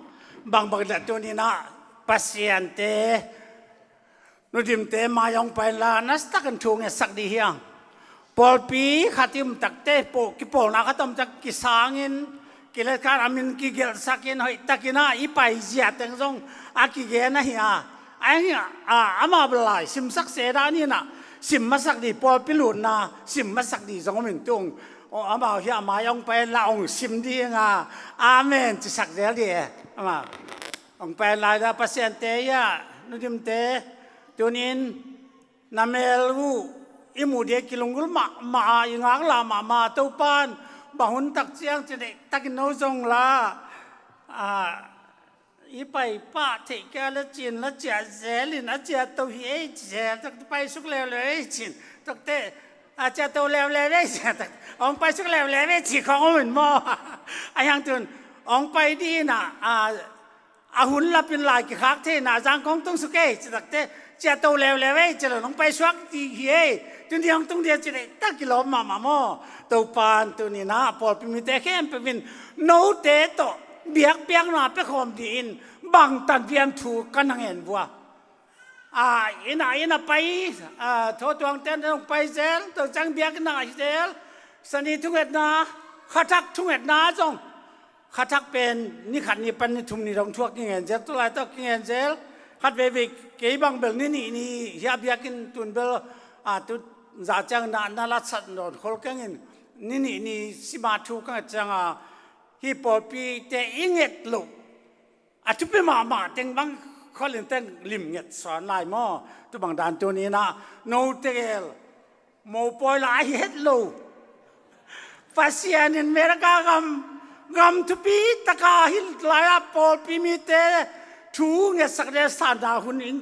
Bangbang dah tuni inah Pasiante Nudimte mai hong pai inla, nasatakin thu ngetsak dih hi hang. Pawlpi khat i om takte, pawl, kipawlna khat om tak kisangin, kiletkhan a min kigelhsakin, hoihtakin ah i paizia teng zong a kigen ahi a. Ahi a, a, amah bel lai simsak se dan inah, sim masak dih, pawlpi lutna sim masak dih zong om in tung. O, amau hi a mai hong pai inla hong sim ding a. Amen cisak zel dih e. Amau hong pai inla, Pasiante hi a, Nudimte, tunin na mel uh i muh dih a kilunggulh mahmah a, i ngaklah mahmah a, Topan bang hun tak ciang ci neih takin no zong la, ah, i pai pah theih kei a le cin la ciah zel in, a ciahto hi ei ci zel tak, paisuk leuleu ei cin takte, a ciahto leuleu ei ci tak, hong paisuk leuleu ei ci khawng om in maw. A hiang tun hong pai dih inah, a, a hun lapin lai kikhak thei inah, zang kong tung suk ei ci takte, ciahto leuleu ei ci lo, hong paisuak dih hi ei, tuni hong tung dih a ci neih tak kilawm mahmah maw. Topan tuni inah pawlpi mite khempeuh in note tawh biakpiakna pia khawm dih in bangtan piam thu ka na ngen vua. A, inah, inah pai, a, Thawtuang ten hong pai zel, to ciang biakinn ah hi zel, sani thungetna, khathak thungetna zong, khathak pen ni khat ni pan ni thum ni dong thuak kingen zel, tu laitak kingen zel, khat veivei kei bang bel ni nih ni hi a, biakinn tun bel, a, tu za ciang na, na latsat nawn khol keng in, ni nih ni sima thu ka nget ciang a, hi pawlpite i nget loh a thupi mahmah teng bang kholin teng limnget sawn lai maw. Tu bang dan tuni inah note gel mopawi la ahi het lo. Pasian in America gam, gam thupi taka hi lai a pawlpi mite thu ngetsak dih a, sanna hun in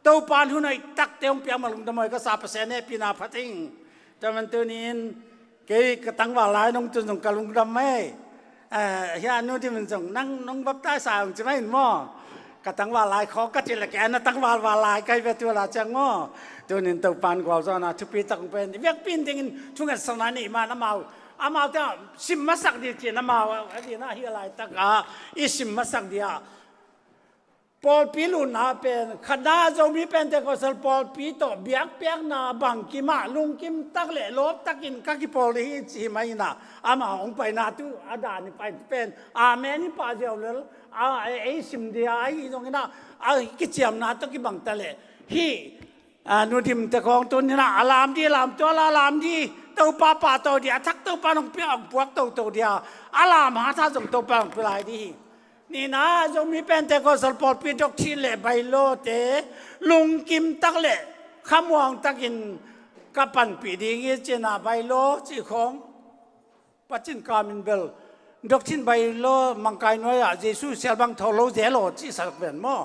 Topan hun hoih takte hong piak ma lungdam hoih ka sa, Pasian hehpihna phat ing. Tua man tunin kei ka tangval lai nong tun zong ka lungdam ei. Eh, hia Nu Dim in zong nang nong baptize a hong ci mai in maw. Ka tangval lai khawng ka cih leh kei a na tangval val lai ka hi ve tu la ciang maw. Tunin Topan gualzawhna thupi tak hong pia in, i vekpi in dingin thungetsakna nei man amau, amaute ah sim masak dih cin amau a dihna hi a laitak ah i sim masak dih ah. Pawlpi lutna pen khatna Zomi Pentecostal pawlpi tawh biakpiakna bangkim ah lungkim tak le lawp takin ka kipawl dih hi ci hi mah inah, amah hong paina tu a dan i pai pen amen i pah ziau lel a, ei sim dih a, ahi zongin ah a kiciamna tawh kibang ta leh hih a, nudimte khawng tuninah a lam dih, lamtual a lam dih, Topa pahtawi dih, a thak Topa nong piak hong puak toto dih a, a lam hatha zong Topa hong pia lai dih hi. Nihna, Zomi Pentecostal pawlpi doctrine le bailawte lungkim tak le khamuang takin ka panpih ding hi cinah, bailaw cih khawng Pacin kamin bel doctrine bailo mangkai nuai-ah Jesu sialbang thawl lo zel aw cihsak ven maw?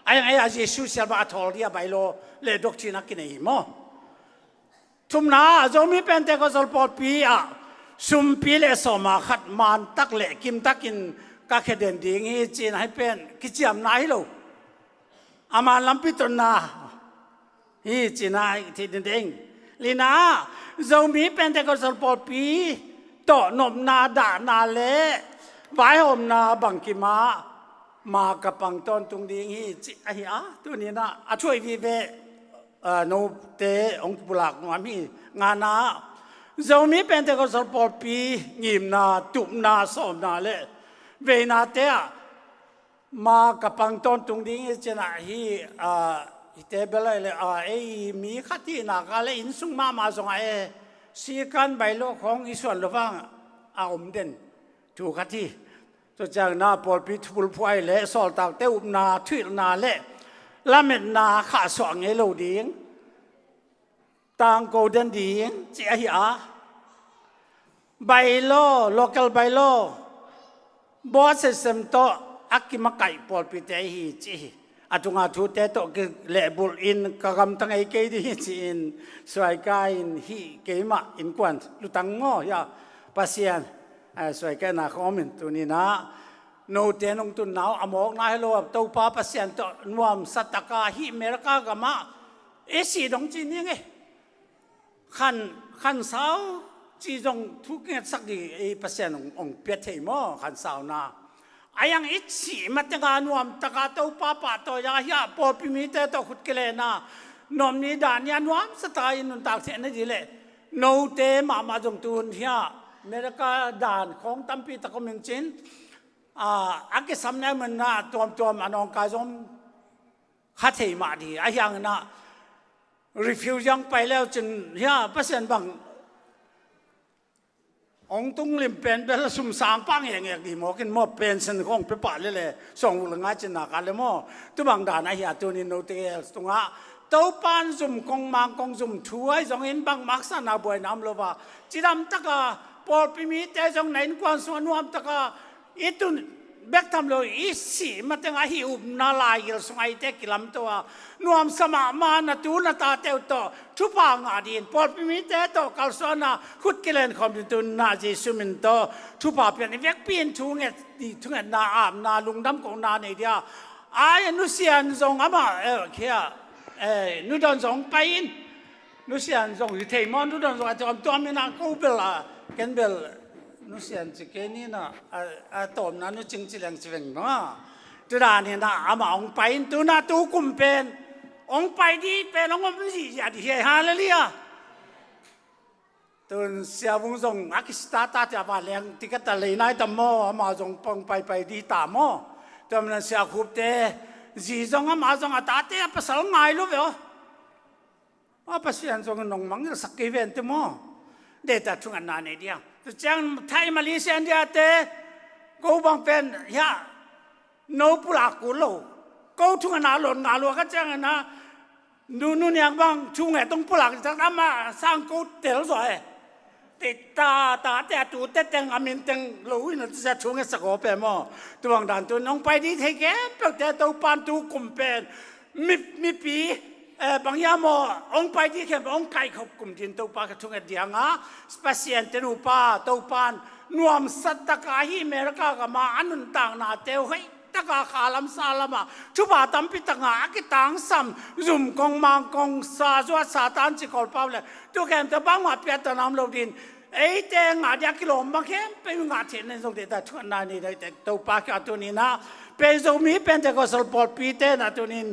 Ai ang ei-ah Jesu sialbang a thawl dih a bailo le doctrine a kinei hi maw? Thumna, Zomi Pentecostal pawlpi ah sumpi le sawma khat mantak le kimtakin ka khia den ding hi cin ahi pen kiciamna hi lo. A man lampi tonna hi cina thei dingding. Lina, Zomi Pentecostal pawlpi tawh nopna dahna le vaihawmna bangkimah ma ka pang tawntung ding hi ci ahi a, tuninah a thuai vive, a, note hong pulak nuam hi. Ngana, Zomi Pentecostal pawlpi ngimna, tupna, sawmna le veinate ah ma ka pang tawntung ding hi cinah hi, a, hite bel ahi le, a, ei mi khat hihna ka le innsung mahmah zongah e, sikan bailo khawng i suan lo vang a om den thu khat hi. Tua ciangna pawlpi thupulphuai le sawltakte upna thuilhna le lametna khahsuah ngei lo ding. Tangko den ding ci ahi a, bailo, local bailo, board system tawh a kimakaih pawlpite hi ci hi. A tunga thute tawh kilehbulh in ka gamta ngei kei ding hi ci-in suaika in hih keimah innkuan lutang maw hi a, Pasian, a, suaikaihna khawm in tuninah note nong tunna uh a mawkna hi lo a, Topa Pasian tawh nuamsa taka hih America gamah i sih dong ci ning e. Khan, khansau ci zong thu kingetsak dih ei Pasian hong, hong pia thei maw khansauna? A yang i cih matengah nuamtaka Topa pahtawi a hiah pawlpi mite tawh khut kilena nuam ni dan nia nuamsa taka i nuntak theihna dih leh note mahmah zong tun hiah America dan khawng tampi tak om in cin, a, a kisam na i manna tuamtuam a nawngkai zong kha thei mah dih a hianginah refugee ang pai leu cin hia Pasian bang hong tung lim pen bel sum sang pah ngekngek dih mawkin maw, pension khawng pia pah lele sawng uk le ngai cinna ka le maw? Tubang dan a hia tunin note tungah Topan zum kong mang kong zum thu ahi zongin bangmah sa na buaina om lo va cidam taka pawlpi mite zong na innkuan sungah nuam taka i tun bek tham lo i sih mateng ahi upna laigil sung aite kilamto a nuamsa mahmah na tu na tate uh tawh thupha ngah din pawlpi mite tawh kalsuana khut kilen khawm din tunna Jesu min tawh thupha pian i vekpi in thunget dih thungetna apna lungdam kohna nei dia. Ai nusian zong amah eh, khia eh, nudawn zong pai in. Nusian zong hi thei maw, nudawn zong a tuamtuam inah ko bel a ken bel nusian ci kei ninah a, a tawmna nucing ci leng ci veng maw. Tudaninah amah hong pai in tunah tu kum pen hong pai dih pen hong om zihziah dih hi. Halleluiah. Tun siavung zong a kisitata tia va leng tiket a lei nai tam maw, amah zong hong paipai dih ta maw? Tuamna siakhupte zi zong amah zong a tate a pasal ngai lo ve aw. A Pasian zong nong mangngilhsak kei ven te maw? Data thungetna nei dia. Tua ciang Thai Malaysia India te ko bang pen hia no pulak kul lo. Ko thungetna lon nga lua ka ciangin a nu nu niang bang thunget tong pulak tak nama sang ko tel zaw e. Te ta ta te a tu te teng a min teng lo in a tu sia thunget sak aw pe maw? Tuang dan tu nong pai di thei ke pek te to pan tu kum pen mi, mipi, eh, bang hiam aw, hong pai dih khempeuh hong kaikhop kum din Topa ka thunget dianga, Pasian te nupa Topan nuamsa taka ahi America gama a nuntaknate uh hei taka kha lam sa lamah thupha tampi tak ngah a kitangsam, zum kong mang kong sa zuat Satan ci kolpau le, tu khempeuh bangmah piattana om lo ding. Eite ngah dia kilawm bang khempeuh ngah theih nen zong deta thungetna nei dai tek Topa kiang a tuni-in ah, pen Zomi Pentecost pawlpite na tuni-in,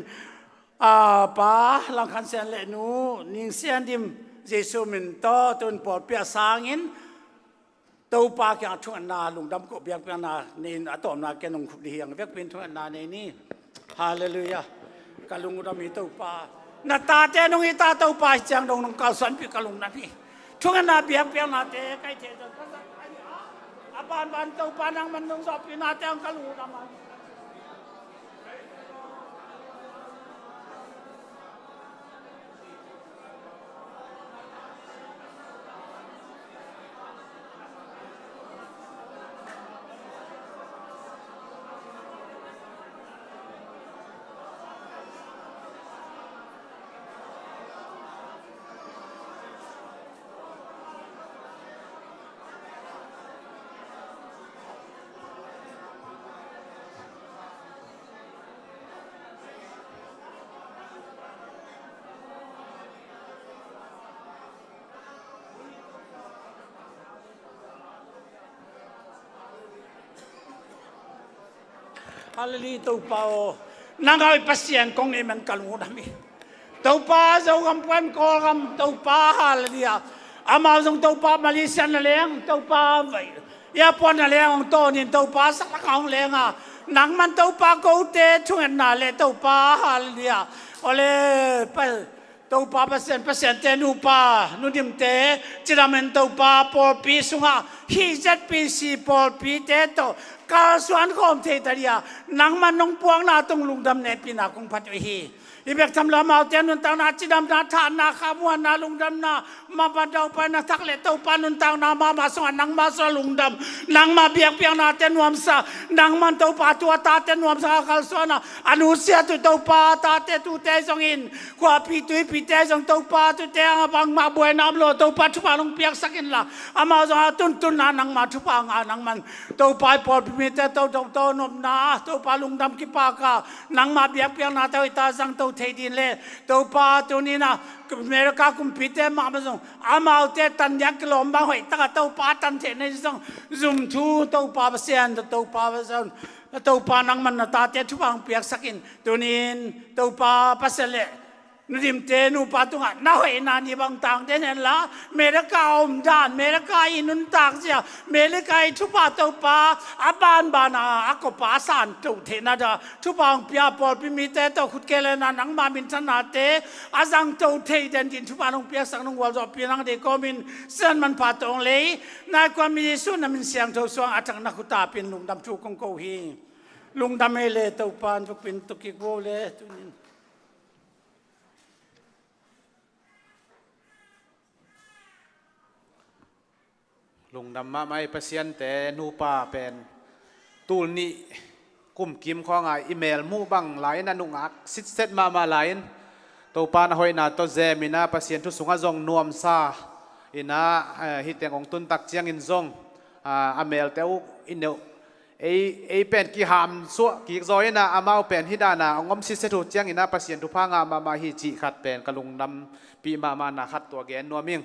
a, Pa Langkhan Sian le Nu Ning Sian Dim, Jesu min tawh tun pawlpi a sangin Topa kiang thungetna lungdam koh biakpiakna nei-in a tawpna ken hong khup dih hi hang. Vekpi-in thungetna nei ni. Halleluiah. Ka lungdam hi Topa. Na tate nong hi ta Topa, hi ciang dong nong kalsuanpih ka lungdam hi. Thungetna biakpiaknate kai thei zong ka zat ahi a, a banban Topa nangman nong zawhpihnate hong ka lungdam a. Halleluiah, Topa aw. Nang a hoih Pasian kong nei man ka lungdam hi. Topa, Zogam puan Kawlgam Topa, halleluiah. Amau zong Topa Malaysia na leng, Topa vai ia puan na leng hong tawnin Topa saklak hong leng a, nangman Topa kote thungetna le Topa, halleluiah. Ole pa Topa Pasian, Pasiante nupa, Nu Dimte, cidamin Topa pawlpi sungah hih Z P C pawlpite tawh kalsuan khawm thei ta dia, nangman nong puakna tung lungdam nehpihna kong phat uh hi. Hih bek tham lo amaute nuntakna cidamna, thahatna, khamuanna, lungdamna, mapatna, upaina thak le Topa nuntakna mahmah sungah nangmah sungah lungdam, nangmah biakpiaknate nuamsa, nangman Topa tua tate nuamsa kalsuan a, a nusiat uh Topa tate tute zongin khuapi tuipite zong Topa tute a bangmah buaina om lo Topa thupha nong piaksak inla, amau zong a tuntunna nangmah thupha ngah nangman Topa i pawlpi mite to to to nopna Topa lungdam kipaka nangmah biakpiaknate hoih ta zangto thei ding le Topa tuni-in ah America kumpite mahmah zong amaute tan dia kilawm bang hoih taka Topa tan theih nei zong zum thu Topa Pasian, Topa Pasian, Topa nangman na tate thupha hong piaksak in tuni-in Topa Pasian le Nu Dimte nupa tungah na hoihna ni bang tang den henla, America a om dan, America i nuntak zia, America i thupha Topa a banbana a kopa a santo theihna da thupha hong pia pawlpi mite tawh khutke le na nangma minthannate a zangto thei den din thupha nong piaksak nong gualzawhpih nang dei kawmin sian manpha tawng lei nai kuami Jesu na min siangtho suang a thak na khutapin lungdam thu kong ko hi. Lungdam ei le Topa in vukpin tukik vo le tunin. Lungdam mahmah ei Pasiante nupa pen tul nih kum kim khawnga i mel muh bang lai-in a nungak sitset mahmah lai-in Topa na hoihna tawh zemin a Pasian thu sungah zong nuamsa in a, eh, hih teng hong tuntak ciangin zong, ah, a melte uh i neuh ei, ei pen kiham suah kik zaw in a amau pen hih dana hong om sitset uh ciangin a Pasian thupha ngah mahmah hi cih khat pen ka lungdampih mahmahna khat tua gen nuam ing.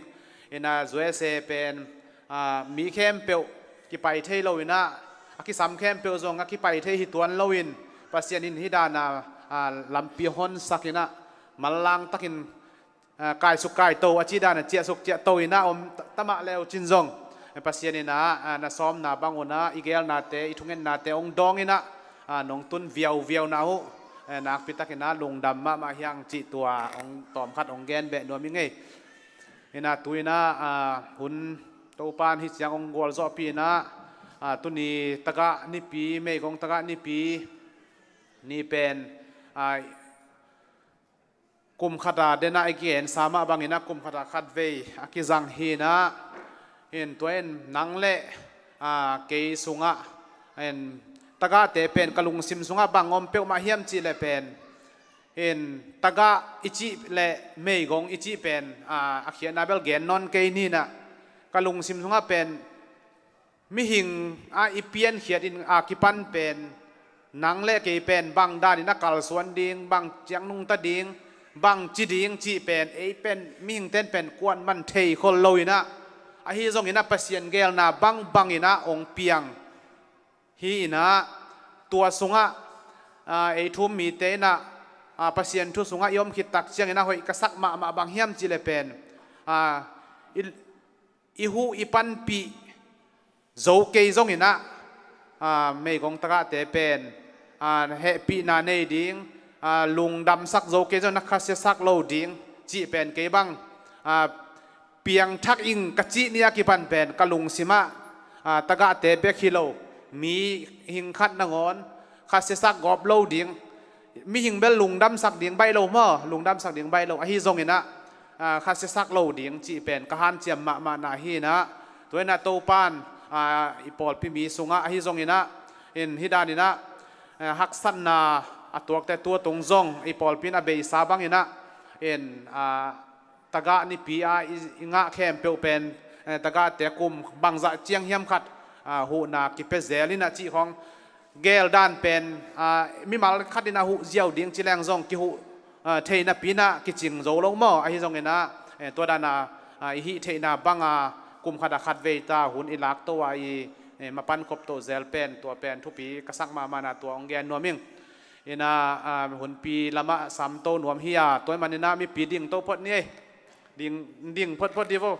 In a U S A pen, ah, mi khempeuh kipai thei lo in a a kisam khempeuh zong a kipai thei hi tuan loin Pasian in hih dana, ah, lampi honsak in a manlang takin ah, kaisuk kaito a ci dan a ciahsuk ciahto in a om ta, tamah leu cin zong, eh, Pasian in a, ah, na sawmna bang un a i gelnate i thungennate hong dawng in a, ah, nong tun viauviauna uh, eh, nakpi takin a lungdam mahmah hi hang cih tua hong tawmkhat hong gen beh nuam ing ei. In a tu in a, ah, hun Topa in hih ciang hong gualzawhpih in a, ah, tuni tagah nipi, meigong tagah nipi ni pen, ah, kum khata dena i kiensa mah bangin a kum khata khatvei a kizang hi in a, in tua in nang le, a, kei sungah, in tagahte pen ka lungsim sungah bang om peuhmah hiam cih le pen, in tagah i cih le meigong i cih pen, a, a khiatna bel gen nawn kei ni in a, ka lungsim sungah pen mihing a i piankhiat in a kipan pen Nang le kei pen bang danin a kalsuan ding, bang ciang nungta ding, bang ci ding cih pen ei pen mihingten pen kuan man thei khol lo inah, ahi zongin ah Pasian geelna bangbang inah hong piang hi inah, tua sungah, aa, ei thu-um mite inah, aa, Pasian thu sungah i om khit tak ciangin ah hoih ka sak mahmah bang hiam cih le pen, aa, i, i huh i panpih zo kei zongin ah, aa, meigong tagahte pen, aa, hehpihna nei ding, aa, lungdamsak zo kei zongin ah khasiasak lo ding cih pen kei bang, aa, piangthak ing ka cih ni a kipan pen ka lungsimah, aa, tagahte bek hi lo, mihing khat nangawn khasiasak gawp lo ding, mihing bel lungdamsak ding baih lo maw, lungdamsak ding baih lo, ahi zongin ah, aa, khasiasak lo ding cih pen ka hanciam mahmahna hi inah, tua inah Topan, aa, i pawlpi mi sungah ahi zongin ah, in hi danin ah, aa, haksatna a tuakte tua tung zong i pawlpi in a beisa bangin ah, in, aa, tagah nipi a i, i ngah khempeuh pen, eh, tagahte kum bangzah ciang hiam khat, ah, huhna kipia zel inah cih khawng geel dan pen, ah, mimal khat inah huh ziau ding ci leng zong kihuh, ah, thei napi inah kicing zo lo maw, ahi zongin ah, eh, tua dan a, ah, i hih theihna banga kum khat a khat vei ta hun i lakto a i, eh, mapan khopto zel pen, tua pen thupi ka sak mahmahna tua hong gen nuam ing. Inah, ah, hunpi lamah samto nuam hi a, tua ahih manin ah mipi dingto phot ni ei. Ding, ding photphot di vo.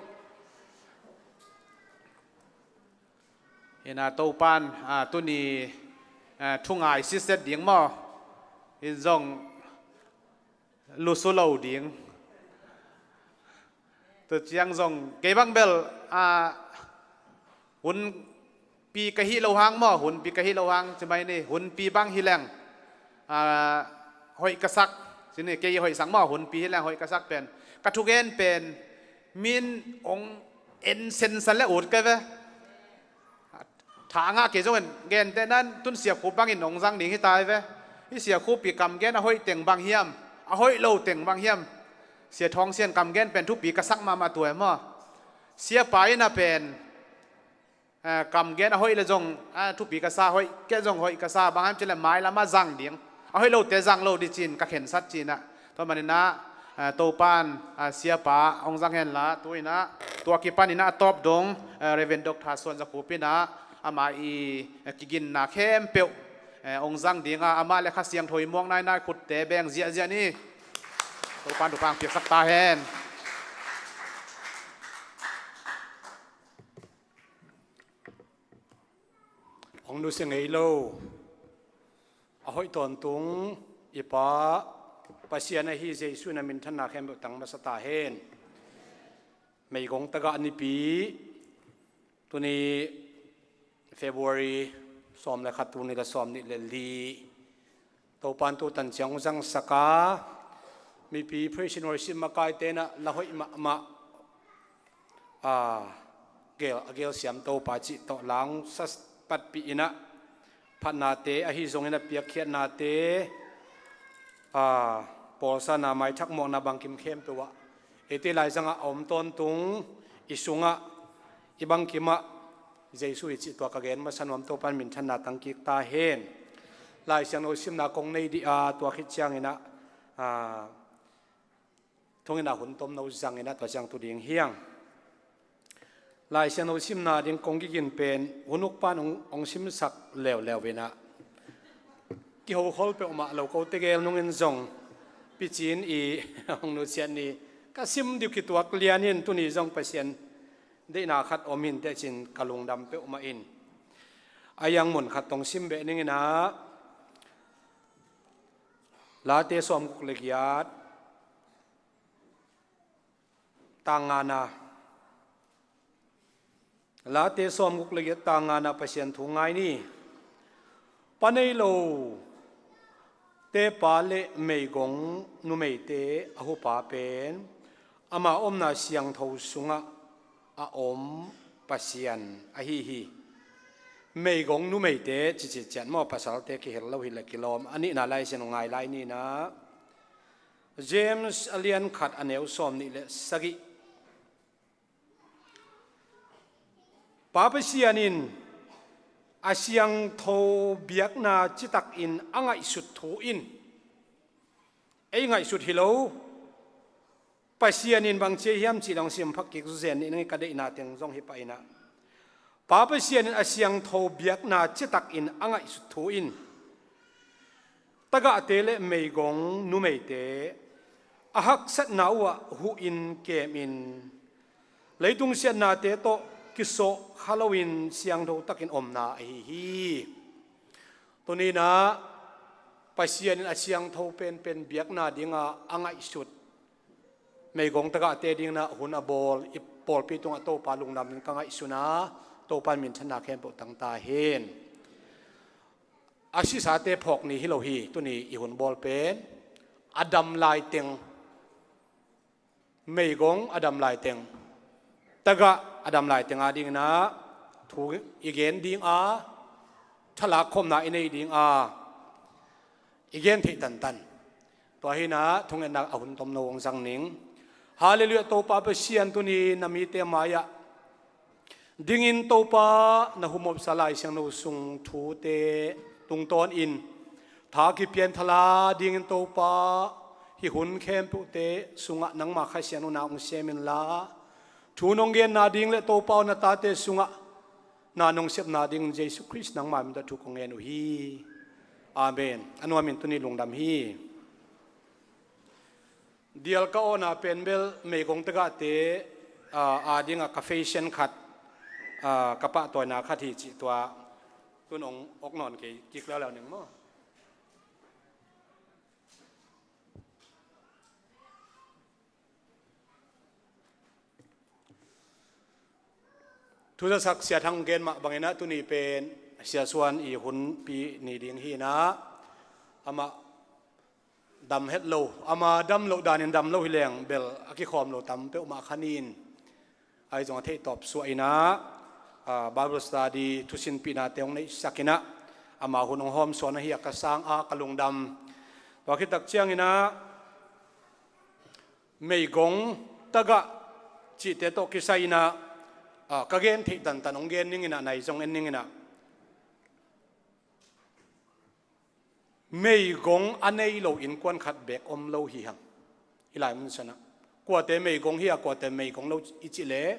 Inah Topan, ah, tuni, ah, thungai sitset ding maw, in zong lusu lo ding. Tua ciang zong kei bang bel, ah, hunpi ka hih lo hang maw, hunpi ka hih lo hang ci mai ni, hunpi bang hi leng, aa, hoih ka sak ci ni, kei hoih sak maw, hunpi hi leng hoih ka sak pen, ka thugen pen min hong en sensan le ut kei ve. Tha a ngah kei zongin gentehna in tun Sia Khup bangin hong zang ding hi ta hi ve. Hih Sia Khup i kamgen a hoih teng bang hiam, a hoih lo teng bang hiam? Sia Thawng Sian kamgen pen thupi ka sak mahmah tua hi maw. Siapa inah pen, eh, kamgen a hoih le zong, ah, thupi ka sa, hoih kei zong hoih ka sa, bang hiam cih le mailam ah zang ding, a hoih lote zang lo ding ci-in ka khensat ci inah. Tua manin ah, eh, Topan, ah, Siapa hong zang henla, tu inah, tua kipan inah a tawp dong, eh, Reverend Doctor Suan Za Khup inah ama i, eh, kiginna khempeuh, eh, hong zang ding a, amah le Kha Siangtho i muak nainai, khutte beng ziahziah ni. Topan thupha piaksak ta hen. Hong nusia ngei lo, a hoih tawntung i Pa Pasian ahi Jesu in a minthanna khempeuh tang masa ta hen. Meigong tagah nipi, tuni February sawm le khat, tuni le sawm nih le li, Topan tutan ciang hong zangsak a, mipi praise and worship makaite inah la hoih mahmah, a geel, a geel siam Topa cih tawh la hong sa patpih inah, phatnate ahi zongin a piakkhiatnate, a, pawlsana maithak muakna bangkim khempeuh ah eite laizangah a om tawntung i sungah i bangkim ah Jesu i cih tua ka gen masa nuam, Topan minthanna tangkik ta hen. Lai Siangtho simna kong nei dih a, tua khit ciangin ah, a, thunginah hun tomno zangin ah tua ciang tu ding hi hang. Lai Siangtho simna ding kong kigin pen hun ukpan hong, hong simsak leuleu inah, kiho khol peuhmah lo, kote geel nungin zong picin i hong nusiat ni, ka sim dih uh kituak lianin tuni zong Pasian deihna khat om hinteh cin ka lungdam peuhmah in. A iang mun khat tong sim beh ning inah, Late sawmguk le giat, tang ngana. Late sawmguk le giat, tang ngana Pasian thu ngai ni. Pa nei lote pa le meigong numeite a hupa pen ama omna siangtho sungah a om Pasian ahi hi. Meigong numeite cicit ciat maw, pasalte kihel lo hi le kilawm. A nihna Lai Siangtho ngai lai ni inah, James a lian khat a neu sawm nih le sagih. Pa Pasian in A siangtho biakna citakin a ngaihsut thu in ei ngaihsut hi lo. Pasian in bang ci hiam cih dong sim phak kik zuzen ning, ka deihna teng zong hi pah in ah, Pa Pasian in a siangtho biakna citakin a ngaihsut thu in tagahte le meigong numeite a haksatna uhah huhin kemin leitung siatnate tawh kisawh kha loin siangtho takin omna ahi hi. Tuni in ah Pasian in a siangtho penpen biakna dinga a ngaihsut meigong tagahte dingin ah hun a bawl i pawlpi tungah Topa lungdam in ka ngaihsun a, Topa in minthanna khempeuh tang ta hen. A sisate phawk ni hi lo hi, tuni i hun bawl pen a dam lai teng, meigong a dam lai teng, tagah a dam lai teng a dingin ah thu i gen ding a, thalak khopna i nei ding a, i gen theih tantan. Tua hi in ah thungetna a hun tomno hong zang ning. Halleluiah, Topa Pasian, tuni na mite mai-ah dingin Topa na humopsa Lai Siangtho sung thute tungtawnin tha kipian thala dingin Topa hih hun khempeuhte sungah nangma Kha Siangtho na hong sem inla, thu nong genna ding le Topa aw na tate sungah na nong sepna dingin Jesu Khrist nangma min tawh thu kong ngen uh hi. Amen. A nuamin tuni lungdam hi. Dial ka awhna pen bel meigong tagahte a, a dingah ka fashion khat, a, ka pahtawina khat hi cih tua tun hong awk nawn kei kik leuleu ning maw? Thuzasak Sia Thang gen mah bangin ah tuni pen Sia Suan i hunpi ni ding hi in ah, amah dam het lo, ama dam loh danin dam lo hi leng bel a kikhawm lo tam peuhmah kha ni in, ahi zong a theihtawp suah in ah, a, Bible study thusinpihnate hong neihsak in ah ama hun hong hawmsawn ahi a ka sang a ka lungdam. Tua khit tak ciangin ah meigong tagah cihte tawh kisai in ah, a, ka gen theih tantan hong gen ning in ah, nai zong en ning in ah, meigong a nei lo innkuan khat beek om lo hi hang. Hih lai mun sanah kuate meigong hi a, kuate meigong lo i cih leh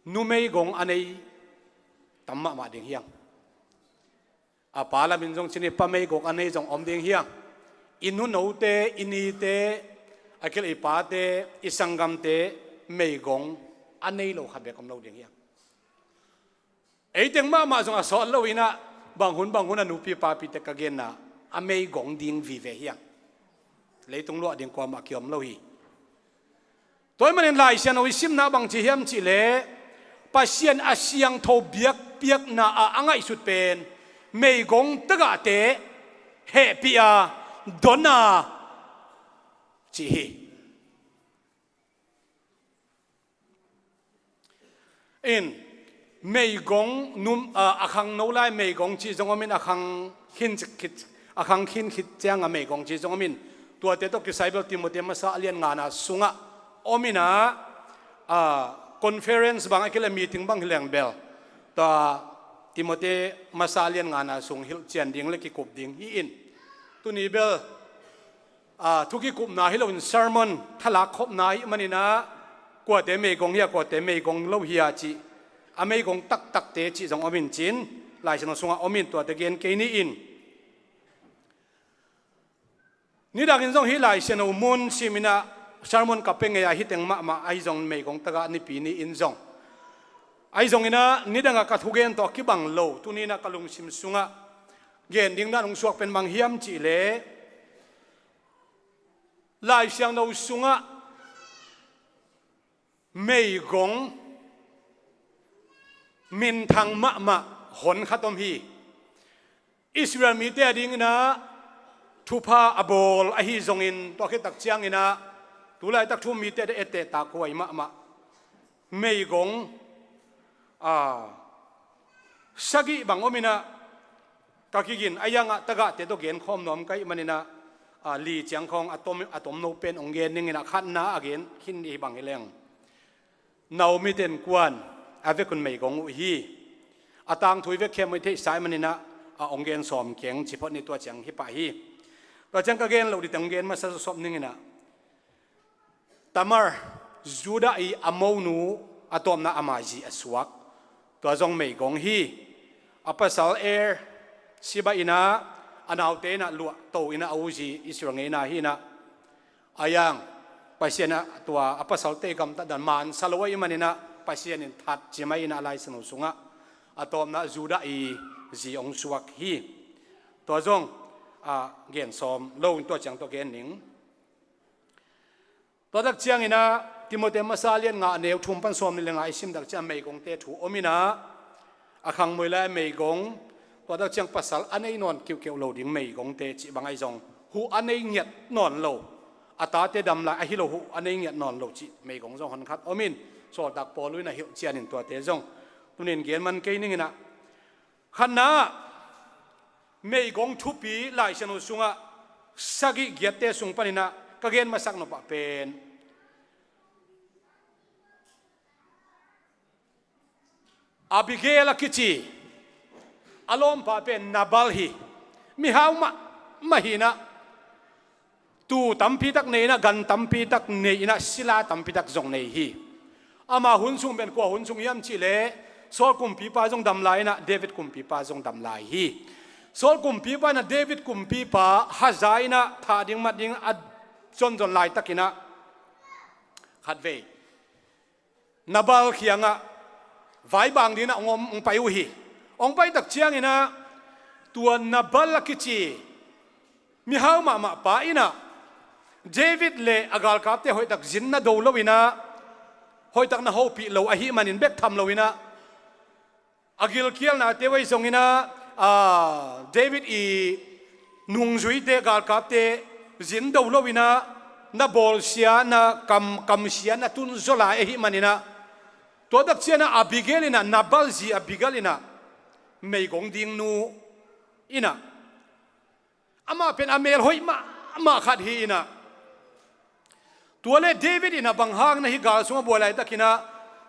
nu meigong a nei tam mahmah ding hi hang. A pa lamin zong ci ni, pa meigong a nei zong om ding hi hang. I nunote, i nite, a kilh i pate, i sanggamte meigong a nei lo khat beek om lo ding hi hang. Eiteng mahmah zong a sawt lo in ah, bang hun bang hun a nupi papite ka genna a meigong ding vive hi hang. Leitung luah ding kuamah kiom lo hi. Tua ahih manin Lai Siangtho i simna bang ci hiam cih leh Pasian a siangtho biakpiakna ah a ngaihsut pen meigong tagahte hehpih a, don a, ci hi. In, meigong num, a, a khangno lai meigong cih zong om in, a khang khin khit, a khang khin khit cianga meigong cih zong om in. Tuate tawh kisai bel Timoti masa a lian ngana sungah om in ah, a, conference bang a kileh meeting bang hi leng bel tua Timoti masa a lian ngana sung hilhcian ding le kikup ding hi in. Tuni bel a, thu kikupna hi loin sermon thalak khopna ahih manin ah, kuate meigong hi a, kuate meigong lo hi a cih, a meigong taktakte cih zong om in cin, Lai Siangtho sungah om in tuate gen kei ni in. Nidangin zong hih Lai Siangtho mun sim in ah sermon ka pia ngei a, hih teng mahmah ahi zong meigong tagah nipi ni in zong. Ahi zongin ah nidangah ka thugen tawh a kibang lo, tuni in ah ka lungsim sungah gen ding dan hong suak pen bang hiam cih leh Lai Siangtho sungah meigong minthang mahmah hon khat om hi. Israel mite a dingin ah thupha a bawl ahi zongin, tua khit tak ciangin ah tu laitak thu mite a etteh takhuai mahmah meigong, a, sagih bang om in ah, ka kigin a, a iangah tagahte tawh genkhawm nuam ka hih manin ah, a, li ciang khawng a tom, a tomno pen hong gen ning in ah, khatna a gen khin dih hi bang hi leng, Naomi ten kuan a vekun meigong uh hi. a tangthu i vek khempeuh i theihsa ahih manin ah, a hong gen sawm keng ci phot ni. Tua ciang hi pah hi. Tua ciang ka gen loh ding teng hong gen masa zawsop ning in ah, Tamar, Judah i a monu, a tawpna ama zi a suak, tua zong meigong hi. A pasal Er, Seba in ah, a naute in ah luahto in ah, a u zi Israel ngeina hi in ah, a yang, Pasian in ah tua a pasalte gamtat dan man sa lo ahih manin ah, Pasian in that ci mai in ah, a Lai Siangtho sungah a tawpna Judah i zi hong suak hi. Tua zong, a, gen sawm lo in, tua ciang tawh gen ning. Tua tak ciangin ah, Timoti masa lian nga, a neu thum pan sawmnih le nga i sim tak ciang meigongte thu om in ah, a khangmoi lai meigong, tua tak ciang pasal a nei nawn kiuhkeuh lo ding meigongte cih bang ahi zong, huh a nei ngiat nawn lo, a tate dam lai ahi lo, huh a nei ngiat nawn lo cih meigong zong honkhat om in, sawltak Paul in ah hilh cian in, tuate zong tuni in gen man kei ning in ah. Khatna, meigong thupi Lai Siangtho sungah sagih giatte sung panin ah ka gen masak nop ah pen Abigail a kici a lawmpa pen Nabal hi. Mihau mahmah hi in ah, tuu tampi tak nei in ah, gan tampi tak nei in ah, sila tampi tak zong nei hi. Ama hun sung pen kua hun sung hiam cih leh, Saul kumpipa zong dam lai in ah, David kumpipa zong dam lai hi. Saul kumpipa in ah David kumpipa haza in ah thah ding mat ding a zonzon laitak in ah, khatvei Nabal kiangah vaibang ding in ah hong om, hong pai uh hi. Hong pai tak ciangin ah, tua Nabal a kici mihau mahmah pa in ah, David le a galkapte hoihtak zin na do lo in ah, hoihtak na hopih lo ahih manin, bek tham lo in ah, a gilkialnate uh ahi zongin ah, a, David i nungzuite, galkapte zin do lo in ah, na bawlsia, na kam, kamsia na tun zaw lai ahih manin ah, tua tak ciang ah Abigail in ah, Nabal zi Abigail in ah, meigong dingnu in ah, amah pen a mel hoih mahmah khat hi in ah, tua leh David in ah bang hang na hih gal sungah buai laitak in ah,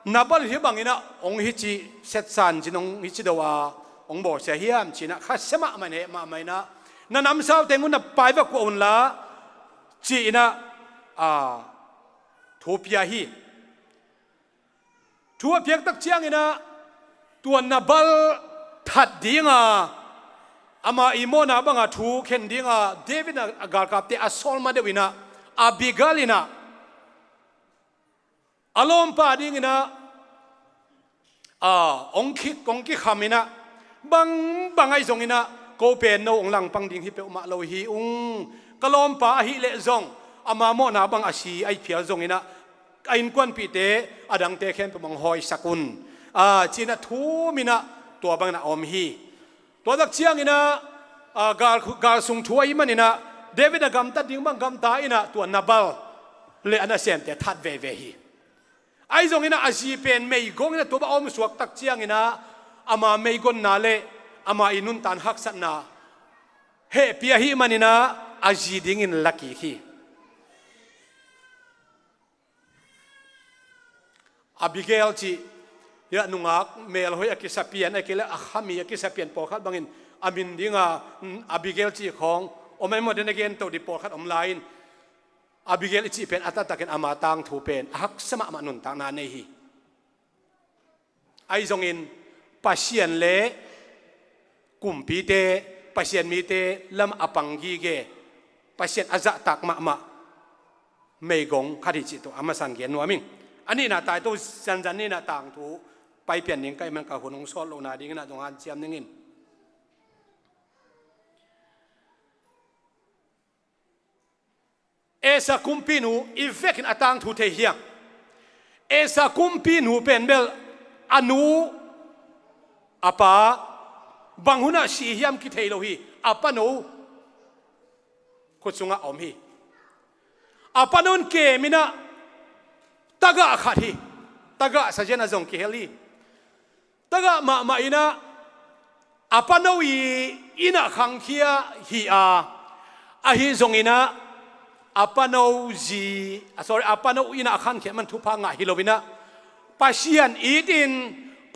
Nabal hih bang in ah hong hi ci, setsan zin hong hi ci do a, hong bawlsia hiam ci in ah, khasia mahmah in, heh mahmah in ah, na namsau teng un na pai va kuah un la, ci in ah, a, thu pia hi. Thu a piak tak ciangin ah, tua Nabal that ding a, ama i mawhna bang a thu khen ding a, David in ah a galkapte a sawl ma deuh in ah, Abigail in ah, a lawmpa ding in ah, a, hong khik, hong kikham in ah, bang, bang ahi zongin ah, ko pen no hong langpang ding hi peuhmah lo hi ung. Ka lawmpa ahih leh zong, ama mawhna bang a si ahi phial zongin ah, a innkuanpihte, a dangte khempeuh hong hawisak un, a, ci in ah thum in ah, tua bang in ah om hi. Tua tak ciangin ah, a, gal, gal sung thu ahih manin ah, David a gamtat ding bang gamta in ah, tua Nabal le a nasemte that veve hi. Ahi zongin ah a zi pen meigong in ah tua bang a om suak tak ciangin ah, ama meigonna le ama i nuntak haksatna hehpih ahih manin ah, a zi dingin la kik hi. Abigail cih, hiah nungak melhoih a kisa pian, ahih kei leh a khami a kisa pian pawlkhat bangin a min ding a, mm, Abigail cih khawng om a, i mawh den a gen to ding pawlkhat om lai in, Abigail i cih pen a taktakin ama tangthu pen a haksa mahmah nuntakna nei hi. Ahi zongin Pasian le kumpite, Pasian mite lam a pang gige, Pasian a zahtak mahmah meigong khat hi cih tua a masa in gen nuam ing. A nihna tai to, zanzan nihna tangthu pai pian ding ka hih man ka hun hong sawt lohna dingin ah zong hanciam ning in. Asa kumpinu i vekin a tangthu thei hiam? Asa kumpinu pen bel a nu, a pa, bang hunah si hiam kithei lo hi. A pano khut sungah a om hi. A pano in kem in ah tagah khat hi. Tagah sazian a zong kihel hi. Tagah mahmah in ah, a pano i inn ah khangkhia hi a, ahi zongin ah, a pano zi, ah, sorry, a pano inn ah a khankhiat man thupha ngah hi lo in ah, Pasian it in,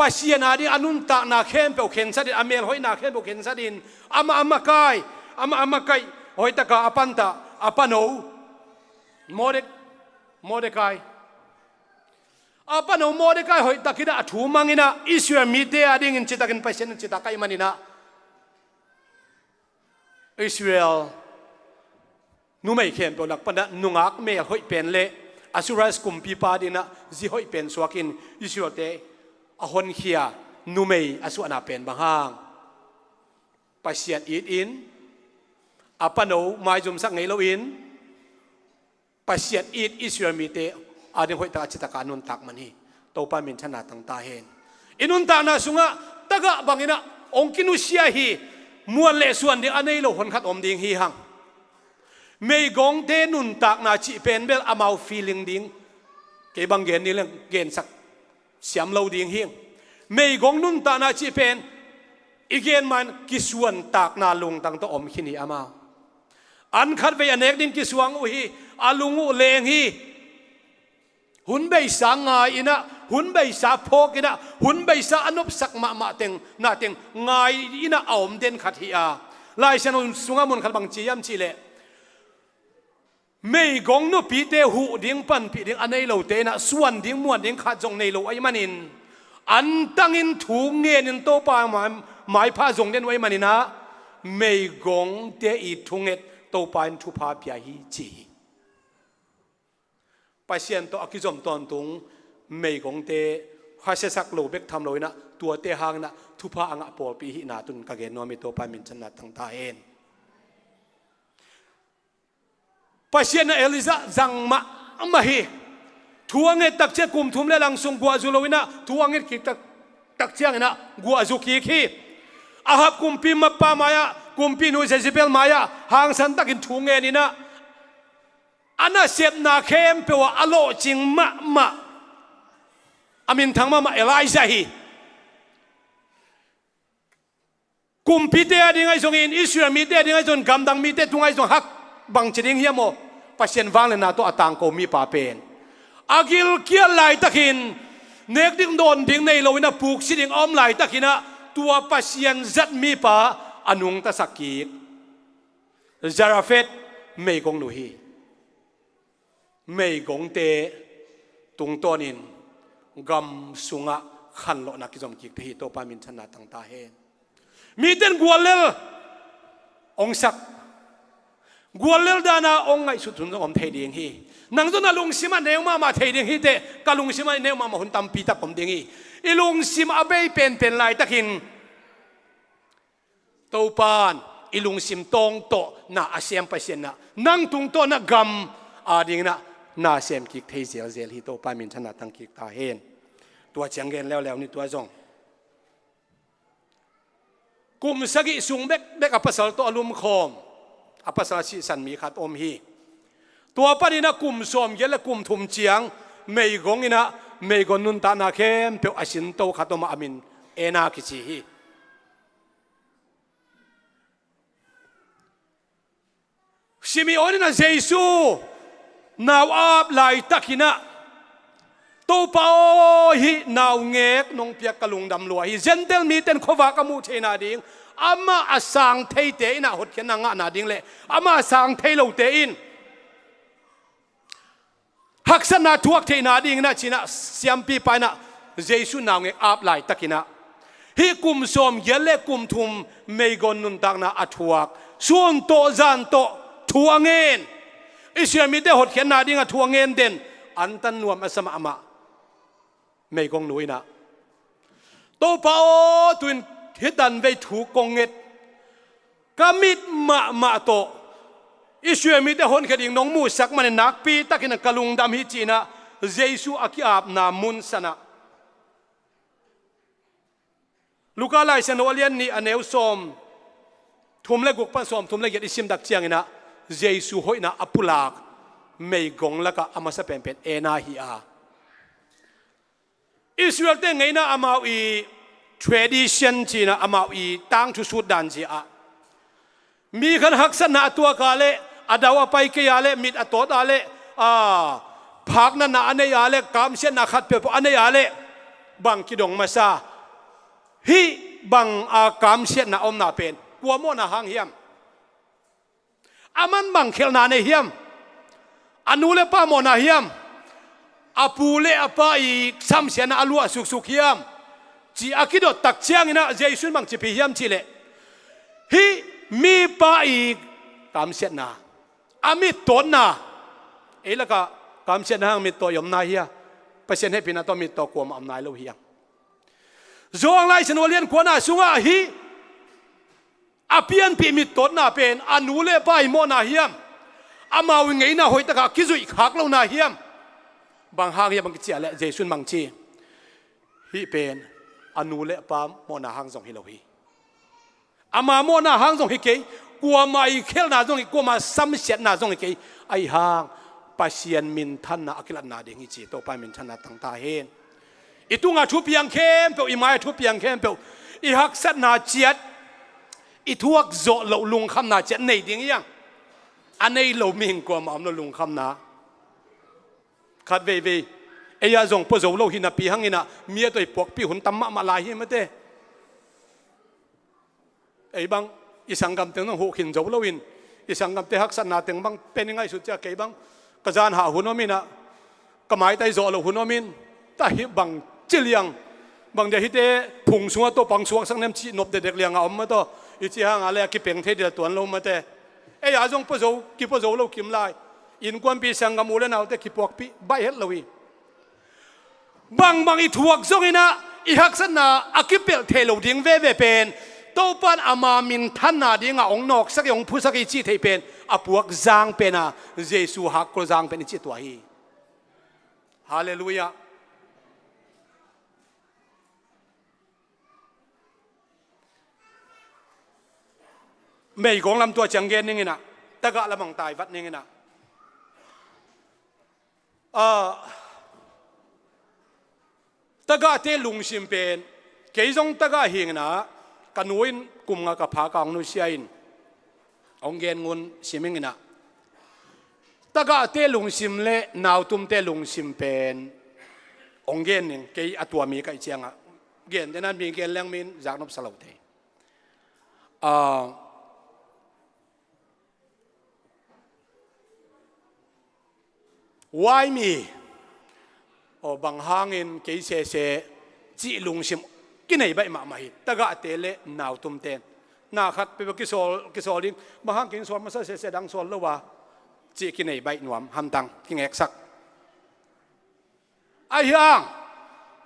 Pasian ading a nuntakna khempeuh khensat in, a melhoihna khempeuh khensat in, amah a makai, amah a makai hoihtaka a panta, a pano Mordek-, Mordekai. A pano Mordekai hoihtakin ah a thu mangin ah Israel mite adingin citakin Pasian in citak ahih manin ah Israel numei khempeuh lak panah nungak mel hoih pen le Asuras kumpipa dinah zi hoih pen suakin Israelte a honkhia numei a suahna pen bang hang? Pasian itin a pano maizumsak ngei loin Pasian it Israel mite ading hoihtak a citaka a nuntak man hi. Topa minthanna tangta hen. I nuntakna sungah tagah banginah hong kinusia hi. Muan le suan ding a nei lo honkhat om ding hi hang. Meigongte nuntakna cih pen bel amau feeling ding. Kei bang gen ni leng gensak siam lo ding hi. Meigong nuntakna cih pen i gen man kisuantakna lungtang tawh om khin hi amau. An khatvei a nek ding kisuang uh hi. A lung uh leng hi. Hun beisa ngai inah, hun beisa phawk inah, hun beisa a nopsak mahmah teng na teng ngai inah a om den khat hi a. Laisian sungah mun khat bang ci hiam cihleh meigong nupite huh ding panpih ding a nei lote inah suan ding muan ding khat zong nei lo ahih manin an tangin thu ngenin Topa mai, maipha zong den uh ahih maninah meigongte i thunget Topa in thupha pia hi ci hi. Pasian tawh a kizom tawntung meigongte hasiasak lo bek tham lo inah tuate hanginah thupha a ngah pawlpi hihna tun ka gen nuam hi. Topa minthanna tangta hen. Pasian a Elijah zang mahmah hi. Thu a nget takciang kum thum le lang sung guahzu lo inah thu a nget kik tak, takciang inah guahzu kik hi. Ahab kumpi mapa mai-ah, kumpinu Jezebel mai-ah hangsan takin thu ngen inah a nasepna khempeuh ah a lawhcing mahmah, a minthang mahmah Elijah hi. Kumpite ading ahi zongin, Israel mite ading ahi zongin, gamdang mite tungah ahi zong hak bangci ding hiam aw? Pasian vangliatna tawh a tangko mipa pen a gilkial laitakin nek ding dawn ding nei loin a puksi ding a om laitakinah tua Pasian zat mipa a nungtasak kik Zarephath meigongnu hi. Meigongte tungtawnin gam sungah khanlawhna kizom kik thei hi. Topa minthanna tangta hen. Miten guallel hong sak, guallel dana hong ngaihsut hun zong om thei ding hi. Nang zong na lungsimah neu mahmah thei ding hi teh, ka lungsimah neu mahmah hun tampi tak om ding hi. I lungsim a bei penpen laitakin Topan i lungsim tawng tawh na a sem Pasian nah, nang tungtawna gam adinginah na sem kik thei zelzel hi. Topa minthanna tang kik ta hen. Tua ciang gen leuleu ni tua zong. Kum sagih sung bekbek a pasal tawh a lumkhawm, a pasal a sihsan mi khat om hi. Tua paninah kum sawmgiat le kum thum ciang meigong inah meigong nuntakna khempeuh a sinto khat om a, a min Ena kici hi. Simeon inah Jesu nau ap laitakinah, Topa aw, hih naungek nong piak ka lungdam lua hi. Gentile miten khuavak a muh theihna ding, amah a sang theite inah hotkhiatna ngahna ding le amah a sang thei lote in haksatna thuak theihna dinginah cinah siampipa inah Jesu naungek ap laitakinah hih kum sawmgiat le kum thum meigong nuntakna a thuak, sun tawh zan tawh thu a ngen, Israel mite hotkhiatna dingah thu a ngen den antan nuam a sa mahmah meigongnu inah, Topa aw, tuin hih tanvei thu kong nget, ka mit mahmah tawh Israel mite honkhia ding nong muhsak manin nakpi takin ka lungdam hi, cinah Jesu a ki-apna mun sanah. Luka Laisiangtho a lian nih, a neu sawm thum le guk pan sawm thum le giat i simtak cianginah Jesu hoihna a pulak meigong lakah a masa penpen Ena hi a. Israelte ngeina amau i tradition cinah amau i tangthu sut dan zia ah mi khan haksatna a tuak a leh, a dau a pai kei a leh, mit a tawt a leh, a, phaknatna a nei a leh, kamsiatna khat peuhpeuh a nei a leh bang kidong masa? Hih bang a kamsiatna omna pen kua mawhna hang hiam? A man bang khelhna nei hiam? A nu le pa mawhna hiam? A pu le a pa i samsiatna a luah suksuk hiam? Ci a kidot tak ciangin ah Jesu in bang ci pih hiam cih leh, hih mipa i kamsiatna, a mittawtna, ei lakah kamsiatna hang mittaw i om nai hia? Pasian hehpihna tawh mittaw kuamah om nai lo hi hang. Johan Lai Siangtho a lian kuana sungah hih a pianpih mittawtna pen a nu le pa i mawhna hiam? Amau i ngeina hoihtakah kizuih khak lohna hiam? Bang hang hiam bang kici a leh Jesu in bang ci, hih pen a nu le pa mawhna hang zong hi lo hi. Ama mawhna hang zong hi kei, kuamah i khelhna zong hi, kuamah samsiatna zong hi kei. Ahi hang Pasian minthanna a kilatna ding hi ci, Topa minthanna tangta hen. I tungah thu piang khempeuh, i mai-ah thu piang khempeuh, i haksatna ciat, i thuak zawh loh lungkhamna ciat nei ding hi hang. A nei lo mihing kuamah om lo lungkhamna. Khat veivei ei-ah zong pua zo lo hi napi hangin ah mi a tawh i puakpih hun tam mahmah lai hi mate. Ei bang i sanggam teng zong huh khin zo loin, i sanggamte haksatna teng bang pen i ngaihsut ciah, kei bang ka zan hah hun om in ah, ka maitai zawh loh hun om in, ta hi bang ci liang, bang dia hihte phung sungah tawh pang suaksak nem cih nop dekdek liangah om mah tawh, i cih hangah le a kipeng thei dil tuan lo mate. Ei-ah zong pua zo, kipua zo lo kim lai. Innkuanpih, sanggam, u le naute kipuakpih baih het lo hi. Bangbang i thuak zongin ah i haksatna a kipelh thei lo ding veve pen Topa in ama minthanna dingah hong nawksak hi, hong phusak hi cih theih pen a puak zang pen a, Jesu hakkol zang pen i cih tua hi. Halleluiah. Meigong lam tua ciang gen ning in ah, tagah lam hong tai vat ning in ah. Ah, tagahte lungsim pen, kei zong tagah hi ing in ah, ka nu in kum nga ka pha ka hong nusia in, hong gen ngun sim ing in ah. Tagahte lungsim le nautumte lungsim pen hong gen ning, kei a tua mi ka hih ciangah. Gen te nan mi gen leng mi in zaknop sa lo thei. Ah, why me? Aw, bang hangin kei sese cih lungsim kinei baih mahmah hi. Tagahte le nautumte in na khat peuh kisawl, kisawl ding, bang hang kei in sawl masa sese, a dang sawl lo a, cih kinei baih nuam, hamtang kingeksak. Ahi hang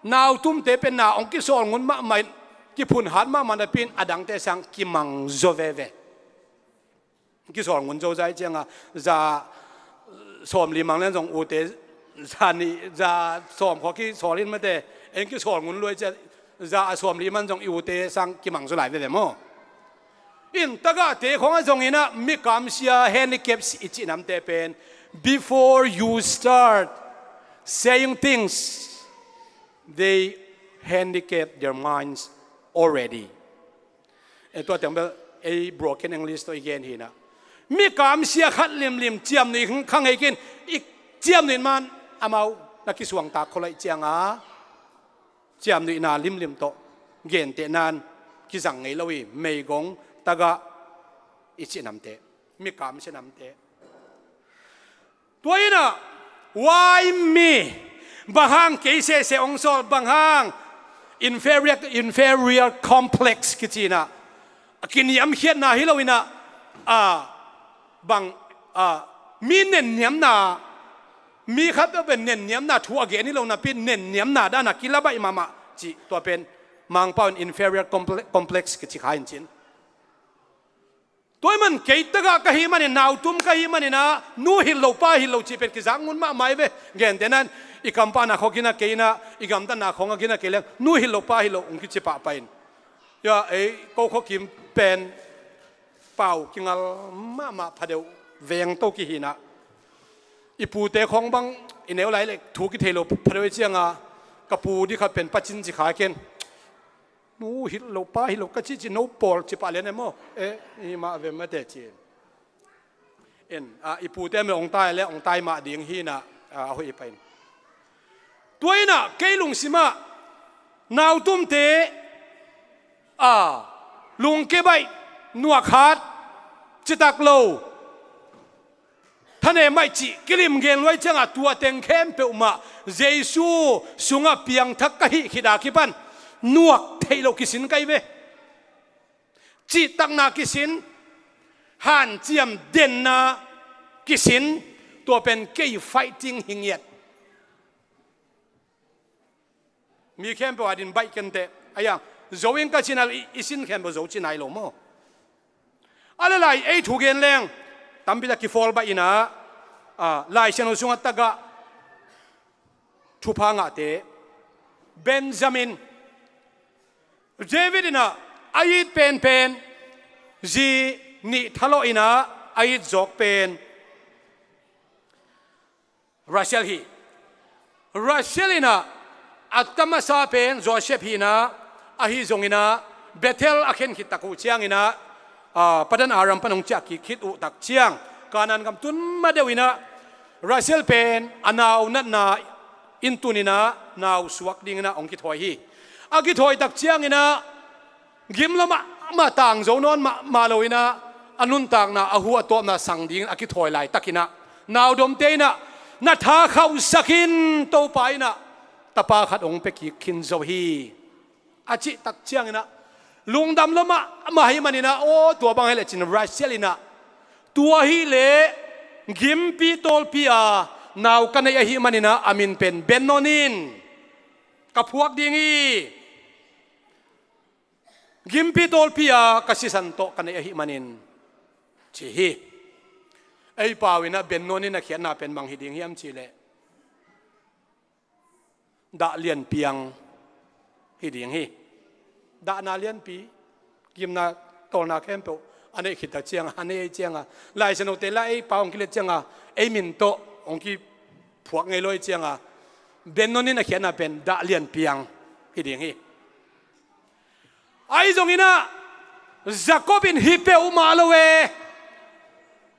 nautumte pen na hong kisawl ngun mahmah in, kiphun hat mahmah napi in a dangte sang kimang zaw veve. Kisawl ngun zo zai ciangah, za sawmli mang lian zong ute, za nih, za sawm khawng kisawl in mate, en kisawl ngun luai ciah, za a sawmli man zong i ute sang kimang zaw lai veve maw. In tagahte khawngah zongin ah mi kamsia, handicaps i cih namte pen, before you start saying things, they handicap their minds already. E, tua teng bel ei broken English tawh i gen hi in ah. Mi kamsia khat limlim ciamnuih kha ngei kei in, i ciamnuih man amau na kisuangtak khol ahih ciangah, ciamnuihna limlim tawh gentehna in kizang ngei lo hi. Meigong, tagah i cih namte, mi kamsia namte. Tua in ah, why me? Bang hang kei sese hong sawl, bang hang inferior, inferior complex kici in ah, a kiniamkhiatna hi lo in ah, a, bang, a, mi nenniamna, mi khat peuh pen nenniamna thu a gen hi lo napi in, nenniamna dan a kila baih mahmah cih, tua pen Mangpau in inferior comple-, complex kici kha in cin. Tua ahih man kei tagah ka hih manin, nautum ka hih manin ah, nu hilh lo pa hilh lo cih pen kizak ngun mahmah hi ve. Gentehna in, i kampahna khawng a gina kei in ah, i gamtatna khawng a gina kei leng, nu hilh lo pa hilh lo hong kici pahpah in. Hia, ei ko khuakim pen pau kingal mahmah, phadeuh veng to kihi in ah. I pute khawng bang i neu lai leh thu kithei lo phadeuh ahih ciangah, ka pu di khat pen Pa Cin ci kha ken. Nu hilh lo pa hilh lo ka cihcih, no pawl ci pah lian e maw. E, hi mah ve mate ci. In, a, i pute mah hong tai le hong tai mah ding hi in ah, a, a hoih hi pah in. Tua in ah kei lungsim ah nautumte a, lungke baih, nuak hat, citak lo, thanem baih cih kilim gen luai ciangah tua teng khempeuh mah Jesu sungah piangthak ka hih khit a kipan nuak theih loh kisin ka hi ve. Cihtakna kisin, hanciam denna kisin, tua pen kei fighting hi ngiat. Mi khempeuh adin baih kenteh. Ayang, zo ing ka cina i, i sin khempeuh zo ci nai lo maw? A le lai ei thugen leng tampi tak kifawl baih ina, a, Lai Siangtho sungah tagah thupha ngahte. Benjamin, David ina a it penpen zi nih thalawh ina a it zawk pen Rachel hi. Rachel ina a ta masa pen Joseph hi ina, ahi zongina Bethel a khen khit tak uh ciangina, a, Padan Aram pan hong ciah kik khit uh tak ciang Kanaan gam tun ma deuh ina Rachel pen a nau natna inn tun ina nau suak dingina hong kithawi hi. A kithawi tak ciangina gim lo mahmah, tang zo nawn mahmah lo ina a nuntakna, a hu a tawpna sang dingin a kithawi laitakina naudomte ina na tha khauhsak in, Topa ina tapa khat hong pia kik khin zo hi, a cih tak ciangina lungdam lo mahmah ahih manina, aw, tua bang hi leh cin Rachel ina tua hi leh gimpi tawlpi a nau ka nei ahih manina a min pen Benoni in ka phuak ding hi. Gimpi tawlpi a ka sisan tawh ka neih ahih manin ci hi. Ei pau ina Benoni in a khiatna pen bang hi ding hiam cih leh dah lianpiang hi ding hi. Dahna lianpi, gimna tawlna khempeuh a neih khit tak cianga, a nei ei cianga, Lai Siangthote la ei pau hong kilet cianga, ei min tawh hong kiphuak ngei lo ei cianga, Benoni in a khiatna pen dah lianpiang hi ding hi. Ahi zongina Jacob in hi peuhmah lo e.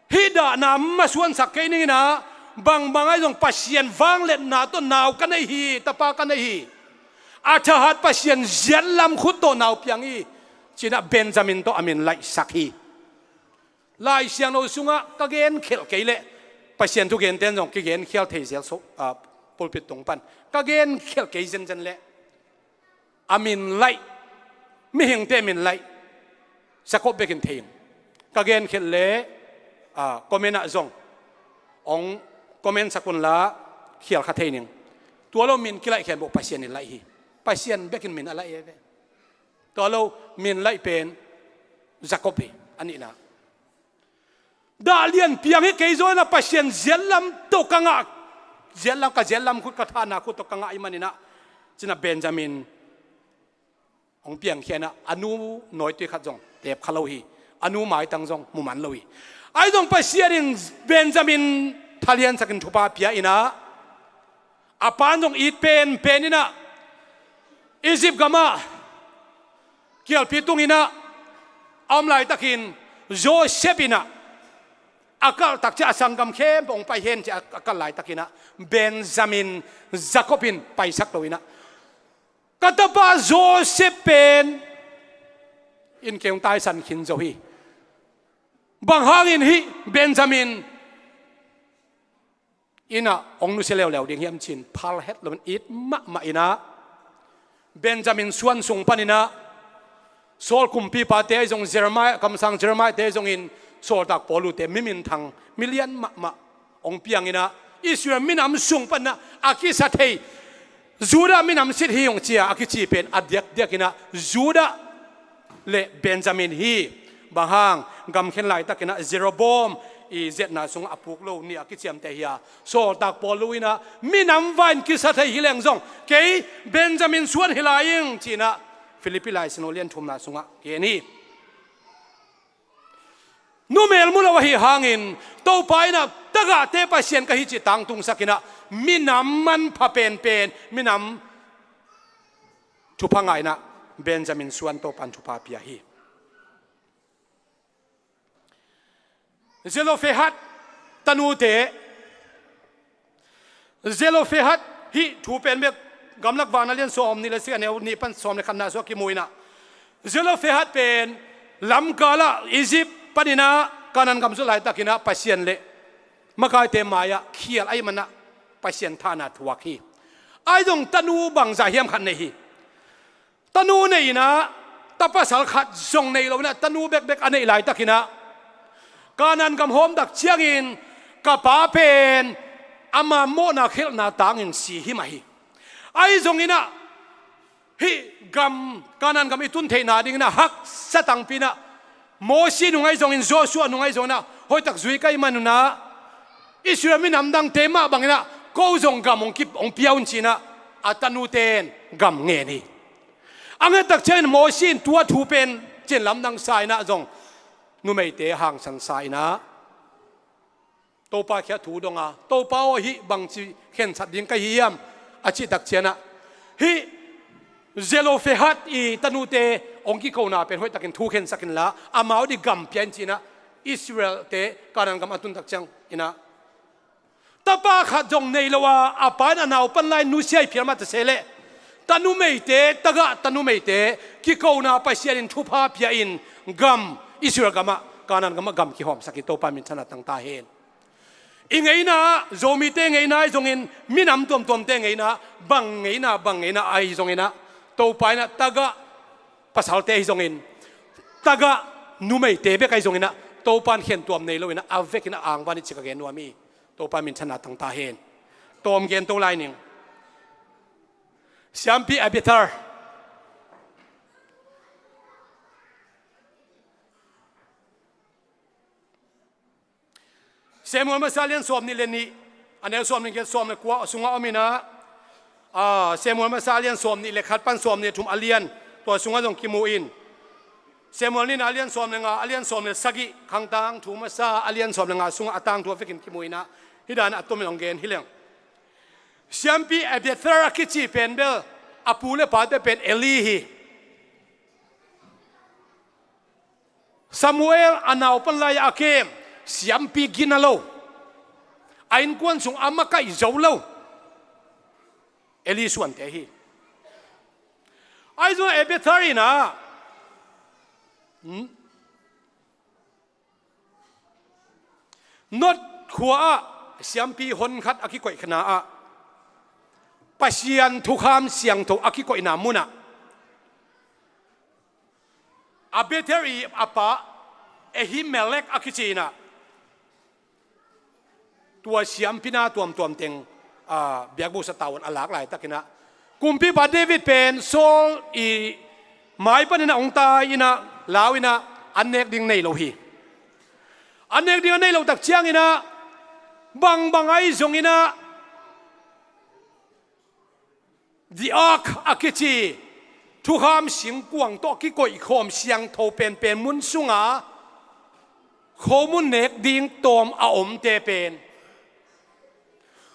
Hih dahna masuansak kei ningina, bangbang ahi zong Pasian vangliatna tawh nau ka nei hi, tapa ka nei hi. A thahat Pasian ziatlam khut tawh nau piang hi, cina Benjamin tawh a min laihsak hi. Lai Siangtho sungah ka genkhelh kei leh Pasian thugenten zong kigenkhial thei zel so, a, pulpit tung pan ka genkhelh kei zenzen leh a min laih, mihingte min laih, Jacob bekin thei ing. Ka genkhelh leh, a, comment ah zong hong comment sak unla khial kha thei ning. Tua lo min kilaih khempeuh Pasian in laih hi. Pasian bekin min a laih hi ve. Tua lo min laih pen Jacob hi, a nihna. Dah lianpiang hi kei zawina Pasian ziatlam tawh ka ngah, ziatlam, ka ziatlam khut, ka thahna khut tawh ka ngah ahih manina, cina Benjamin hong piangkhia ina a nu nawitui khat zong tep kha lo hi. A nu maitang zong mu man lo hi. Ahi zong Pasian in Benjamin thaliansakin thupha pia ina, a pan zong it penpen ina Egypt gamah kialpi tung ina a om laitakin Joseph ina a kalh tak ciah a sanggam khempeuh hong pai hen ci a, a kalh laitakina Benjamin, Jacob in paisak lo ina, ka tapa Joseph pen in kei hong taisan khin zo hi. Bang hangin hih Benjamin ina hong nusia leuleu ding hiam cin phal het loin it mahmah ina, Benjamin suan sung panina Saul kumpipate ahi zong, Jeremiah, kamsang Jeremiah te ahi zongin, sawltak Paul ute, mi minthang, milian mahmah hong piangina Israel minam sung panina a kisa thei Judah minam sit hi ung cia a kici pen a diakdiakina Judah le Benjamin hi. Bang hang, gamkhen laitakina Jeroboam i zetna sungah a puk lo nih a kiciamteh hi a, sawltak Paul lo ina minam vai in kisa thei hi leng zong kei Benjamin suan hi lai ing cina Philippi lai sino lian thumna sungah gen hi. Numel mu lo ahi hangin Topa ina tagahte Pasian ka hi ci tangtungsak ina minam manpha penpen, minam thupha ngah ina Benjamin suan Topa in thupha pia hi. Zelophehad tanute, Zelophehad hih thu pen bek Gamlak Vana lian sawm nih le sik a neu nih pan sawm le khatna sua kimu ina Zelophehad pen lamkalah Egypt paninah Kanaan gam zot laitakinah Pasian le makaite mai-ah khial ahih manah Pasian thahna thuak hi. Ahi zong tanu bangzah hiam khat nei hi. Tanu nei inah, tapasal khat zong nei lo inah, tanu bekbek a neih laitakinah Kanaan gam hawm tak ciangin ka pa pen ama mawhna khelhna tangin si hi mah hi. Ahi zonginah hih gam, Kanaan gam i tun theihna dinginah haksa tangpi inah Mosi nung ahi zongin, Joshua nung ahi zonginah hoihtak zui ka hih manunah Israel minam dangte mah banginah ko zong gam hong ki, hong pia un ci-inah a tanute in gam ngen hi. A nget tak ciangin Mosi in tua thu pen cin lamdang sa inah zong numeite hangsan sa inah Topa kiang thu dong a, Topa aw, hih bangci khensat ding ka hi hiam? A cih tak ciangah hih Zelophehad i tanute hong kikona pen hoihtakin thu khensak inla amau ading gam pia in ci-inah Israel-te Kanaan gam a tun tak cianginah tapa khat zong nei lo a, a pa in a naupan lai nusia hi phial mah ta se leh, tanumeite tagah, tanumeite kikona Pasian in thupha pia-in gam, Israel gamah, Kanaan gamah gam kihawmsak hi. Topa minthanna tang ta hen. I ngeina, Zomite ngeina ahi zongin, minam tuamtuamte ngeina, bang ngeina, bang ngeina ahi zonginah Topa inah tagah pasalte ahi zongin, tagah numeite bek ahi zonginah Topa in khentuam nei lo inah a vekinah angvan i ci ka gen nuam hi. Topa minthanna tang ta hen. Tawm gen to lai ning. Siampi Abiathar. Samuel masa a lian sawm nih le nih, a neu sawm nih le sawm le kua sungah om inah, a, Samuel masa a lian sawm nih le khat pan sawm nih le thum a lian, tua sungah zong kimu in. Samuel nihna a lian sawm le nga, a lian sawm le sagih, khang tangthu masa a lian sawm le nga sungah a tangthu a vekin kimu inah, hih dan a tomin hong gen hi leng. Siampi Abiathar a kici pen bel a pu le pate pen Eli hi. Samuel a naupan lai-ah a kem, siampi gina lo, a innkuan sung a makaih zo lo Eli suante hi. Ahi zong Abiathar inah, hmm? Not khua-ah siampi honkhat a kikoihna ah Pasian thukham siangtho a kikoihna munah Abiathar i a pa Ahimelek a kici inah tua siampi na tuamtuam teng, a, biakbuk sa tavuan a lak laitakinah kumpipa David pen Saul i mai paninah hong tai inah lau inah an nek ding nei lo hi. An nek ding a nei lo tak cianginah bangbang ahi zonginah The Ark a kici thukham singkuang tawh kikoihkhawm siangtho penpen mun sunga khomun nek ding tawm a omte pen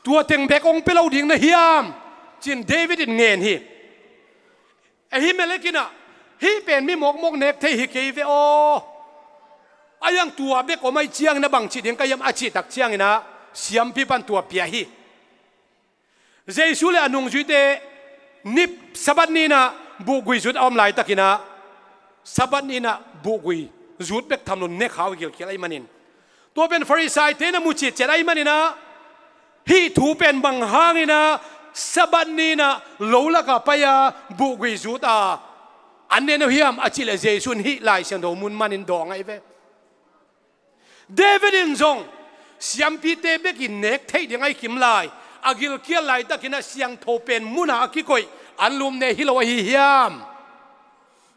tua teng bek hong pia lo ding na hiam? Ci-in David in ngen hi. Ahimelek inah hih pen mi mawkmawk nek thei hi kei ve aw. A hiang tua bek om ahih ciangin a bang cih ding ka hiam a cih tak cianginah siampi pan tua pia hi. Jesu le a nungzuite ni Sabbath ni inah buhgui zut a om laitakinah Sabbath ni inah buhgui zut bek tham lo, ne khau gilkial ahih manin. Tua pen Farisaite inah mu citciat ahih maninah hih thu pen bang hanginah Sabbath ni inah lo lakah pai-a buhgui zut a an ne no hiam a cih leh Jesu in hih Lai Siangtho mun manin dawng ahi ve. David in zong siampite bekin nek theih ding ahi kim lai, a gilkial laitakinah siangtho pen muna a kikoih an lum ne hi lo ahi hiam?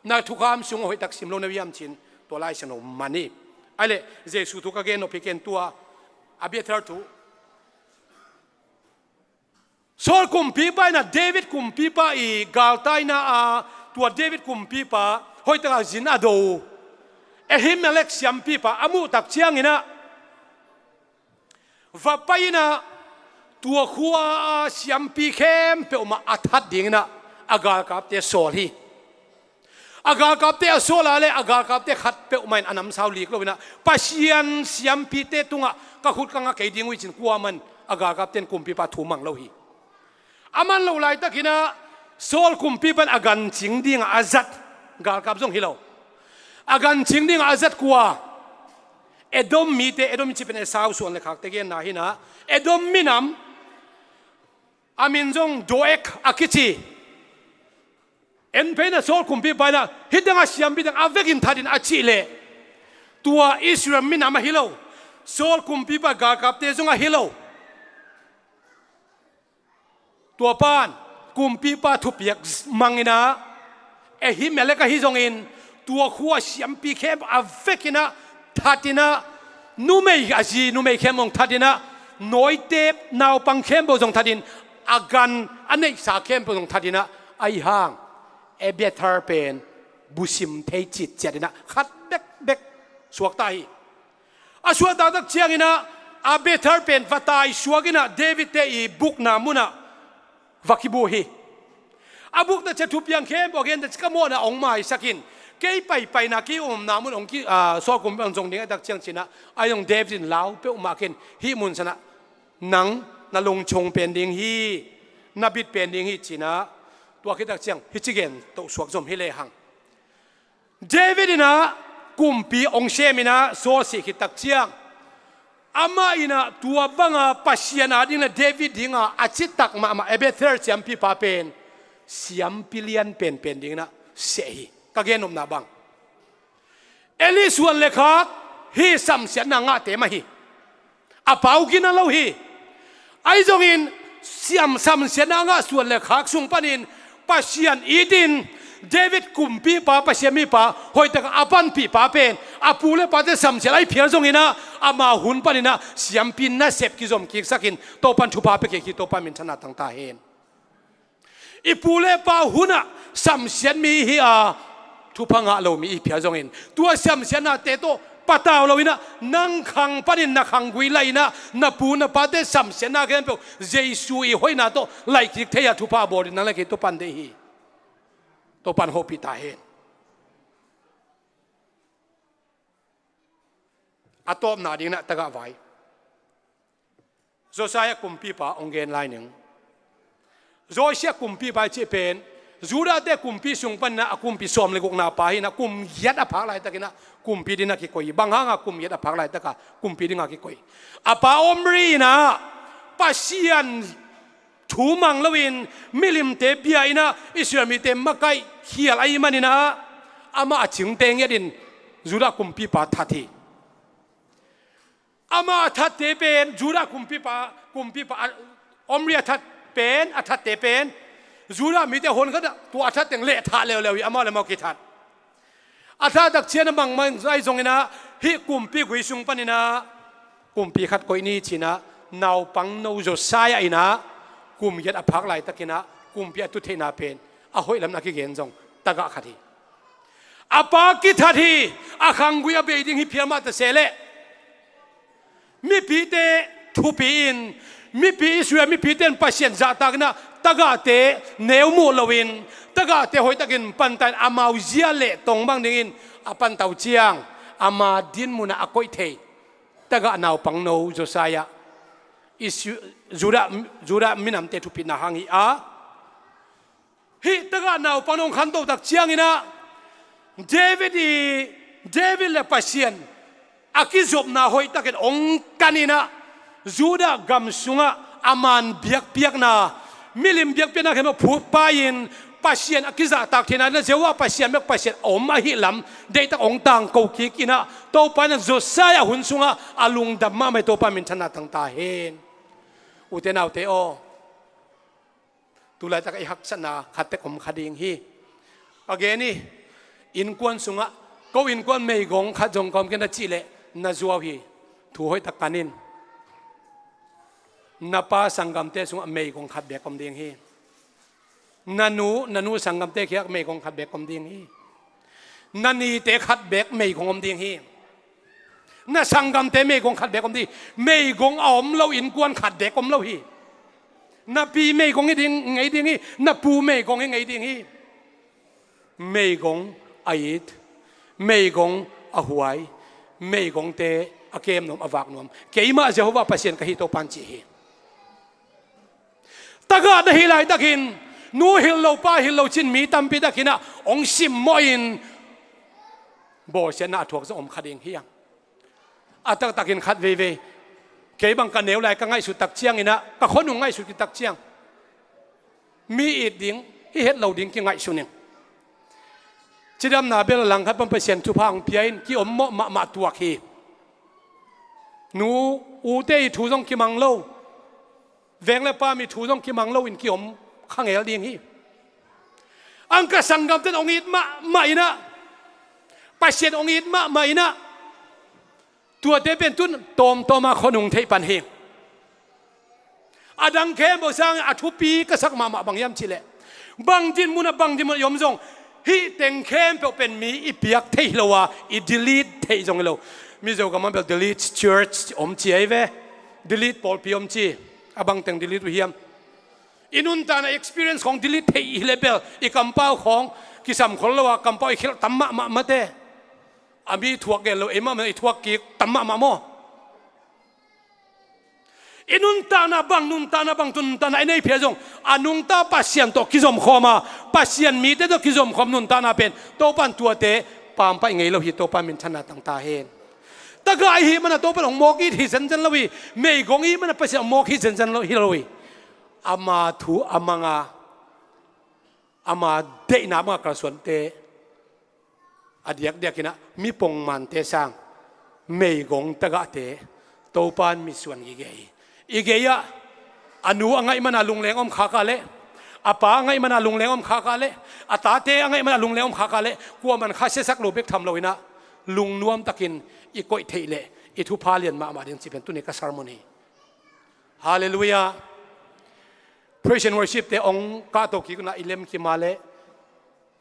Na thukham sung a hoihtak sim lo na hiam ci-in tua Lai Siangtho man hi. Ahi leh Jesu thu ka gen nop hi ken, tua Abiathar thu. Saul kumpipa inah David kumpipa i galtaina a, tua David kumpipa hoihtakah zin a do Ahimelek siampipa a muh tak cianginah va pai inah tua khua-a siampi khempeuh mah a that dinginah a galkapte sawl hi. A galkapte a sawl a leh a galkapte khat peuhmah in a namsau lik loinah Pasian siampite tungah ka khut ka nga kei ding uh hi ci-in kuaman a galkapte in kumpipa thu mang lo hi. A man loh laitakinah Saul kumpipa in a gancing dingah a zat Galkap zong hi lo. A gancing dingah a zat kua, Edom mite, Edom i cih pen Esau suan le khakte genna hi-in ah, Edom minam a min zong Doeg a kici. En phei in ah Saul kumpipa in ah, "Hih teng a siampi teng a vekin that in," a cih leh, tua Israel minam ahi lo, Saul kumpipa galkapte zong ahi lo, tua pan kumpipa thupiak mang in ah, Ahimelek ahi zongin, tua khua siampi khempeuh a vekin ah that in ah, numei, a zi numei khempeuh zong that in ah, nawite naupang khempeuh zong that in, a gan a neihsa khempeuh zong that in ah, ahi hang Abiathar pen busim thei citciat in ah khat bekbek suakta hi. A suakta tak ciangin ah, Abiathar pen va taisuak in ah David-te i bukna munah va kibu hi. A bukna ciang thupiang khempeuh a gen ta ciang, ka mawhna hong maisak in, kei paipaina, kei omna mun hong ki, ah, Saul kumpipa hong zong ding a tak ciang ci-in ah, ahi zong David in lau peuhmah kei in, "Hih mun sanah nang na lungchung pen ding hi, na bit pen ding hi," ci-in ah, tua khit tak ciang hih ci gen toh suak zom hi lehang. David in ah kumpi hong sem in ah, Saul sih khit tak ciang, amah in ah tua banga Pasian ading le David dinga a citak mahmah Abiathar siampipa pen siampi lian penpen dingin ah seh hi. Ka gen nopna bang, Eli suan le khak hi, samsiatna ngahte mah hi. A pa uh gina lo hi. Ahi zongin siam, samsiatna ngah suan le khak sung panin Pasian itin David kumpipa, Pasian mipa hoihtak a panpihpa pen, a pu le pate samsiat ahi phial zongin ah, ama hun panin ah siampi nasep kizom kiksakin Topan thupha pia kik hi. Topa minthanna tang ta hen. I pu le pa hunah samsiat mi hi a, thupha ngah lo mi i phial zongin, tua samsiatnate tawh patau lo in ah, nang khang panin na khanggui laih in ah, na pu na pate samsiatna khempeuh Jesu i hoihna tawh laih kik thei a, thupha bawl in nang le kei Topan deih hi. Topan hopih ta hen. A tawpna dingin ah tagah vai. Josiah kumpipa hong gen lai ning. Josiah kumpipa i cih pen Judah-te kumpi sung panin ah a kumpi sawm le gukna pa hi-in ah, kum giat a phak laitakin ah kumpi dingin ah kikoih hi. Bang hanga kum giat a phak laitaka kumpi dinga kikoih? A pa Omri in ah Pasian thu mang loin milimte bia in ah Israel mite makaih khial ahih manin ah, amah a cingte ngiatin Judah kumpipa that hi. Amah a thatte pen, Judah kumpipa, kumpipa, a, Omri a that pen, a thatte pen Judah mite hon khat ah tua a that teng leh thah leuleu hi, amau le amau kithat. A thah tak ciang a mangmang zai zongin ah, hih kumpi gui sung panin ah kumpi khat koih ni ci-in ah, naupangno Josiah in ah kum giat a phak laitakin ah kumpi a tu theihna pen a hoih lamna kigen zong tagah khat hi. A pa kithat hi. A khanggui a bei ding hi phial mah ta se leh, mipite thupi in, mipi Israel mipite in Pasian zahtak in ah tagahte neu muh loin, tagahte hoihtakin pantai in, amau zia le tong bang dingin a pantau ciang, ama din munah a koih thei tagah naupangno Josiah, Isu-, Judah, Judah minamte thupitna hang hi a, hih tagah naupangno hong khanto tak ciangin ah, David i, David le Pasian a kizopna hoihtakin hong kan in ah, Judah gam sungah a man biakpiakna, milim biakpiakna khempeuh phutpai-in, Pasian a kizahtak theihna, na Jehovah Pasian bek Pasian a om ahih lam deihtak hong tangko kik in ah, Topa in ah Josiah hun sungah a lungdam mahmah hi. Topa minthanna tang ta hen. Ute naute aw, tu laitak i haksatna khat tek om kha ding hi. Ka gen hi, innkuan sungah, "Ko innkuan meigong khat zong ka om kei," na cih leh na zuau hi. Thu hoihtak kan in. Na pa sanggamte sungah meigong khat bek om ding hi. Na nu, na nu sanggamte kiangah meigong khat bek om ding hi. Na nite khat bek meigong om ding hi. Na sanggamte meigong khat bek om ding hi. Meigong a om lo innkuan khat bek om lo hi. Na pi meigong hi ding, ngei ding hi. Na pu meigong hi, ngei ding hi. Meigong a it, meigong a huai, meigongte a kem nuam, a vak nuam, keimah Jehovah Pasian ka hi, Topan ci hi. Tagah na hih laitakin Nu hilh lo, pa hilh lo cin mi tampi takin ah hong simmawhin bawlsiatna a thuak zong om kha ding hi hang. A taktakin khat veivei, kei bang ka neu lai ka ngaihsut tak ciangin ah ka khuanung ngaihsut khit tak ciang mi it ding, hih het lo ding kingaihsun ing. Cidamna bel a langkhat pan Pasian thupha hong pia in kiom mawh mahmah tuak hi. Nu, ute ii thu zong kimang lo, veng le pam ii thu zong kimang loin kiom kha ngel ding hi. Ang ka sanggamte in hong it mahmah in ah, Pasian hong it mahmah in ah, tuate pen tun tawmtawm a khuanung theih pan hi. A dang khempeuh sangin a thupi ka sak mahmah bang hiam cih leh, bang dinmun ah, bang dinmun ah i om zong, hih teng khempeuh pen mi i piak theih hi lo a, i delete theih zong hi lo. Mizo gam ah bel delete church om ci ahi ve. Delete pawlpi om ci. A bang teng delete uh hiam? I nuntakna experience khawng delete theih hi leh bel i kampau khawng kisam khol lo a, kampau i khelh tam mahmah mate. A mi thuak gel lo, ei mahmah i thuak kik tam mahmah maw? I nuntakna bang, nuntakna bang, nuntakna i nei phial zong, a nungta Pasian tawh kizomkhawm a, Pasian mite tawh kizomkhawm nuntakna pen Topa'n tuate pampaih ngei lo hi. Topa minthanna tang ta hen. Tagah i hih man a Topa'n hong mawk it hi zenzen lo hi. Meigong i hih man a Pasian hong mawk hi zenzen lo hi lo hi. Ama thu a mang a, ama deihna bang a kalsuante, a diakdiakin ah mi pongmante sang meigong tagahte Topa'n mitsuan gige hi. I gei ah a nu a ngaih man a lungleng om khak a leh, a pa a ngaih man a lungleng om khak a leh, a tate a ngaih man a lungleng om khak a leh, kuaman kha siasak lo bek tham loin ah lungnuam takin i koih theih leh i thupha lian mahmah ding cih pen tuni ka sermon hi. Halleluiah. Praise and worship te hong kahto kik un ah i lem kim a leh,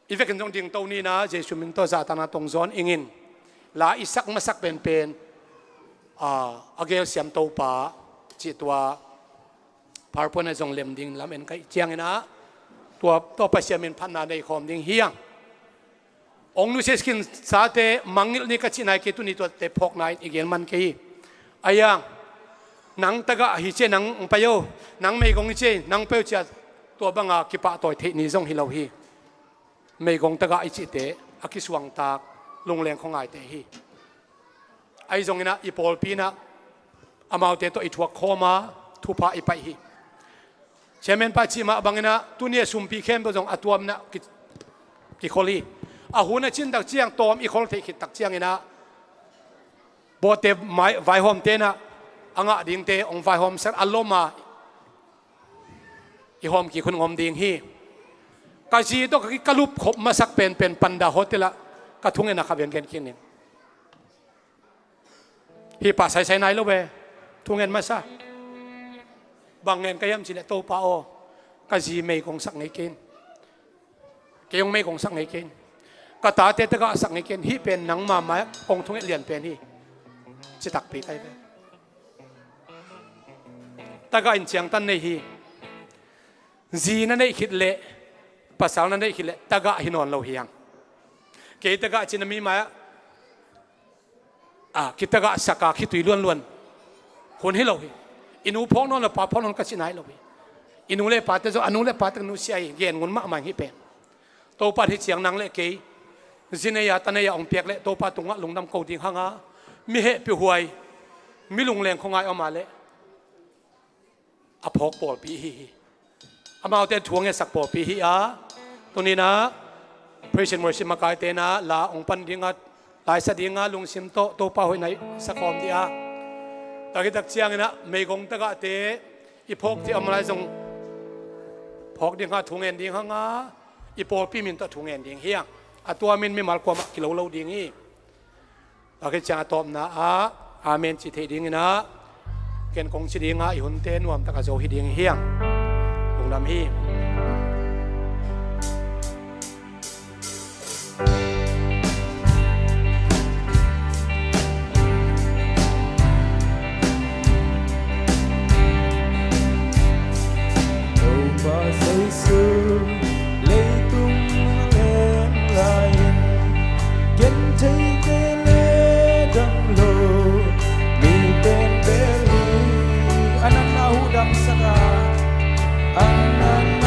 i vekin zong dingto ni in ah Jesu min tawh zahtakna tawh hong zawn ing in. La i sak masak penpen, a, a gelsiam Topa cih tua PowerPoint ah zong lem ding lam en ka hih ciangin ah, tua, tua Pasian min phatna nei khawm ding hi hang. Hong nusia khinsate mangngilh ni ka cih nai kei, tuni tuate phawkna in i gen man kei hi. Ahi hang, nang tagah hi ci e, nang hong pai o, nang meigong hi ci e, nang pai o ci a, tua bang a kipahtawi theih ni zong hi lo hi. Meigong tagah i cihte a kisuangtak lungleng khuangaite hi. Ahi zongin ah i pawlpi in ah amaute tawh i thuak khawm a, thupha i paih hi. Chairman pa cih mah bangin ah tuni a sumpi khempeuh zong a tuam in ah ki, kikhol hi. A hun a cin tak ciang tawm i khol theih khit tak ciangin ah bawhte mai, vaihawmte in ah a ngah dingte hong vaihawm sak a lom a, i hawm kik hun hong om ding hi. Ka zi tawh ka ki, ka lup khop masak penpen Panda Hotel ah ka thungen a kha ven gen kik ning. Hih pa saisai nai lo ve. Thungen masa. Bang ngen ka hiam cih leh, Topa aw, ka zi meigong sak ngei kei in. Kei hong meigong sak ngei kei in. Ka tate tagah sak ngei kei in. Hih pen nangma mai-ah kong thunget lian pen hi, ci takpi ka hi ve. Tagah in ciangtan nei hi. Zi na neih khit leh, pasal na neih khit leh tagah hi nawn lo hi hang. Kei tagah cih na mi mai-ah, a, kitagahsak a khitui luanluan hun hi lo hi. I nu phawk nawn lo, pa phawk nawn ka cih nai lo hi. I nu le pate zong, a nu le pate nusia hi, gen ngun mahmah hi pen. Topa in hih ciang nang le kei zi nei a, ta nei a hong piak leh Topa tungah lungdam ko ding hang a, mi hehpihhuai, mi lungleng khuangai om a leh a phawk pawlpi ahi hi. Amaute thu a ngetsak pawlpi hi a, tuni in ah praise and worship makaite in ah la hong pan ding a, laisa ding a lungsim tawh Topa hoihna i sa khawm ding a. Tua khit tak ciangin ah meigong tagahte i phawk theih a om lai zong phawk ding hang a, thu ngen ding hang a, i pawlpi min tawh thu ngen ding hi hang. A tua min mimal kuamah kilo lo ding hi. Tua khit ciang a tawpna ah amen cih theih dingin ah ken kong ci ding a, i hunte nuamtak a zo hi ding hi hang. Lungdam hi. Topa Jesu, leitung a leng lai-in, gentheite le dam lo, mi pen bel hi. A natna uh damsak a, a natna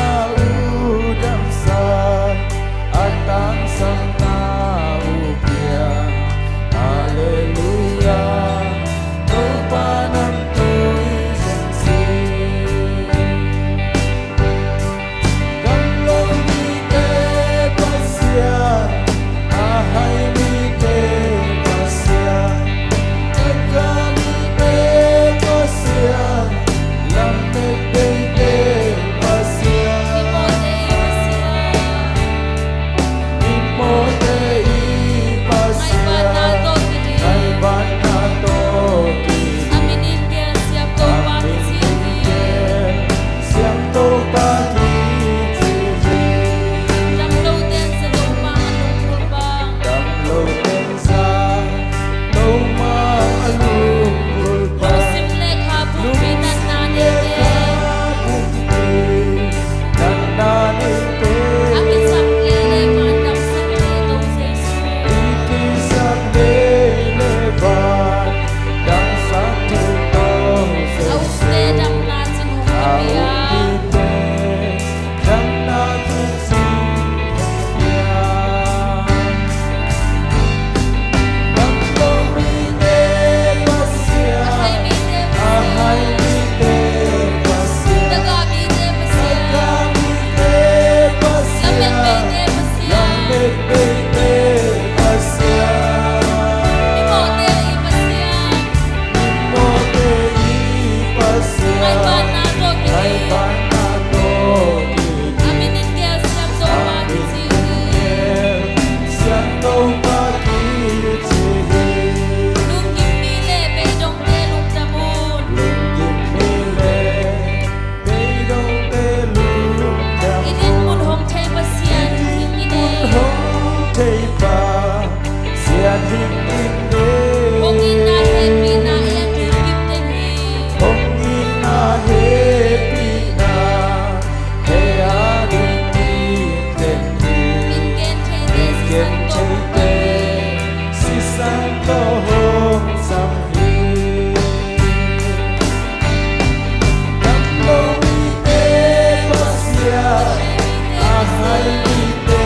thei Pasian hing in e. Hong itna hehpihna i a thukip teng hi. Hong itna hehpihna e a ding teng hi. Min gen theite, min gen theite sisan tawh hong sam hi. Dam lo mite Pasian, a hai mite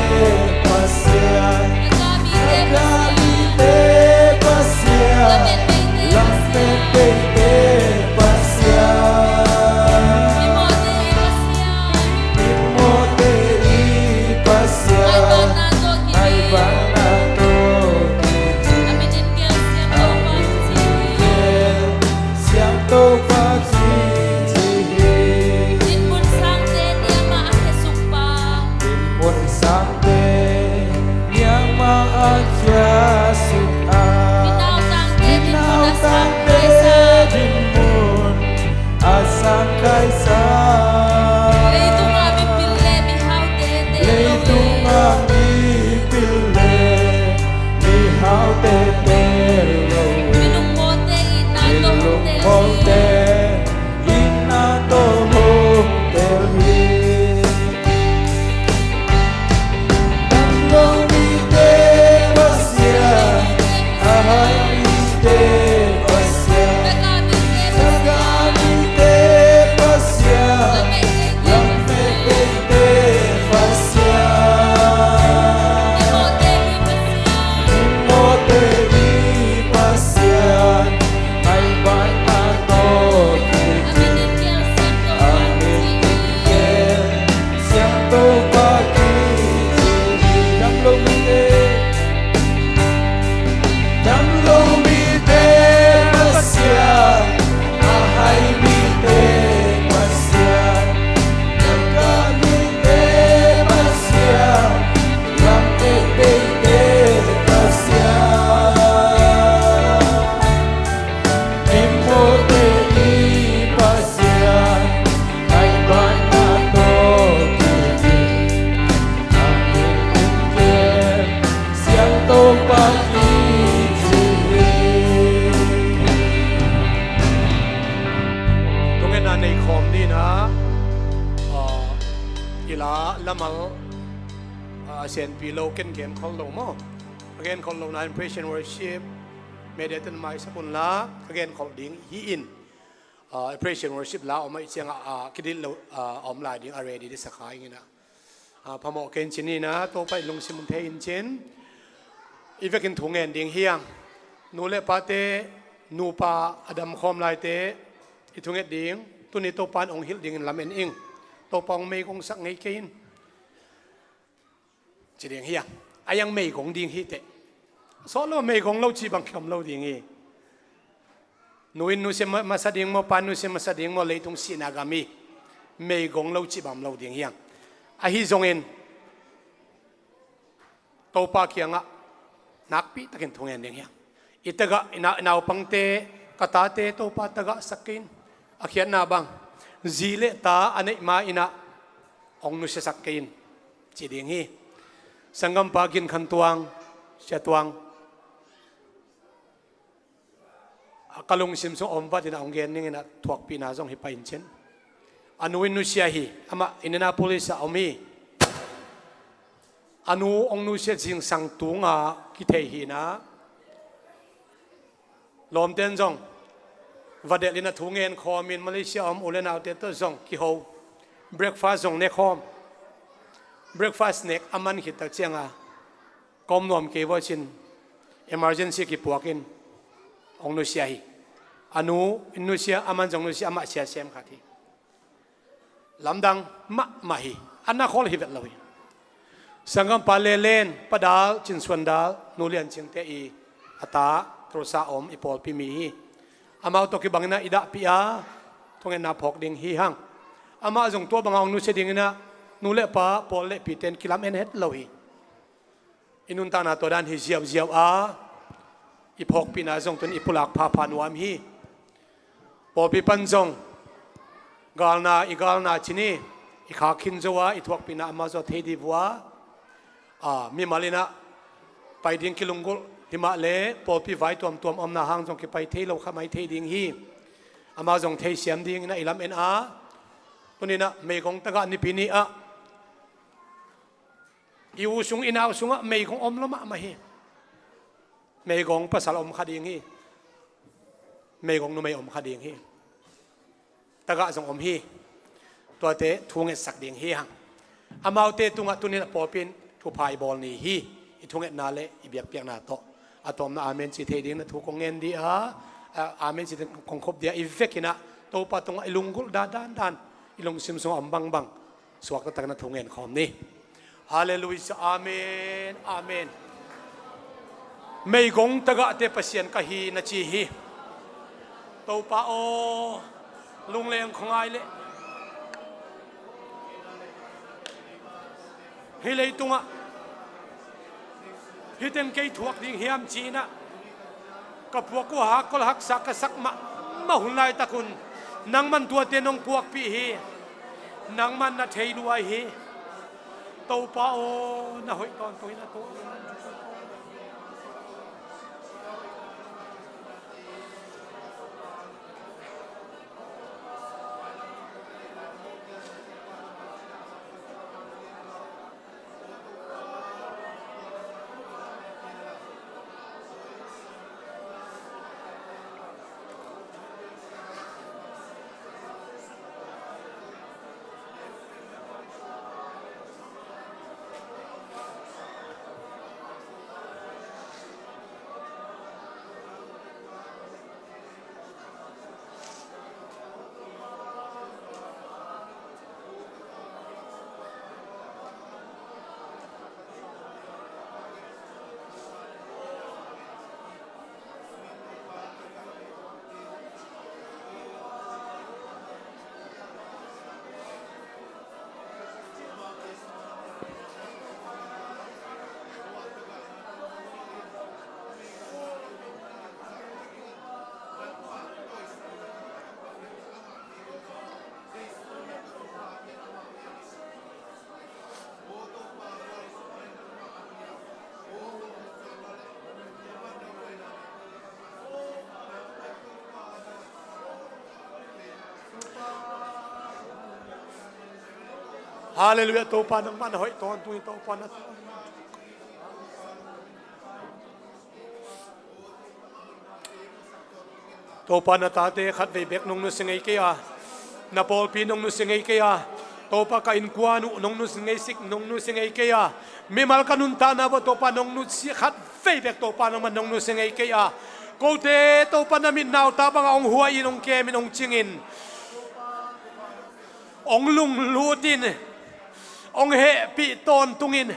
Pasian, a gah mite Pasian, lamet mite Pasian, mimawhte i Pasian, ngaihbatna tawh kici, a minin gel siangtho pa kici hi. Siangtho pa kici hi. Dinmun sangte ni amah a khesuk pa. Dinmun sangte ni amah a khesuk a. Minautangte dinmun a sang kaisa. Minautangte dinmun a sang kaisa. Leitungah mipil le mihaute teel lo hi. Leitungah mipil le mihaute teel lo hi. Minungmawte itna tawh hong teel hi. Minungmawte itna tawh hong teel hi. Dam lo mite Pasian, a hai mite Pasian, a gah mite Pasian, lamet mite Pasian, mimawhte i Pasian, ngaihbatna tawh kici, a minin gel siangtho pa kici hi. Dam lo mite, dam lo mite Pasian, a hai mite Pasian, a gah mite Pasian, lamet mite Pasian, mimawhte i Pasian, ngaihbatna tawh kici, a minin gel siangtho pa kici hi. Thungetna nei khawm dingin ah, i la lamal a senpi lo, ken gen khol lo maw? A gen khol lo na in praise and worship media ten maisak un la, ka gen khol ding hi in. Ah, praise and worship la om ahih ciangah, ah, kidilh lo, ah, om lai ding a ready dih sa kha ing in ah. Ah, phamawh kei in cin in ah, Topa in lungsim thei in cin. I vekin thu ngen ding hi hang. Nu le pate, nupa a dam khawm laite i thunget ding, tuni Topa in hong hilh dingin lamen ing. Topa hong meigong sak ngei kei in. Ci ding hi a, a iang meigong ding hi teh. Sawt lo meigong lo cih bang kiom lo ding hi. Nu in nusia ma-, masa ding maw, pa in nusia masa ding maw, leitung sihna gam hi. Meigong lo cih bang om lo ding hi hang. Ahi zongin Topa kiangah nakpi takin thungen ding hi hang. I tagah, i na-, naupangte, ka tate Topa tagah sak kei in. A khiatna bang, zi le ta a neih ma in ah hong nusiasak kei in, ci ding hi. Sanggampa Gin Khan Tuang, Sia Tuang, a ka lungsim sung a om vat in ah hong gen ning in ah, thuakpihna zong hi pai in cin. A nu in nusia hi, amah Indianapolis ah om hi. A nu hong nusia zingsang tunga kithei hi in ah, lawmte in zong va delh in ah thu ngen khawm in, Malaysia a om u le naute tawh zong kiho. Breakfast zong ne khawm. Breakfast nek a man khit tak ciangin, ka om nuam kei vua cin, emergency kipuak in hong nusia hi. A nu in nusia, aman zong nusia, amah sia sem khat hi. Lamdang mahmah hi. A na khol hi vet lo hi. Sanggampa Lelen, Pa Dal, Cin Suan Dal, Nu Lian Cingte i a ta Tulsa om i pawlpi mi hi. Amau tawh kibang in ah i dahpih a, thungetna phawk ding hi hang. Amah zong tua bangah hong nusia ding in ah, nu le pa, pawl le pite in kilamen het lo hi. I nuntakna tua dan hi ziauziau a, i phawkpihna zong tun i pulak phapha nuam hi. Pawlpi pan zong galna, i galna cin hi, i khak khin zo a, i thuakpihna amah zaw thei dih vua. A, mimal in ah Pai ding kilunggulh himah le pawlpi vai tuamtuam omna hang zong kipai thei lo kha mai thei ding hi. Amau zong theisiam dingin a i lam en a, tuninah meigong tagah nipi ni ah i u sung i nau sungah meigong om lo mahmah hi. Meigong pasal om kha ding hi. Meigong numei om kha ding hi. Tagah zong om hi. Tuate thu ngetsak ding hi hang. Amaute tungah tunin a pawlpi in thupha i bawl ni hi. I thungetna le i biakpiakna tawh a tawmna amen ci thei ding na thu kong ngen dih a, a, amen ci thei kong khop dih a, i vekinah Topa tungah i lunggulh dan dan dan i lungsim sungah om bangbang suakta takin a thu ngen khawm ni. Halleluiah, amen, amen. Meigong tagahte Pasian ka hi na ci hi. Topa aw, lungleng khuangai le hih leitungah hih teng kei thuak ding hiam cinah ka puak uh a hakkol haksa ka sak mahmah hun laitak un nangman tuate nong puakpih hi. Nangman na thei luai hi. Topa aw, na hoih tawntung in a tung. Halleluiah, Topa nangmah na hoih tawntung hi. Topa na Topa na tate khatvei bek nong nusia ngei kei a, na pawlpi nong nusia ngei kei a, Topa ka innkuan uh nong nusia ngei sik, nong nusia ngei kei a, mimal ka nuntakna bawh Topa nong nusia khatvei bek Topa nangmah nong nusia ngei kei a, kote Topa na mit nauta bangah hong huai in, hong kem in, hong cing in, hong lunglut in, hong hehpih tawntung in,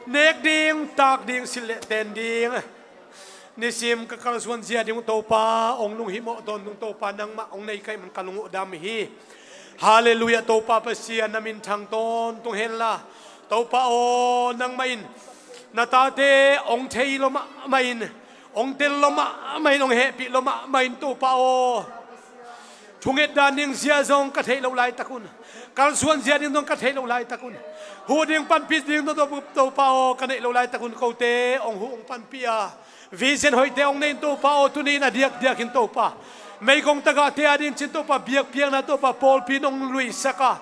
nek ding, tak ding, silh le ten ding, nisim ka kalsuan zia ding uh Topa hong lunghimawh tawntung Topa nangmah hong nei ka hih man ka lung uh dam hi. Halleluiah, Topa Pasian na minthang tawntung henla, Topa aw, nangmah in na tate hong thei lo mahmah in, hong tel lo mahmah in, hong hehpih lo mahmah in Topa aw. Thunget dan ding zia zong ka theih loh laitak un, kalsuan zia ding zong ka theih loh laitak un, huh ding panpih ding zong Topa aw ka neih loh laitak un kote hong huh hong panpih a, vision hoihte hong nei in Topa aw, tuni in a diakdiak in Topa meigong tagahte a ding cin Topa biakpiakna Topa pawlpi nong luihsak a,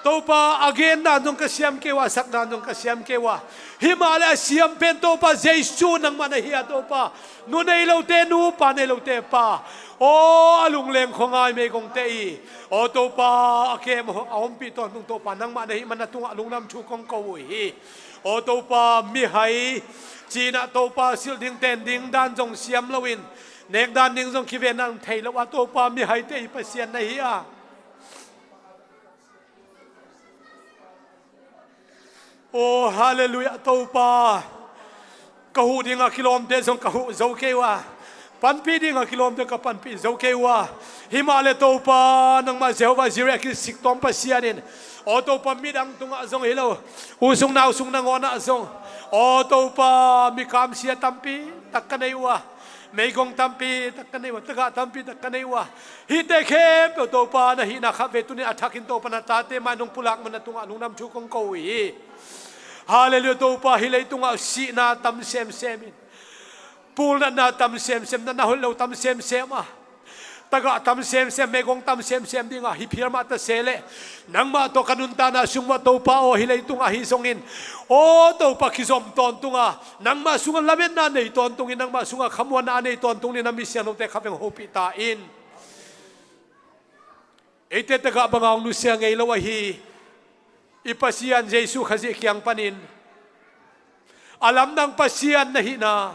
Topa a gen dan zong ka siam kei uh a, a sak dan zong ka siam kei uh a, himah le a siam pen Topa Jesu nangmah na hi a Topa, nu nei lote nu, pa nei lote pa, aw a lungleng khuangai meigongte i, aw Topa a kem a ompih tawntung Topa nangmah na hih man na tungah lungdam thu kong ko uh hi. Aw Topa mihai cinah Topa silh ding ten ding dan zong siam loin, nek dan ding zong kiven dan thei lo a Topa mihaite i Pasian na hi a. Aw halleluiah Topa, ka huh dinga kilawmte zong ka huh zo kei uh a, panpih dinga kilawmte ka panpih zo kei uh a, himah le Topa nangmah Jehovah Jireh a kisik tawm Pasian in, aw Topa midang tungah zong hi lo, u sung nau sung nangawnah zong, aw Topa mi kamsia tampi tak ka nei uh a, meigong tampi tak ka nei uh a, tagah tampi tak ka nei uh a, hihte khempeuh Topa na hihna khatvei tunin a thakin Topa na tate mai nong pulak man na tungah lungdam thu kong ko uh hi. Halleluiah. Topa, hih leitungah sihna tam semsem in, pulnatna tam semsem, natna hoih lo tam semsem a, tagah tam semsem, meigong tam semsem dingah hih phial mah ta se leh, nangmah tawh ka nuntakna sung mah Topa aw, hih leitungah ahi zongin, aw Topa, kizom tawntunga, nangmah sungah lametna nei tawntungin, nangmah sungah khamuanna a nei tawntungin na mi siangthote khatvei hong hopih ta in. Eite tagah banga hong nusia ngei lo ahi i Pasian Jesu Khazih kiang panin a lamdang Pasian na hihna,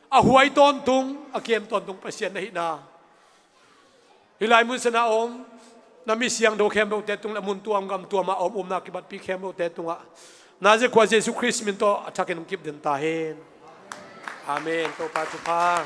a huai tawntung, a kem tawntung Pasian na hihna, hih lai mun sana om na mi siangtho khempeuhte tung le mun tuam gam tuama om, upna kibatpi khempeuhte tungah Nazareth khua Jesu Khrist min tawh a thakin hong kip den ta hen. Amen. Topa thupha.